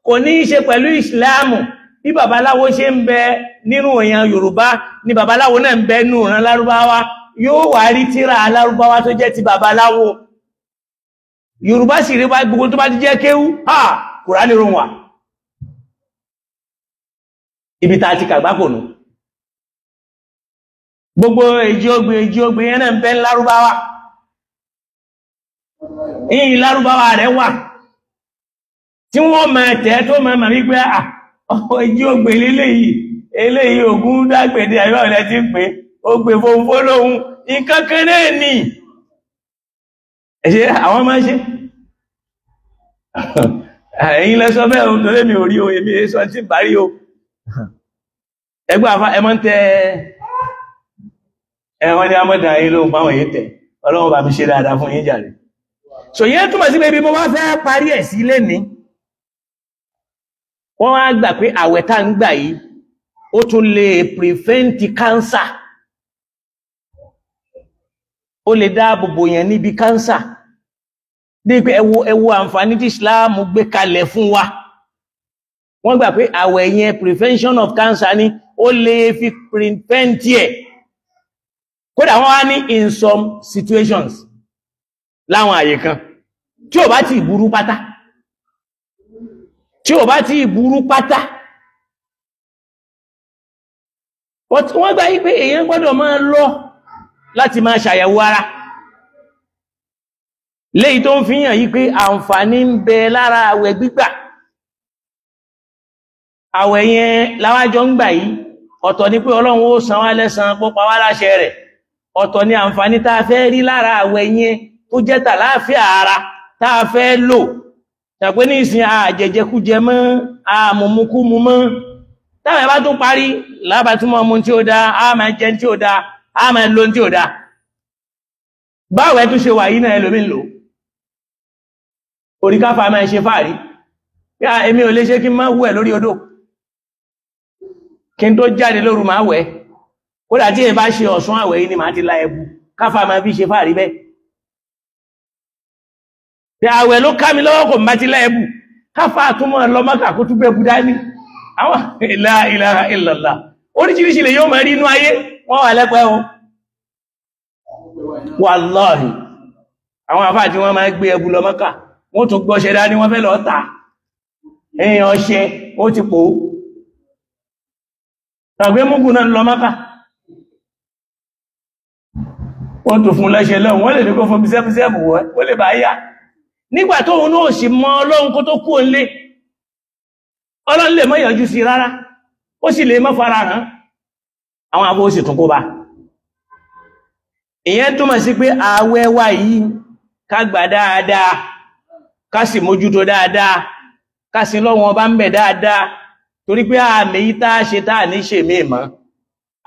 kò ní í ṣe pẹ̀lú Ìsìláàmù. Bí babaláwo ṣe ń bẹ nínú ìran Yorùbá ni babaláwo náà ń bẹ nínú ìran Lárúbáwá. Yóò wá rí tírà Lárúbáwá tó jẹ́ ti babaláwo. Yorùbá sì rí gbogbo tó bá ti jẹ́ kéwú, ha Kùránì rún wà. Ibi tá a ti kàgbákò nù. Gbogbo èjì ogbè yẹn náà ń bẹ Lárúbáwá. Ìyìn Lárúbáwá rẹ̀ wà tí wọ́n máa tẹ́ tó máa mà wípé èjì ogbè léléyìí, eléyìí Ògún dágbèdè àyíwá ilẹ̀ ti ń pè ó gbè fóun lóhun nǹkan kan náà ni. Ẹ̀ṣẹ́ àwọn máa ṣe. Ẹ̀yin lẹ sọ bẹ́ẹ̀ o, torí mi ò rí o, èmi èso tí ń bá rí o. Ẹgbẹ́ àfá ẹ máa ń tẹ ẹ̀wọ́n ní amọ́dà yìí lóhun páwọn èyí tẹ̀. Ọlọ́run bá mi ṣe dáadáa fún yín jàre. So yẹn túmọ̀ sí pé bí mo bá fẹ́ parí ẹ̀ sí lénìí, wọ́n wá gbà pé àwẹ̀ tá ń gbà yìí ó tún lè prevent cancer, ó lè dáàbò bò yẹn níbi cancer. Dé pé ẹ wo àǹfààní tí Islam gbé kalẹ̀ fún wa. Wọ́n gbà pé àwẹ̀ yẹn prevention of cancer ni, ó lè fi prevent ẹ̀. Kódà wọ́n wá ní in some situations, láwọn àyè kan tí ò bá ti burú pátá, tí ò bá ti burú pátá. Wọ́n gbà yí pé èèyàn gbọ́dọ̀ máa lọ láti máa ṣàyẹ̀wò ara. Léyìí tó ń fi hàn yí pé àǹfààní ń bẹ lára àwẹ̀ gbígbà. Àwẹ̀ yẹn láwájọ́ ń gbà yìí, ọ̀tọ̀ ni pé Ọlọ́run ó san wá lẹ́san kó pa wá láṣẹ rẹ̀, ọ̀tọ̀ ni àǹfààní tá a fẹ́ rí lára àwẹ̀ yẹn tó jẹ́ tàláàfíà ara tá a fẹ́ lò. Tàpé ní ìsìn àjẹjẹkújẹ mọ́, àmùmukúmu mọ́. Táwọn ẹ̀ bá tún parí lábàtúmọ̀ mu tí ó dá, a máa jẹ tí ó dá, a máa lo tí ó dá. Báwẹ̀ tún ṣe wà yìí náà ẹlòmí ń lò. Orí káfà máa ṣe fàárí. Yá èmi ò lè ṣe kí n má wẹ̀ lórí odò. Kí n tó jáde lóru máa wẹ̀. Kódà tí èyí bá ṣe ọ̀sán àwẹ̀ yìí ni màá ti la ẹbu. Káfà máa fi ṣe fàárí bẹ́ẹ̀. Bí àwẹ̀ ló ká mi lọ́wọ́ kò má ti la ẹbu. Káfà túmọ̀ lọ Mákà kó tún bẹ́ẹ̀ bu dání. Àwọn la ilaha illallah. Oríṣiríṣi lè yóò máa rí inú ayé. Wọ́n wà lẹ́pẹ́ o. Wàláhì. Àwọn àfáà tí wọ́n máa gbé ẹbu lọ Mákà, wọ́n tún gbọ́ṣẹ́ dání, wọ́n fẹ́ lọ tà. Èèyàn ọṣẹ, ó ti pò ó. Tàgbé múgùn náà lọ Mákà. Wọ́n tún fún lẹ́ṣẹ̀ lọ́wọ́, wọ́n lè ní kó fún bíṣẹ́bíṣẹ́bù wọ́n lè bá yá. Nígbà tóun náà sì mọ Ọlọ́run kó tó kú òǹlé, Ọlọ́run lè má yọjú sí rárá, ó sì lè má fara hàn. Àwọn abó sì tún kó bá. Ìyẹn túmọ̀ sí pé ààwẹ̀ wa yìí ká gbà dáadáa, ká sì mójútó dáadáa, ká sì lọ́wọ́n ọba ń bẹ̀ dáadáa, torí pé àmì yìí tá a ṣe tá a ní ṣe mí mọ́.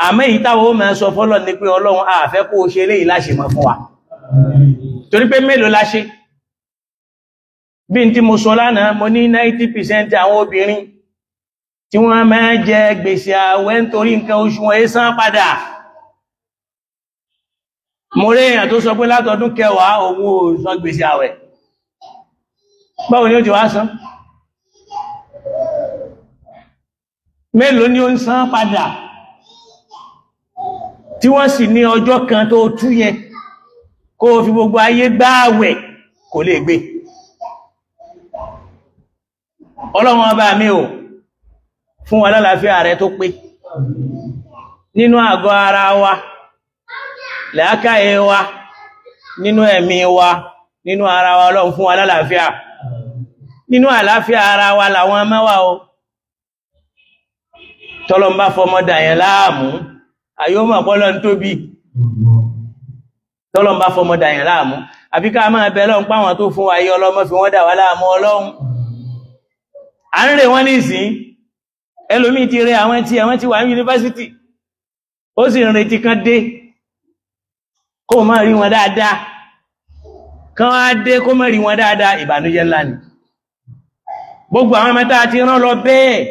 Àmọ́ èyí táwọn ó máa sọ fọ́lọ́ ni pé Ọlọ́run a fẹ́ kó o ṣe eléyìí láṣẹ mọ́ fún wa. Torí pé mélòó la ṣe? Bí n tí mo sọ lánàá, mo ní 90% àwọn obìnrin tí wọ́n máa jẹ gbèsè àwẹ̀ nítorí nǹkan oṣù wọn san padà. Mo rí èèyàn tó sọ pé látọdún kẹwàá òun ò san gbèsè àwẹ̀. Báwo ni ó ti wá san? Mélòó ni ó ń san padà? Tí wọ́n sì ní ọjọ́ kan tó tú yẹn kó o fi gbogbo ayé gbààwẹ̀ kò lè gbé. Ọlọ́run ọba mi ò fún wa lálàáfíà rẹ tó pé nínú àgọ́ ara wa, làákàyè wa, nínú ẹ̀mí wa, nínú ara wa. Ọlọ́run fún wa lálàáfíà. Nínú àlàáfíà ara wa làwọn mẹ́wàá o. Tọ́lọ́n bá fọmọdà yẹn láàmú, àyọ́mọ̀ pọ́lọ́ ń tóbi. Tọ́lọ́n bá fọmọdà yẹn láàmú, àbí ká máa bẹ Ọlọ́run páwọn tó fún wa yí ọlọ́mọ fi wọ́n dà wá láàmú. Ọlọ́run à ń rè wọ́n ní ìsìn. Ẹlòmíì ti rẹ àwọn tí àwọn ti wà ní yunifásitì, ó sì ń retí kan dé kó má rí wọn dáadáa. Kan á dé kó má rí wọn dáadáa, ìbànújẹ́ ńlá ni. Gbogbo àwọn mẹ́ta ti rán lọ bẹ́ẹ̀,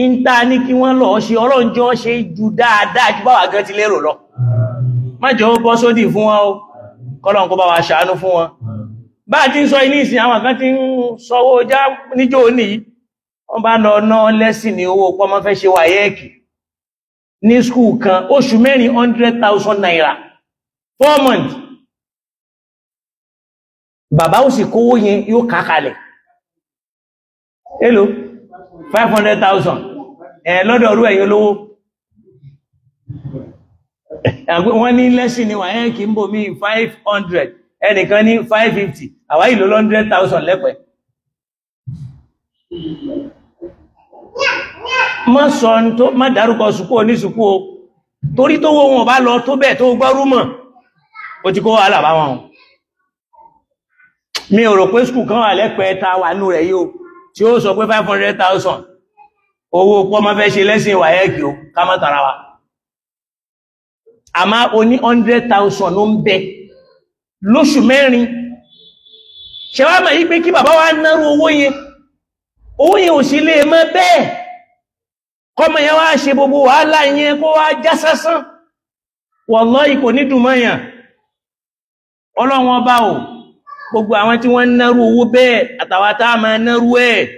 ń ta ní kí wọ́n lọ ṣe, Ọlọ́run jọ ṣe ju dáadáa ju báwa gan ti lérò lọ. Má jẹ́ ó bọ́ sódì fún wọn o, kọ́lọ́n kó bá wa ṣàánú fún wọn. Bá a ti ń sọ ilé ìsìn, àwọn kan ti ń sọwọ́ já níjó ní, wọ́n bá lọ ná lẹ́sìn ní owó pọ́mọ́ fẹ́ ṣe wáyẹ́ẹ̀kì ní skul kan, oṣù mẹ́rin 100,000 naira, 4 months. Bàbá ó sì kówó yẹn yóò kà kalẹ̀. Hello, 500,000 ẹ̀ lọ́dọ̀ ọrú ẹ̀yin olówó. Wọ́n ní lẹ́sìn ní wáyẹ́ẹ̀kì ń bò mí 500, ẹnìkan ní 550, àwa ìlú 100,000 lẹ́pẹ́. Má sọ tó má dárúkọ sùkú ní sùkú o, torí tó wó wọn bá lọ tó bẹ́ẹ̀ tó gbọ́rú mọ̀, ó ti kó wàhálà bá wọn. Mi ò rò pé sùkú kan wà lẹ́pẹ́ ta wà nú rẹ̀ yìí o, tí ó sọ pé 500,000 owó pọ́ mọ́ fẹ́ ṣe lẹ́sìn wáyẹ́kì o, ká má tara wa. Àmá o ní 100,000 ló ń bẹ lóṣù mẹ́rin. Ṣe wá mọ̀ yí pé kí bàbá wa náró owó yẹn, owó yẹn ò sí lè mọ́ bẹ́ẹ̀. Kọ́mọ yẹn wá ṣe gbogbo wàhálà yẹn kó wá já sásán, wallahi kò ní dùn mọ́yàn. Ọlọ́run ọba o, gbogbo àwọn tí wọ́n ń náró owó bẹ́ẹ̀ àtàwọn tá a máa náró ẹ̀,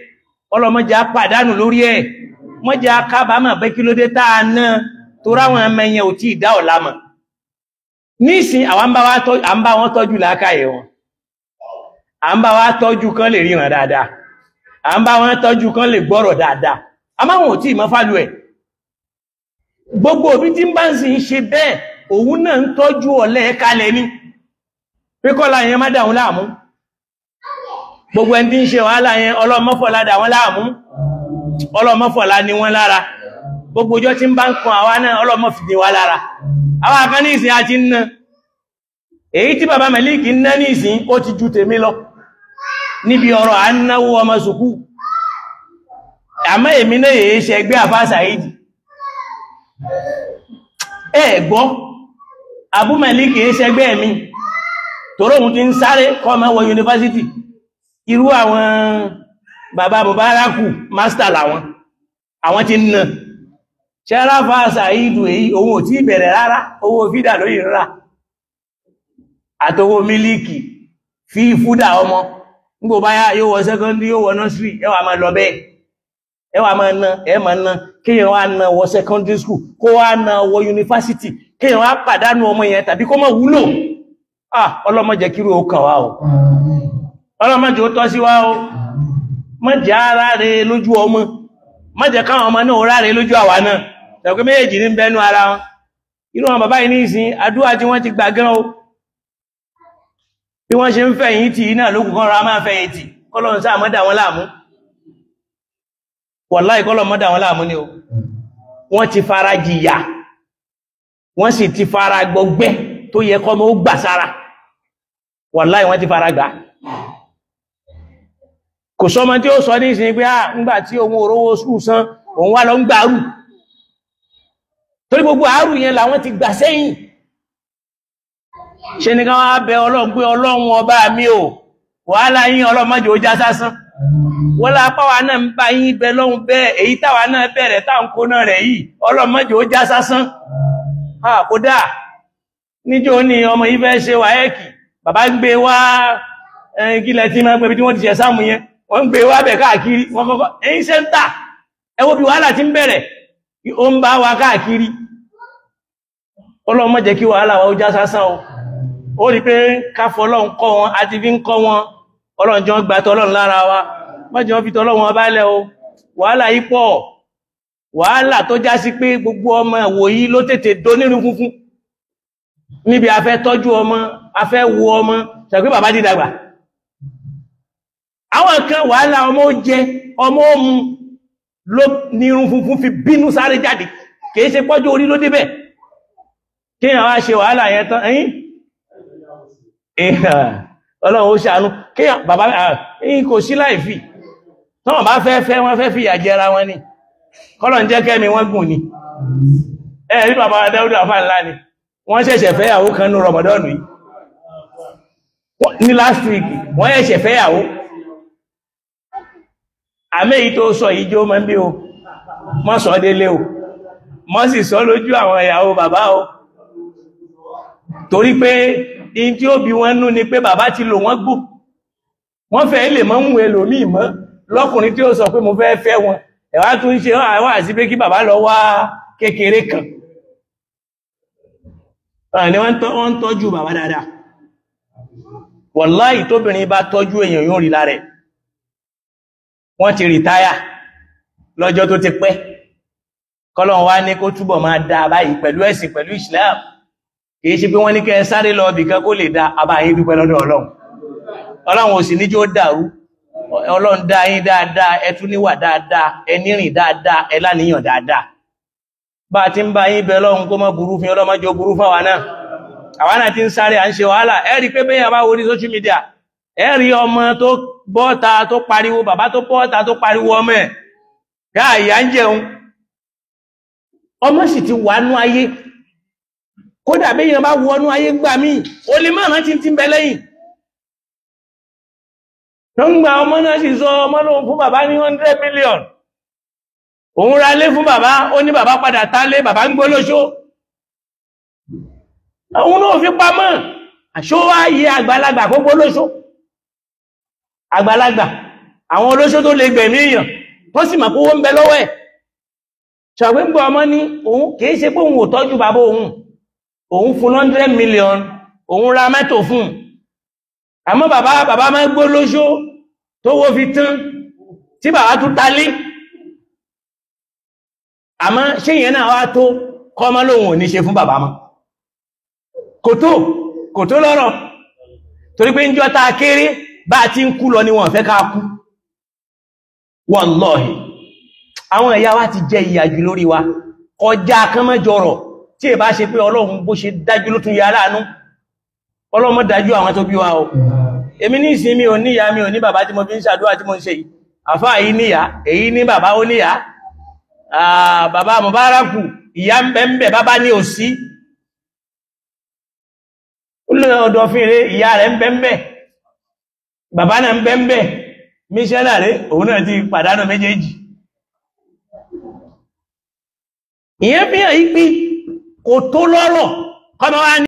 ọlọ́mọdé á pàdánù lórí ẹ̀, mọ́jẹ́ á kábàámọ̀ pé kí ló dé tá a ná, torí àwọn ọmọ yẹn ò tí ì dá ọ̀la mọ̀. Nísìn àwọn à ń bá wọn tọ́jú làákàyè wọn, à ń bá wa tọ́jú kán lè ríran dáadáa, à ń bá wọn tọ́jú kán lè gbọ́rọ̀ dáadáa, àmọ́ wọn ò tí ì mọ̀ fálù ẹ̀. Gbogbo òbí tí ń bá ń sì ń ṣe bẹ́ẹ̀, òun náà ń tọ́jú ọ̀lẹ kalẹ̀ ni. Pé kọ́lá yẹn má dà wọn láàmú. Gbogbo ẹni tí ń ṣe wàhálà yẹn, ọlọ́mọ́fọ̀lá dà wọ́n láàmú. Ọlọ́mọ́fọ̀lá ni wọ́n lára. Gbogbo ọjọ́ tí ń bá ń kan àwa náà, ọlọ́mọ́fìdí wa lára. Àwa kan ní ìsìn àti ń ná. Èyí tí bàbá Màlíkì ń ná ní ìsìn, ó ti ju tèmi lọ. Níbi ọ̀rọ̀ à ń náwó ọmọ sùkú. Àmọ́ èmi náà èé ṣe ẹgbẹ́ àfá Sàídì. Ẹ gbọ́, Abu Màlíkì èé ṣe ẹgbẹ́ mi. Tòró òun ti ń sáré kọ́ ọmọ wọ yunifásítì. Irú àwọn bàbá Mubaraku mástà làwọn, àwọn tí ń nà. Ṣẹ́ráfà Sàídù èyí òun ò tí ìbẹ̀rẹ̀ rárá, owó fídà lóyìn rárá àtowó mílíkì fi fúdà ọmọ. Nígbò báyá yóò wọ sẹ́kọ́ndí, yóò wọ nọ́sírì, ẹ wá máa lọ bẹ́ẹ̀, ẹ wá máa ná, ẹ máa ná. Kéèyàn wá ná wọ secondary school, kó wá ná wọ yunifásítì, kéèyàn wá pàdánù ọmọ yẹn tàbí kó má wúlò. Ah, ọlọ́mọ jẹ́ kírú ó kàn wá o, ọlọ́mọ jẹ́ ó tọ́ sí wá o. Má jẹ́ ara rẹ̀ lójú ọmọ, má jẹ́ káwọn ọmọ náà ráre lójú àwa náà. Tẹ̀kọ́ méjèèjì ní bẹnu ara wọn. Irú àwọn bàbá yìí ní ìsìn, àdúrà tí wọ́n ti gbà gan o. Bí wọ́n ṣe ń fẹ̀yìn tì náà lókùn kan ra máa fẹ̀yìn tì, kọ́lọ́run sáà má dà wọ́n láàmú. Wàláhì kọ́lọ́run má dà wọ́n láàmú ni o. Wọ́n ti fara jìyà, wọ́n sì ti fara gbọgbẹ́ tó yẹ kọ́mọ ó gbà sára. Wàláhì wọ́n ti fara gbà. Kò sọ́mọ tí ó sọ ní ìsìn pé à ńgbà tí òun òrówó skúù san, òun wá lọ ń gbàrú. Torí gbogbo àárù yẹn làwọn ti gbà sẹ́yìn. Ṣe ni ká wá bẹ Ọlọ́run pé Ọlọ́run ọba mi ò, wàhálà yín Ọlọ́run má jẹ́ ó já sásán. Wọ́n lápá wa náà ń bá yín bẹ lọ́hun bẹ́ẹ̀, èyí táwa náà bẹ̀rẹ̀ tá ń kóná rẹ̀ yìí, Ọlọ́run má jẹ́ ó já sásán. Kódà níjó ni ọmọ yìí fẹ́ ṣe wáyẹ́kì, bàbá ń gbé wá kílẹ̀ tí máa ń pẹ̀bí tí wọ́n ti ṣe sáàmù yẹn, wọ́n ń gbé wá bẹ̀ káàkiri, wọ́n kọ́kọ́ ẹ̀yìn sẹ́ńtà, ẹ wo bí wàhálà ti ń bẹ̀rẹ̀, ó ń bá wa káàkiri. Ọlọ́run má jẹ́ kí wàhálà wa ó já sásán o. Ó rí pé káfọ́ Ọlọ́run kọ́ wọn, àti fi ń kọ́ wọn. Ọlọ́run jọ ń gba tọ́lọ́run lára wa, má jẹ́ wọ́n fi tọ́lọ́run ọba lẹ̀ o. Wàhálà yìí pọ̀, wàhálà tó já sí pé gbogbo ọmọ ìwòyí ló tètè donírun funfun. Níbi a fẹ́ tọ́jú ọmọ, a fẹ́ wo ọmọ, ṣàpé bàbá ti dàgbà. Àwọn kan wàhálà ọmọ ó jẹ, ọmọ ó mu, ló nírun funfun fi bínú sáré jáde. Kìí ṣe pọ́jú orí ló débẹ̀. Kí àwọn á ṣe wàhálà yẹn tán, ẹ̀yìn? Ọlọ́run ó ṣàánú. Kí bàbá ẹ̀yìn kò sí láìfì. Tọ́wọ̀n bá fẹ́ fẹ́ wọ́n fẹ́ fìyà jẹra wọn ni. Kọ́lọ̀ ń jẹ́ kẹ́mi wọ́n gùn ni. Ẹ rí bàbá Dáúdà àfáà ńlá ni. Wọ́n ṣẹ̀ṣẹ̀ fẹ́yàwó kan ní Ramadan yìí. Ní last week, wọ́n ṣẹ̀ṣẹ̀ fẹ́yàwó. Àmẹ́ èyí tó sọ yìí jó máa ń bí o. Mọ́ sọ délé o. Mọ́ sì sọ lójú àwọn ìyàwó bàbá o. Torí pé in tí ó bí wọ́n nú ni pé bàbá ti lò wọ́n gbò. Wọ́n fẹ́ lè mọ́ ń wé lòmí mọ́ lọ́kùnrin tí ó sọ pé mo fẹ́ fẹ́ wọn. Ẹ̀wá tún ṣe wà sí pé kí bàbá lọ wá kékeré kan. Ni wọ́n ń tọ́jú bàbá dáadáa. Wàláhì tóbìnrin bá tọ́jú èèyàn yóò rí lára ẹ̀. Wọ́n ti rìtáyà lọ́jọ́ tó ti pẹ́. Kọ́lọ́run wá ní kó túbọ̀ máa dá báyìí pẹ̀lú ẹ̀sìn pẹ̀lú Islam. Kìí ṣe pé wọ́n ní kẹ́ sáré lọ ibìkan kó lè dá abáyé dúpẹ́ lọ́dọ̀ Ọlọ́run. Ọlọ́run ò sì ní jó dàrú. Ọlọ́run dá yín dáadáa, ẹ tún níwà dáadáa, ẹ nírìn dáadáa, ẹ láníyàn dáadáa. Bá a ti ń bá yín bẹ Ọlọ́run kó má burú fún Ọlọ́run má jẹ́ ó burú fáwa náà. Àwa náà ti ń sáré, à ń ṣe wàhálà. Ẹ rí pé bẹ́yàn bá wo ní social media, ẹ rí ọmọ tó bọ́ta tó pariwo, bàbá tó bọ́ta tó pariwo ọmọ ẹ̀. Ká ìyá ń jẹun. Ọmọ sì ti wà nú ayé. Kódà béèyàn bá wọnú ayé gbà míì, ó lè má rántí tí ń bẹ lẹ́yìn. Nígbà ọmọ náà sì sọ ọmọ lóhun fún bàbá ní 100 million. Òun ra lé fún bàbá, ó ní bàbá padà tá lé, bàbá ń gbó lóṣó. Òun náà fi pamọ́, àṣó wá yẹ àgbàlagbà kó gbó lóṣó. Àgbàlagbà, àwọn olóṣó tó lè gbẹ̀mí èèyàn, wọ́n sì mọ̀ pé owó ń bẹ lọ́wọ́ ẹ̀. Ṣàgbé ń bọ̀ ọmọ ní òun kìí ṣe pé òun ò tọ́jú bàbá òun. Òun fún 100 million, òun ra mẹ́tò fún. Àmọ́ bàbá máa gbó lóṣó tó wó fi tán tí bàbá tún talé. Àmọ́ ṣé ìyẹn náà wá tó kọ́ mọ́ lóhun ò ní ṣe fún bàbá mọ́. Kò tó, kò tó lọ́rọ̀. Torí pé ń jọ ta kéré bá ti ń kú lọ ni wọ́n fẹ́ ká kú. Wallahi, àwọn ẹ̀yà wa ti jẹ ìyà jù lórí wa kọjá kánmọ́jọrọ̀. Tí è bá ṣe pé Ọlọ́run bó ṣe dájú ló tún yà láàánú. Ọlọ́run dájú àwọn tó bí wa o. Èmi ní ìsinmi ò níyà, mi ò ní bàbá tí mo fi ń ṣàdúrà tí mo ń ṣe yìí. Àfáà yìí níyà, èyí ní bàbá ó níyà. Bàbá Mubaraku ìyá ń bẹ ń bẹ, bàbá ní òsí. Ọdọ̀fin rẹ̀ ìyá rẹ̀ ń bẹ ń bẹ, bàbá náà ń bẹ ń bẹ, míṣẹ́nà rẹ̀ òun náà ti pàdánù méjèèjì. Ìyẹn fi hàn yí pé kò tó lọ́rọ̀ kọ́mọ wá ní.